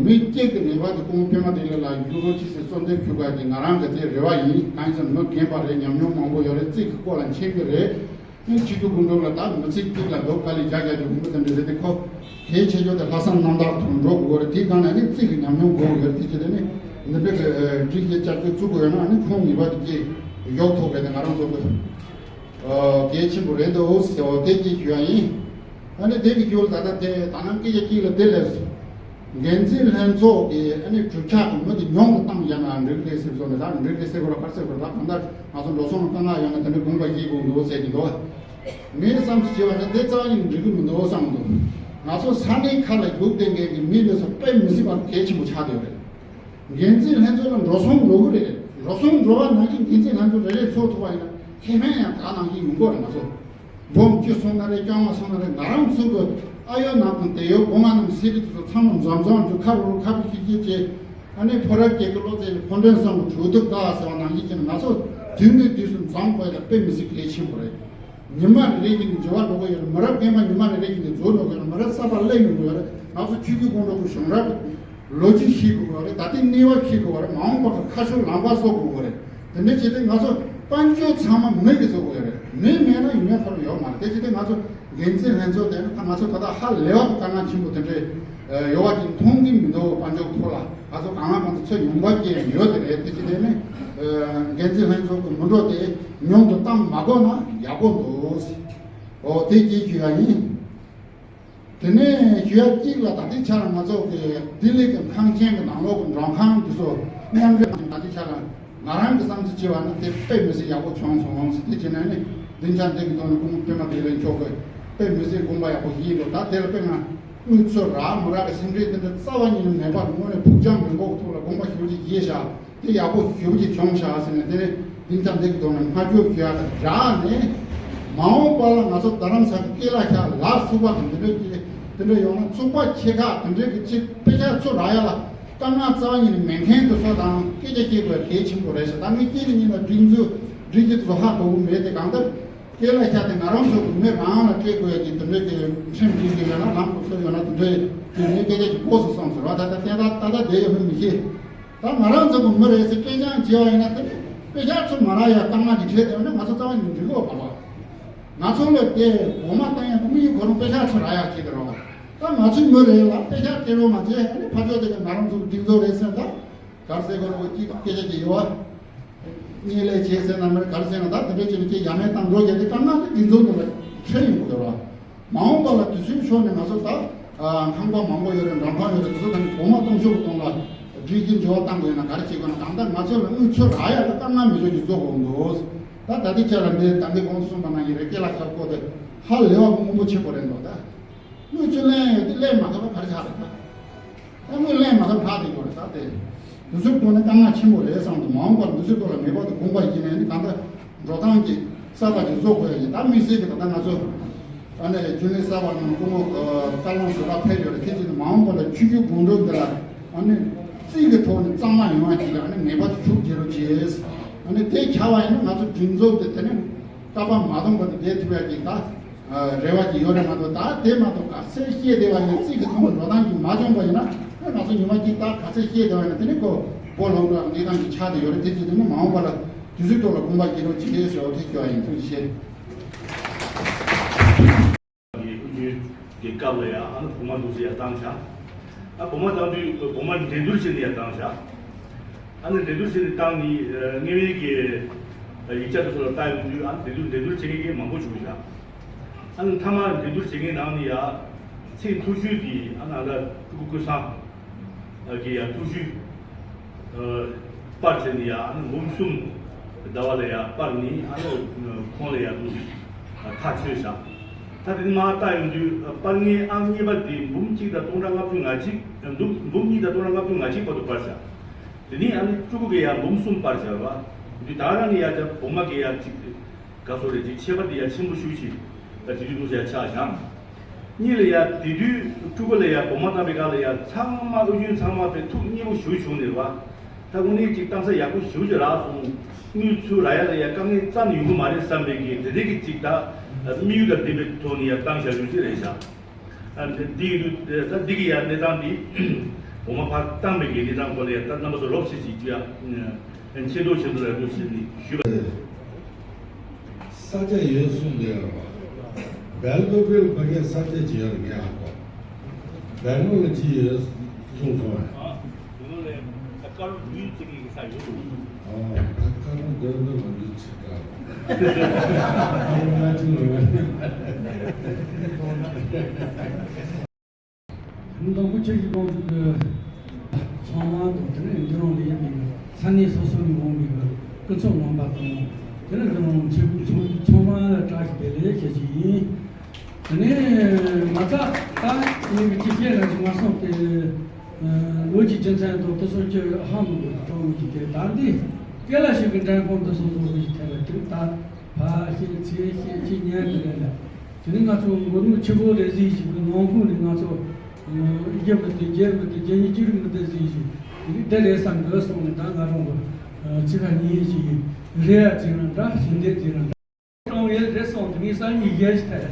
མི་གཅིག་གི་ངེས་པར་དུ་ཁོང་པད་མ་བདེ་ལེགས་ལ་ཡུ་རོ་ཅི་ཟེར་གསོལ་འདེབས་ཞུ་དགོས་ཡ་དེ་ང་རང་གི་དེ་རེ་བ་ཡིན། གང་ཡིན་ཟེར་ན་མི་རྒན་པ་རེད། ཉམས་མྱོང་མང་པོ་ཡོད་རེད། རྩིས་ཀྱི་སྐོར་ལ་མཁྱེན་གྱི་རེད། ཨེ་ཆིག་སྒྲིལ་དགུ་འགྲོ་ལ་ད་མི་ཚེ་གཅིག་ལ་ལོ་དཀའ་ལས་རྒྱག་རྒྱག་རྒྱུ་མང་པོ་དེ་འདྲ་རེད་དེ་ཁོ་གལ་ཆེ་ཤོས་དེ་ལྷག་བསམ་རྣམ་དག་ཐོག་འགྲོ་དགོས་རེད། དེའི་སྒང་ནས་ནི་རྩིས་ཀྱི་ཉམས་མྱོང་དགོས་ཡོད་དེ་བྱས་ཏེ་ནི་འདི་འདྲ་གི་སྒྲིག་གཞི་བསྐྱར་བཅོས་བཙུགས་དགོས་ཡོད་ན་ནི་ཁོང་ངེས་པར་དུ་སྐྱེ་ཡོག་ཐོག་གི་དེ་ང་རང་ཚོ་གི་གལ་ཆེན་པོ་རེད་འདུག་ཟེར་བ་དེ་གཅིག་ཞུ་ཡ་ཡིན། ཨ་ནི་དེ་གི་རྒྱུ་ལ་ད་ལྟ་དེ་ད་ནང་སྐད་ཆ་གཅིག་ལ་དེ་ལས་སོ། འགན་འཛིན་ལྷན་ཚོགས་ཀྱི་ཨ་ནི་གྲུབ་ཆ་གི་མི་དེ་ཉུང་དུ་བཏང་ཡང་ན་འགྲིག་རེད་ཟེར་སོང་ནས། ད་འགྲིག་རེད་ཟེར་དགོས་ར་ག་རེ་ཟེར་དགོས་ར། ད་གང་ལྟར་ང་ཚོ་འགྲོ་སོང་ལ་དཀའ་ངལ་ཡོང་ན་དེ་འདྲའི་དགོངས་པ་བཞེས་དགོས་འདུག་ཟེར་གྱི་འདུག་ངའི་བསམ་ཚུལ་བྱས་པ་ན་དེ་རྩ་བ་ཉིད་ནས་འགྲིག་གི་མི་འདུག་བསམ་འདུག་ང་ཚོ་ས་གནས་ཁག་ལ་རྒྱུགས་བསྡད་མཁན་གྱི་མི་འདི་ཚོ་དཔེ་མི་སྲིད་པར་གལ་ཆེན་པོ་ཆགས་བསྡད་ཡོད་རེད། འགན་འཛིན་ལྷན་ཚོགས་ལ་འགྲོ་སོང་འགྲོ་གི་རེད། འགྲོ་སོང་འགྲོ་བ་ནང་བཞིན་འགན་འཛིན་ལྷན་ཚོགས་རེ་རེ་ཚོགས་ཐུབ་པ་ཡིན་ན་ཁེ་ཕན་ཡང་དག་ནང་བཞིན་ཡོང་གི་རེད། ང་ཚོ་འབུམ་བཅུ་སོང་ན་རེད། བཅོ་ལྔ་སོང་ན་རེད། ང་རང་ཚོ་གི་ཨ་ཡོད་ནང་དང་དེ་ཡོད་སྒོ་ང་ནང་སེ་རི་དེ་ཚོ་ཚང་མ་འཛོམས་འཛོམས་འདུག་ཁ་རུ་རུ་ཁ་བུ་ཤི་ཤི་བྱས། ཨ་ནི་ཕོ་རབ་སྐྱེ་གི་བློ་རྩེ་ནས་ཕོ་འདྲེན་བསམ་གི་གྲུ་གདུགས་དགའ་ཟེར་བ་ནང་བཞིན་བྱས་ནས་ང་ཚོ་དུས་ནས་དུས་སུ་འཛོམས་དགོས་ཡ་དཔེ་མི་སྲིད་གལ་ཆེན་པོ་རེད། ཉི་མ་རེ་རེ་བཞིན་དུ་འགྱུར་བ་འགྲོ་གི་ཡོད་རེད། མི་རབས་རྒན་པ་ཉི་མ་རེ་རེ་བཞིན་དུ་རྫོགས་འགྲོ་གི་ཡོད་རེད། མི་རབས་གསར་པ་སླེབས་ཡོང་གི་ཡོད་རེད། ང་ཚོ་ཆོས་བརྒྱུད་ཁོངས་གཏོགས་ཀྱི་གཞུང་རབ་ལོ་རྒྱུས་ཤེས་དགོས་པ་རེད། ད་ལྟའི་གནས་བབ་ཤེས་དགོས་པ་རེད། མ་འོངས་པར་ཁ་ཕྱོགས་ལམ་ཁ་བཟོ་དགོས་པ་རེད། དེ་འདྲ་བྱས་ཏེ་ང་ཚོ་དཔལ་འབྱོར་ཚང་མ་མི་གིས་བཟོ་དགོས་ཡོད་རེད། མི་མེད་ན་ཡུན་རིང་བར་ཡོད་མ་རེད། དེ་བྱས་ཏེ་ང་ཚོ་འགན་འཛིན་ལྷན་ཚོགས་དེ་ནི་ད་ང་ཚོ་ད་ལྟ་ཧ་ལས་པ་དཀའ་ངལ་ཆེན་པོ་དེ་འདྲ་ཡོད་པ་ཅིག་མཐོང་གི་མི་འདུག་དཔལ་འབྱོར་ཐོག་ལ། ང་ཚོ་གང་ལ་གང་འཚམ་ཚོད་ཡོང་བ་སྐྱེ་ཡོད་དེ་རེད། དེ་ཅི་དེ་ནི་འགན་འཛིན་ལྷན་ཚོགས་ཀྱི་མི་འགྲོ་དེ་ཉུང་དུ་བཏང་མ་དགོས་ན་ཡག་པོ་འདུག་འོ་དེ་གཅིག་ཞུ་ཡ་ཡིན། དེ་ནས་ཞུ་ཡ་གཅིག་ལ་ད་ལྟའི་ཆ་ལ་ང་ཚོ་གི་ལྡི་ལི་གི་ཁང་ཆེན་གི་ནང་ལོགས་ཀྱི་མགྲོན་ཁང་འདི་ཚོ་མཉམ་འབྲེལ་ད་ལྟའི་ཆ་ལ་ང་རང་གི་བསམ་ཚུལ་བྱས་པ་ན་དེ་དཔེ་མི་སྲིད་ཡག་པོ་བྱུང་སོང་ཟེར། དེ་བྱས་ན་ནི་སྡིངས་ཆ་འདི་གི་ཐོག་ནས་སྐུ་ངོ་པད་མ་བདེ་ལེགས་མཆོག་གིས་དཔེ་མི་སྲིད་དགོངས་པ་ཡག་པོ་ཞིག་ཡིན་འདུག་ད་དེ་ལ་དཔེར་ན། དངུལ་ཚོ་རག་མ་རག་གི་སེམས་ཁྲལ་དེ་འདྲ་རྩ་བ་ཉིད་ནས་མེད་པར་དངོས་གནས་ཕུགས་རྒྱང་རིང་པོ་གི་ཐོག་ལ་དགོངས་པ་ཞེ་པོ་ཅིག་བཞེས་བཞག་དེ་ཡག་པོ་ཞེ་པོ་ཅིག་བྱུང་བཞག་ཟེར་ནས་དེ་ནས་སྡིངས་ཆ་འདི་གི་ཐོག་ནས་སྔ་འགྱུར་ཞུ་ཡག་དང་སྦྲགས་ནས་མ་འོངས་པ་ལ་ང་ཚོ་རྡ་རམ་ས་གི་སྐེ་ལ་ཤ་ལ་སུ་བ་དང་དེ་འདྲ་ཅིག་དེ་འདྲ་ཡོང་ན་ཚོགས་པ་ཆེ་ཁག་དེ་འདྲ་གི་ཅིག་དཔེ་ཆ་ཚོ་རག་ཡ་ལ་དཀའ་ངལ་རྩ་བ་ཉིད་ནས་མེད་མཁན་དེ་ཚོ་དང་སྐད་ཆ་བཤད་དགོས་གལ་ཆེན་པོ་རེད་ཤག་ད་ངས་སྐད་ཆ་ཉིད་ལ་སྒྲིག་འཛུགས་སྒྲིག་གཞི་དེ་ཚོ་ཧ་གོ་གི་མེད་དེ་གང་ལྟར། སྐེ་ལ་ཤ་དེ་ང་རང་ཚོ་གི་མི་རང་ལ་སྤྲད་དགོས་ཡ་གི་དེ་འདྲའི་གི་ཁྲིམས་སྒྲིག་གི་ཡོད་ན་ལམ་ཁུག་སོ་ཡོད་ན་དེ་འདྲའི་གི་ངས་སྐད་ཆ་གི་གོ་སོང་བསམ་ཟེར་བ་ད་ལྟ་བསྟན་ད་ད་ལྟ་བསྡད་ཡོད་མེད་མི་ཤེས། ད་ང་རང་ཚོ་གི་མི་རེད་ཟེར་སྐད་ཆ་བྱས་པ་ཡིན་ན་དེ་དཔེ་ཆ་ཚོ་མ་རག་ཡ་དཀའ་ངལ་གྱི་གྲས་དེ་ཡོད་ན་ང་ཚོ་རྩ་བ་ཉིད་འགྲིག་གི་ཡོད་པ་རེད། ང་ཚོ་ལ་དེ་འོ་མ་བཏང་ཡ་དེ་མི་ཡི་ཁོ་རང་དཔེ་ཆ་ཚོ་རག་ཡ་བྱེད་དེ་རེད་བ། ད་ང་ཚོའི་མི་རེད་ལ་དཔེ་ཆ་སྤྲད་རོགས་མ་བྱེད། ཨ་ནི་ཕར་ཕྱོགས་དེ་གི་ང་རང་ཚོ་གི་སྒྲིག་འཛུགས་རེད་ཟེར་ད། ག་རེ་ཟེར་དགོས་རེད། ཅིག་སྐད་ཆ་ཅིག་ཡོད་བ། གཉིད་ལས་བྱེད་ཟེར་ན་མེད་ག་རེ་ཟེར་ན་ད་དེ་འདྲ་བྱས་ནས་ཅིག་ཡ་མེད་བཏང་འགྲོ་བྱས་ཏེ་དཀའ་ངལ་དེ་འདི་ཚོ་འདི་ལ་འཕྲད་ཡོང་གི་ཡོད་རེད། མ་འོངས་པ་ལ་དུས་ཚོད་ཤོར་ནས་ང་ཚོ་ད་ཁང་པ་མང་པོ་ཡོད་རེད། མགྲོན་ཁང་ཡོད་རེད། དེ་ཚོ་ད་ནི་སྒོ་མ་གཏོང་ཆོག་གི་གཏོང་ལ་སྒྲིག་གཞི་འགྱུར་བ་བཏང་དགོས་ཡོད་ན་ག་རེ་བྱེད་དགོས་ན་གང་ལྟར་ང་ཚོ་ལ་དངུལ་ཚོ་རག་ཡ་ལ་དཀའ་ངལ་མེད་ཆོག་གི་བཟོ་དགོས་འདུག་ད་ད་ལྟའི་ཆ་ལ་འདི་ད་འདི་གོང་དུ་གསུངས་པ་ནང་བཞིན་རེད། སྐེ་ལ་ཤ་སྐོར་དེ་ཧ་ལས་པ་སྔོན་པོ་ཆེན་པོ་རེད་འདུག་ད། དངུལ་ཚུར་ལེན་ཡོད་དེ་ལེན་མ་ཐུབ་པ་ག་རེ་ཆགས་རེད་ད། ད་དངུལ་ལེན་མ་ཐུབ་ཕྲག་དེ་ཡོད་རེད་ད་དེ། འདི་ཚོའི་ཐོག་ནས་དཀའ་ངལ་ཆེན་པོ་རེད་བསམ་འདུག་མ་འོངས་པར་འདི་ཚོའི་ཐོག་ལ་མེད་པ་དེ་དགོངས་པ་ཡིན་ནས་ནི་ད་ལྟ་འགྲོ་སྟངས་ཀྱི་གསར་པ་ཅིག་བཟོ་དགོས་ཡ་ཡིན། ད་དམིགས་བསལ་གྱི་ད་ལྟ་ང་ཚོ་ཨ་ནེ་རྒྱུན་ལས་གསར་པ་ནང་སྐུ་ངོ་བཀའ་བློན་ཟུར་པ་ཕེབས་ཡོད་རེད། དེ་བྱས་ནས་མ་འོངས་པ་ལ་ཆོས་བརྒྱུད་དགོན་སྡོད་འདི་ལ་ཨ་ནེ་རྩིས་ཀྱི་ཐོག་ནས་གཙང་མ་ཡོང་བ་ཅིག་ཨ་ནེ་ངེས་པར་དུ་ཤུགས་རྒྱག་རོགས་བྱེད། ཨ་ནེ་དེ་ཆགས་པ་ཡིན་ན་ང་ཚོ་སྒྲིག་འཛུགས་དེ་དེ་ནས་བཀའ་པ་མ་གཏོགས་པ་དེ་བསྡད་ཐུབ་ཡ་ཅིག་ད། རེ་བ་ཅིག་ཡོད་རེད་མ་གཏོགས། ད་དེ་མ་གཏོགས་ག་ཚད་བཤད་བསྡད་པ་ཡིན་ན་རྩིས་ཀྱི་ཐོག་ནས་འགྲོ་སྟངས་ཀྱི་མ་བྱུང་བ་ཡིན་ན་ཨེ་ང་ཚོ་ཉི་མ་གཅིག་ད་ག་ཚད་བཤད་བསྡད་པ་ཡིན་ན་དེ་ནི་ཁོ་སྒོ་ལོག་འགྲོ་ཡང་འདི་སྟངས་ཀྱི་ཆགས་བསྡད་ཡོད་རེད། དེ་ཅི་དེ་ནི་མ་འོངས་པ་ལ་དུས་ཚོད་ཐོག་ལ་དགོངས་པ་བཞེས་རོགས་གྱིས་ཟེར་བ་དེ་ཞུ་བ་ཡིན། ཐུགས་རྗེ་ཆེ། དབུ་བརྙེས་ཀྱི་སྐབས་ལ་ཡང་ཨ་ནི་བོགས་མ་འདུག་ཟེར་ཡ་བཏང་བཞག་ཨ་བོགས་མ་བཏང་དུས་བོགས་མ་འགྲན་བསྡུར་བྱས་ནས་ཡ་བཏང་བཞག་ཨ་ནི་འགྲན་བསྡུར་བྱས་ནས་བཏང་ནི་དངོས་ཡོད་ཀྱི་ཡིག་ཆ་དེ་ཚོ་ལ་ལྟ་ཡོང་དུས་ཨ་ནི་འགྲན་བསྡུར་འགྲན་བསྡུར་བྱེད་མཁན་གྱི་མང་པོ་བྱུང་བཞག་ཨ་ནི་མཐའ་མ་འགྲན་བསྡུར་བྱེད་མཁན་ནང་ནས་ཡ་ཚེ་མཐོ་ཤོས་དེ་ཨ་ནི་ཨ་ད་སྤྲུལ་སྐུ་ཀུན་བཟང་གི་ཡ་སྤྲུལ་སྐུ་སྤར་བྱས་ནས་ཡ་ཨ་ནི་འབུམ་གསུམ་ཟླ་བ་ལ་ཡ་སྤར་ནས་ཨ་ནི་ཁོང་ལ་ཡ་འདུག་ཐག་ཆོད་བཞག་ད་དེ་ནི་མར་ལྟ་ཡོང་དུས་སྤར་མཁན་ཨང་གཉིས་པ་དེ་འབུམ་གཅིག་དང་སྟོང་ཕྲག་ལྔ་བཅུ་ང་གཅིག་འབུམ་གཉིས་དང་སྟོང་ཕྲག་ལྔ་བཅུ་ང་གཅིག་བར་དུ་སྤར་བཞག་དེ་ནས་ཨ་ནི་སྤྲུལ་སྐུ་གིས་ཡ་འབུམ་གསུམ་སྤར་བཞག་རེད་བ། འདི་ད་རང་གི་ཡ་ཅག་བོགས་མ་གི་ཡ་གཅིག་དེ་ག་སོ་རེད་ཅིག་ཁྱད་པར་དེ་ཡ་ཆེན་པོ་ཞེ་ཅིག་ད་དེ་དུས་འདུག་ཡ་ཆགས་བཞག་གཉིས་ལ་ཡ་དེ་དུས་སྤྲུལ་སྐུ་ལ་ཡ་བོགས་མ་བཏང་པའི་སྐབས་ལ་ཡ་ཚང་མ་ཨུ་རྒྱན་ཚང་མ་དཔེ་ཐུགས་མཉེས་པོ་ཞེ་ཅིག་བྱུང་ནས་རེད་བ། ད་དངོས་གནས་ཅིག་གཏམ་ས་ཡག་པོ་ཞེ་ཅིག་རག་སོང་། དངུལ་ཚུར་རག་ཡ་ལ་ཡ་དཀའ་ངལ་རྩ་ནས་ཡོང་གི་མ་རེད་བསམ་པའི་གི་དེ་འདྲའི་གི་ཅིག་ད་དམིགས་ཡུལ་དང་ལྡན་པའི་ཐོག་ནས་ཡ་བཏང་བཞག་རྒྱུ་ཅིག་རེད་ཤག་ཨ་འདི་ཡིན་དུས་ད་འདི་གི་ཡ་གནས་སྟངས་འདི་འོ་མ་ཕར་བཏང་པའི་གི་གནས་སྟངས་སྐོར་ལ་ཡ་ད་རྣམ་པ་ཚོ་རོབ་ཙམ་ཅིག་ཅིག་ཡ་ཆེ་མཐོང་ཆེ་མཐོང་ལ་འདུག་ཟེར་ནས་ཞུས་པ། ས་ཆ་ཡོད་གསུངས་འདུག་ཡ་རོ། སྦེལ་ཀོབ་ལ་ཕ་གིའི་ས་ཆ་ཅིག་ཡོད་རེད་ངས་ཧ་གོ། སྦེལ་ཀོབ་ལ་ཅི་ཡོད་གསུངས་སོང་ཨ། སྦེལ་ཀོབ་ལ་ཀ་རུ་ལུས་བརྩི་མཁན་གྱི་ས་ཡོད་རེད། ཨ། ད་ཁ་རང་འདོན་འདོན་མ་འདི་ཆི་ཀ་ང་ཅི་ལོ་ཡ། དང་པོ་ཆེ་ཞིག་གོང་དུ་ཚང་མ་དང་དེ་ནས་འདི་རང་ལ་ཡིན་པའི་ས་གནས་སོ་སོ་ནས་འོང་བའི་སྐུ་ཚབ་རྣམ་པ་དང་དེ་ནས་འདི་རང་ཆེ་ཚང་མ་ལ་བཀྲ་ཤིས་བདེ་ལེགས་ཞུ་རྒྱུ་ཡིན། དེ་ནས་མ་རྩ་ད་ངས་ཀྱི་ཅི་བཤད་ན་ཅི་མ་སོང་སྟེ། ལོ་གཅིག་རྒྱུ་མཚན་དང་དེ་སོགས་ཀྱི་ཧ་མི་གོ་སྤྲང་མོ་གཅིག་དེ་ད་འདི་སྐད་ལ་ཞིག་གི་འགྲན་ཁོང་དེ་སོགས་སོགས་ཀྱི་ཐད་ལ་དེ་ད་ཕ་ཤེས་ཚེ་ཤེས་ཅི་ཉན་དེ་རེད་ལ། དེ་ནི་ང་ཚོ་མགོ་ནུ་ཆུ་བོ་རེ་ཟིག་ཞིག་གི་ནང་ཁུལ་ནས་ང་ཚོ་ཨ་རྒྱུ་མི་དེ་རྒྱལ་མི་དེ་རྒྱལ་ཉིད་ཅི་རིགས་མི་དེ་ཟིག་ཞིག་དེ་རིགས་དེ་རེད་བསམ་དགོས་སོང་ནས་ད་ང་རང་གི་ཚིག་ཁ་ཉིན་ཞིག་རེད་ཡ་ཅིག་རང་འདྲ་ཞིག་འདེད་ཅིག་རང་འདྲ། གྲོང་ཡུལ་རེད་སོང་དེ་ནས་སང་ཉིན་གཞན་ཞིག་ཐལ།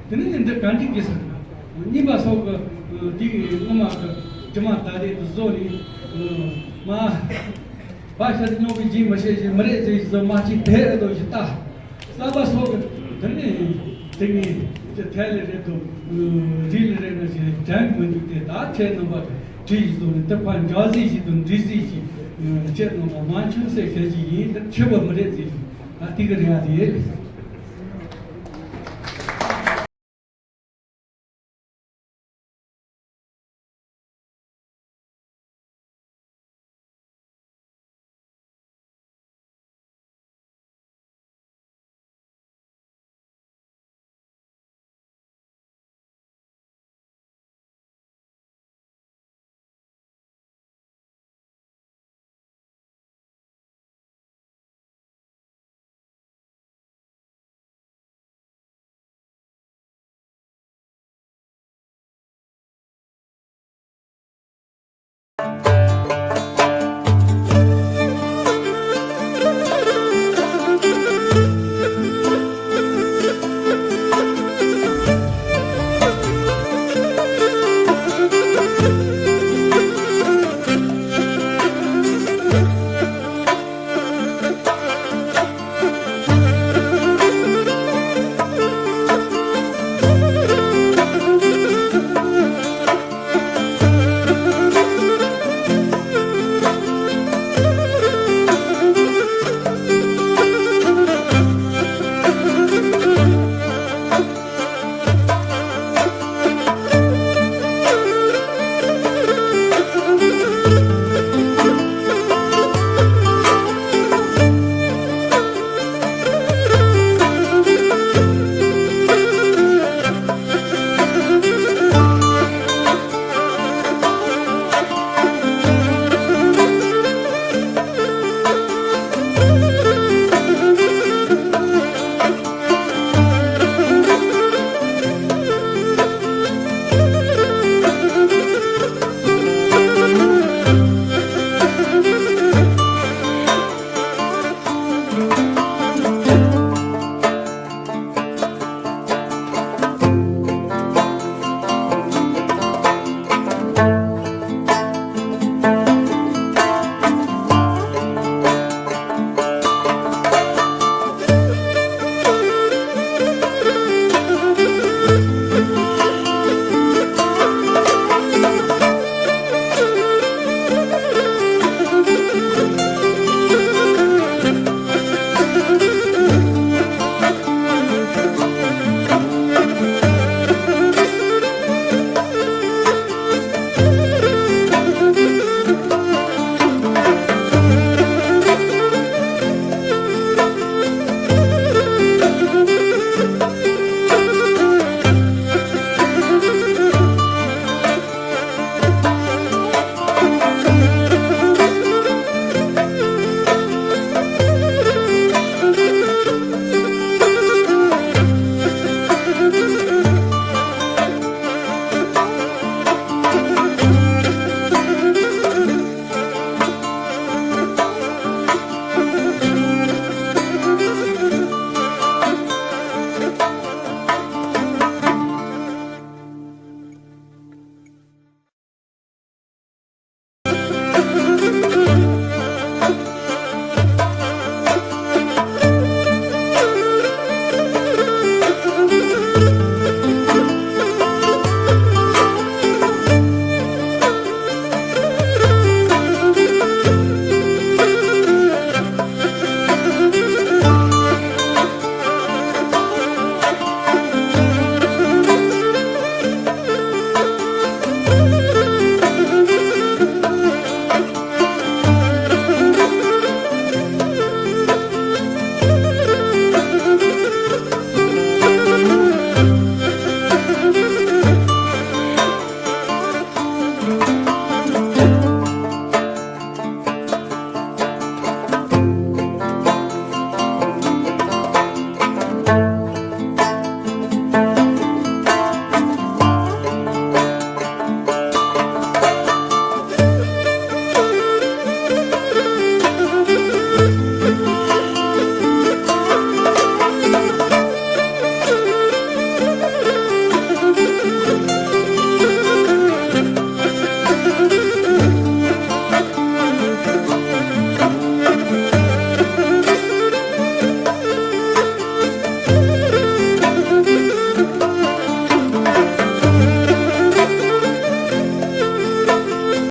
དེ་ནས་ནི་འདི་ག་འགྲིག་གི་ཟེར་ན། གཉིས་པ་སོགས་ཀྱི་དེ་གི་སྔོན་མ་གི་སྒྱུ་མ་ད་རེས་དུ་བཟོ་ནས་མ། བ་ཤ་དེ་སྙོགས་པའི་རྗེས་མི་ཤེས་ཞིག་མི་རེད་ཟེར་ཞིག་བཟོ་མ་ཅིག་དེ་རེད་དོ་ཞིག་ལྟ། གསར་པ་སོགས་ཀྱི་དེ་ནས་དེ་ནས་ཀྱི་ཐལ་ལེ་རེད་དོ། རིལ་ལེ་རེད་ན་ཞིག་དྲན་མི་འདུག་དེ་ད་ཁྱེད་རྣམ་པ་གི་བྲིས་ཞིག་བཟོ་ནས་དེ་ཕར་འཇག་ཟིག་ཞིག་དང་འབྲི་ཟིག་ཞིག་ཁྱེད་རྣམ་པ་མ་འཆུག་སེ་ཤེས་ཀྱི་ཡིན་དེ་ཆེ་བ་མི་རེད་ཟེར་ཞིག་ད་དེ་གི་རེད་ཡ་དེ་ཡེ་ལེ།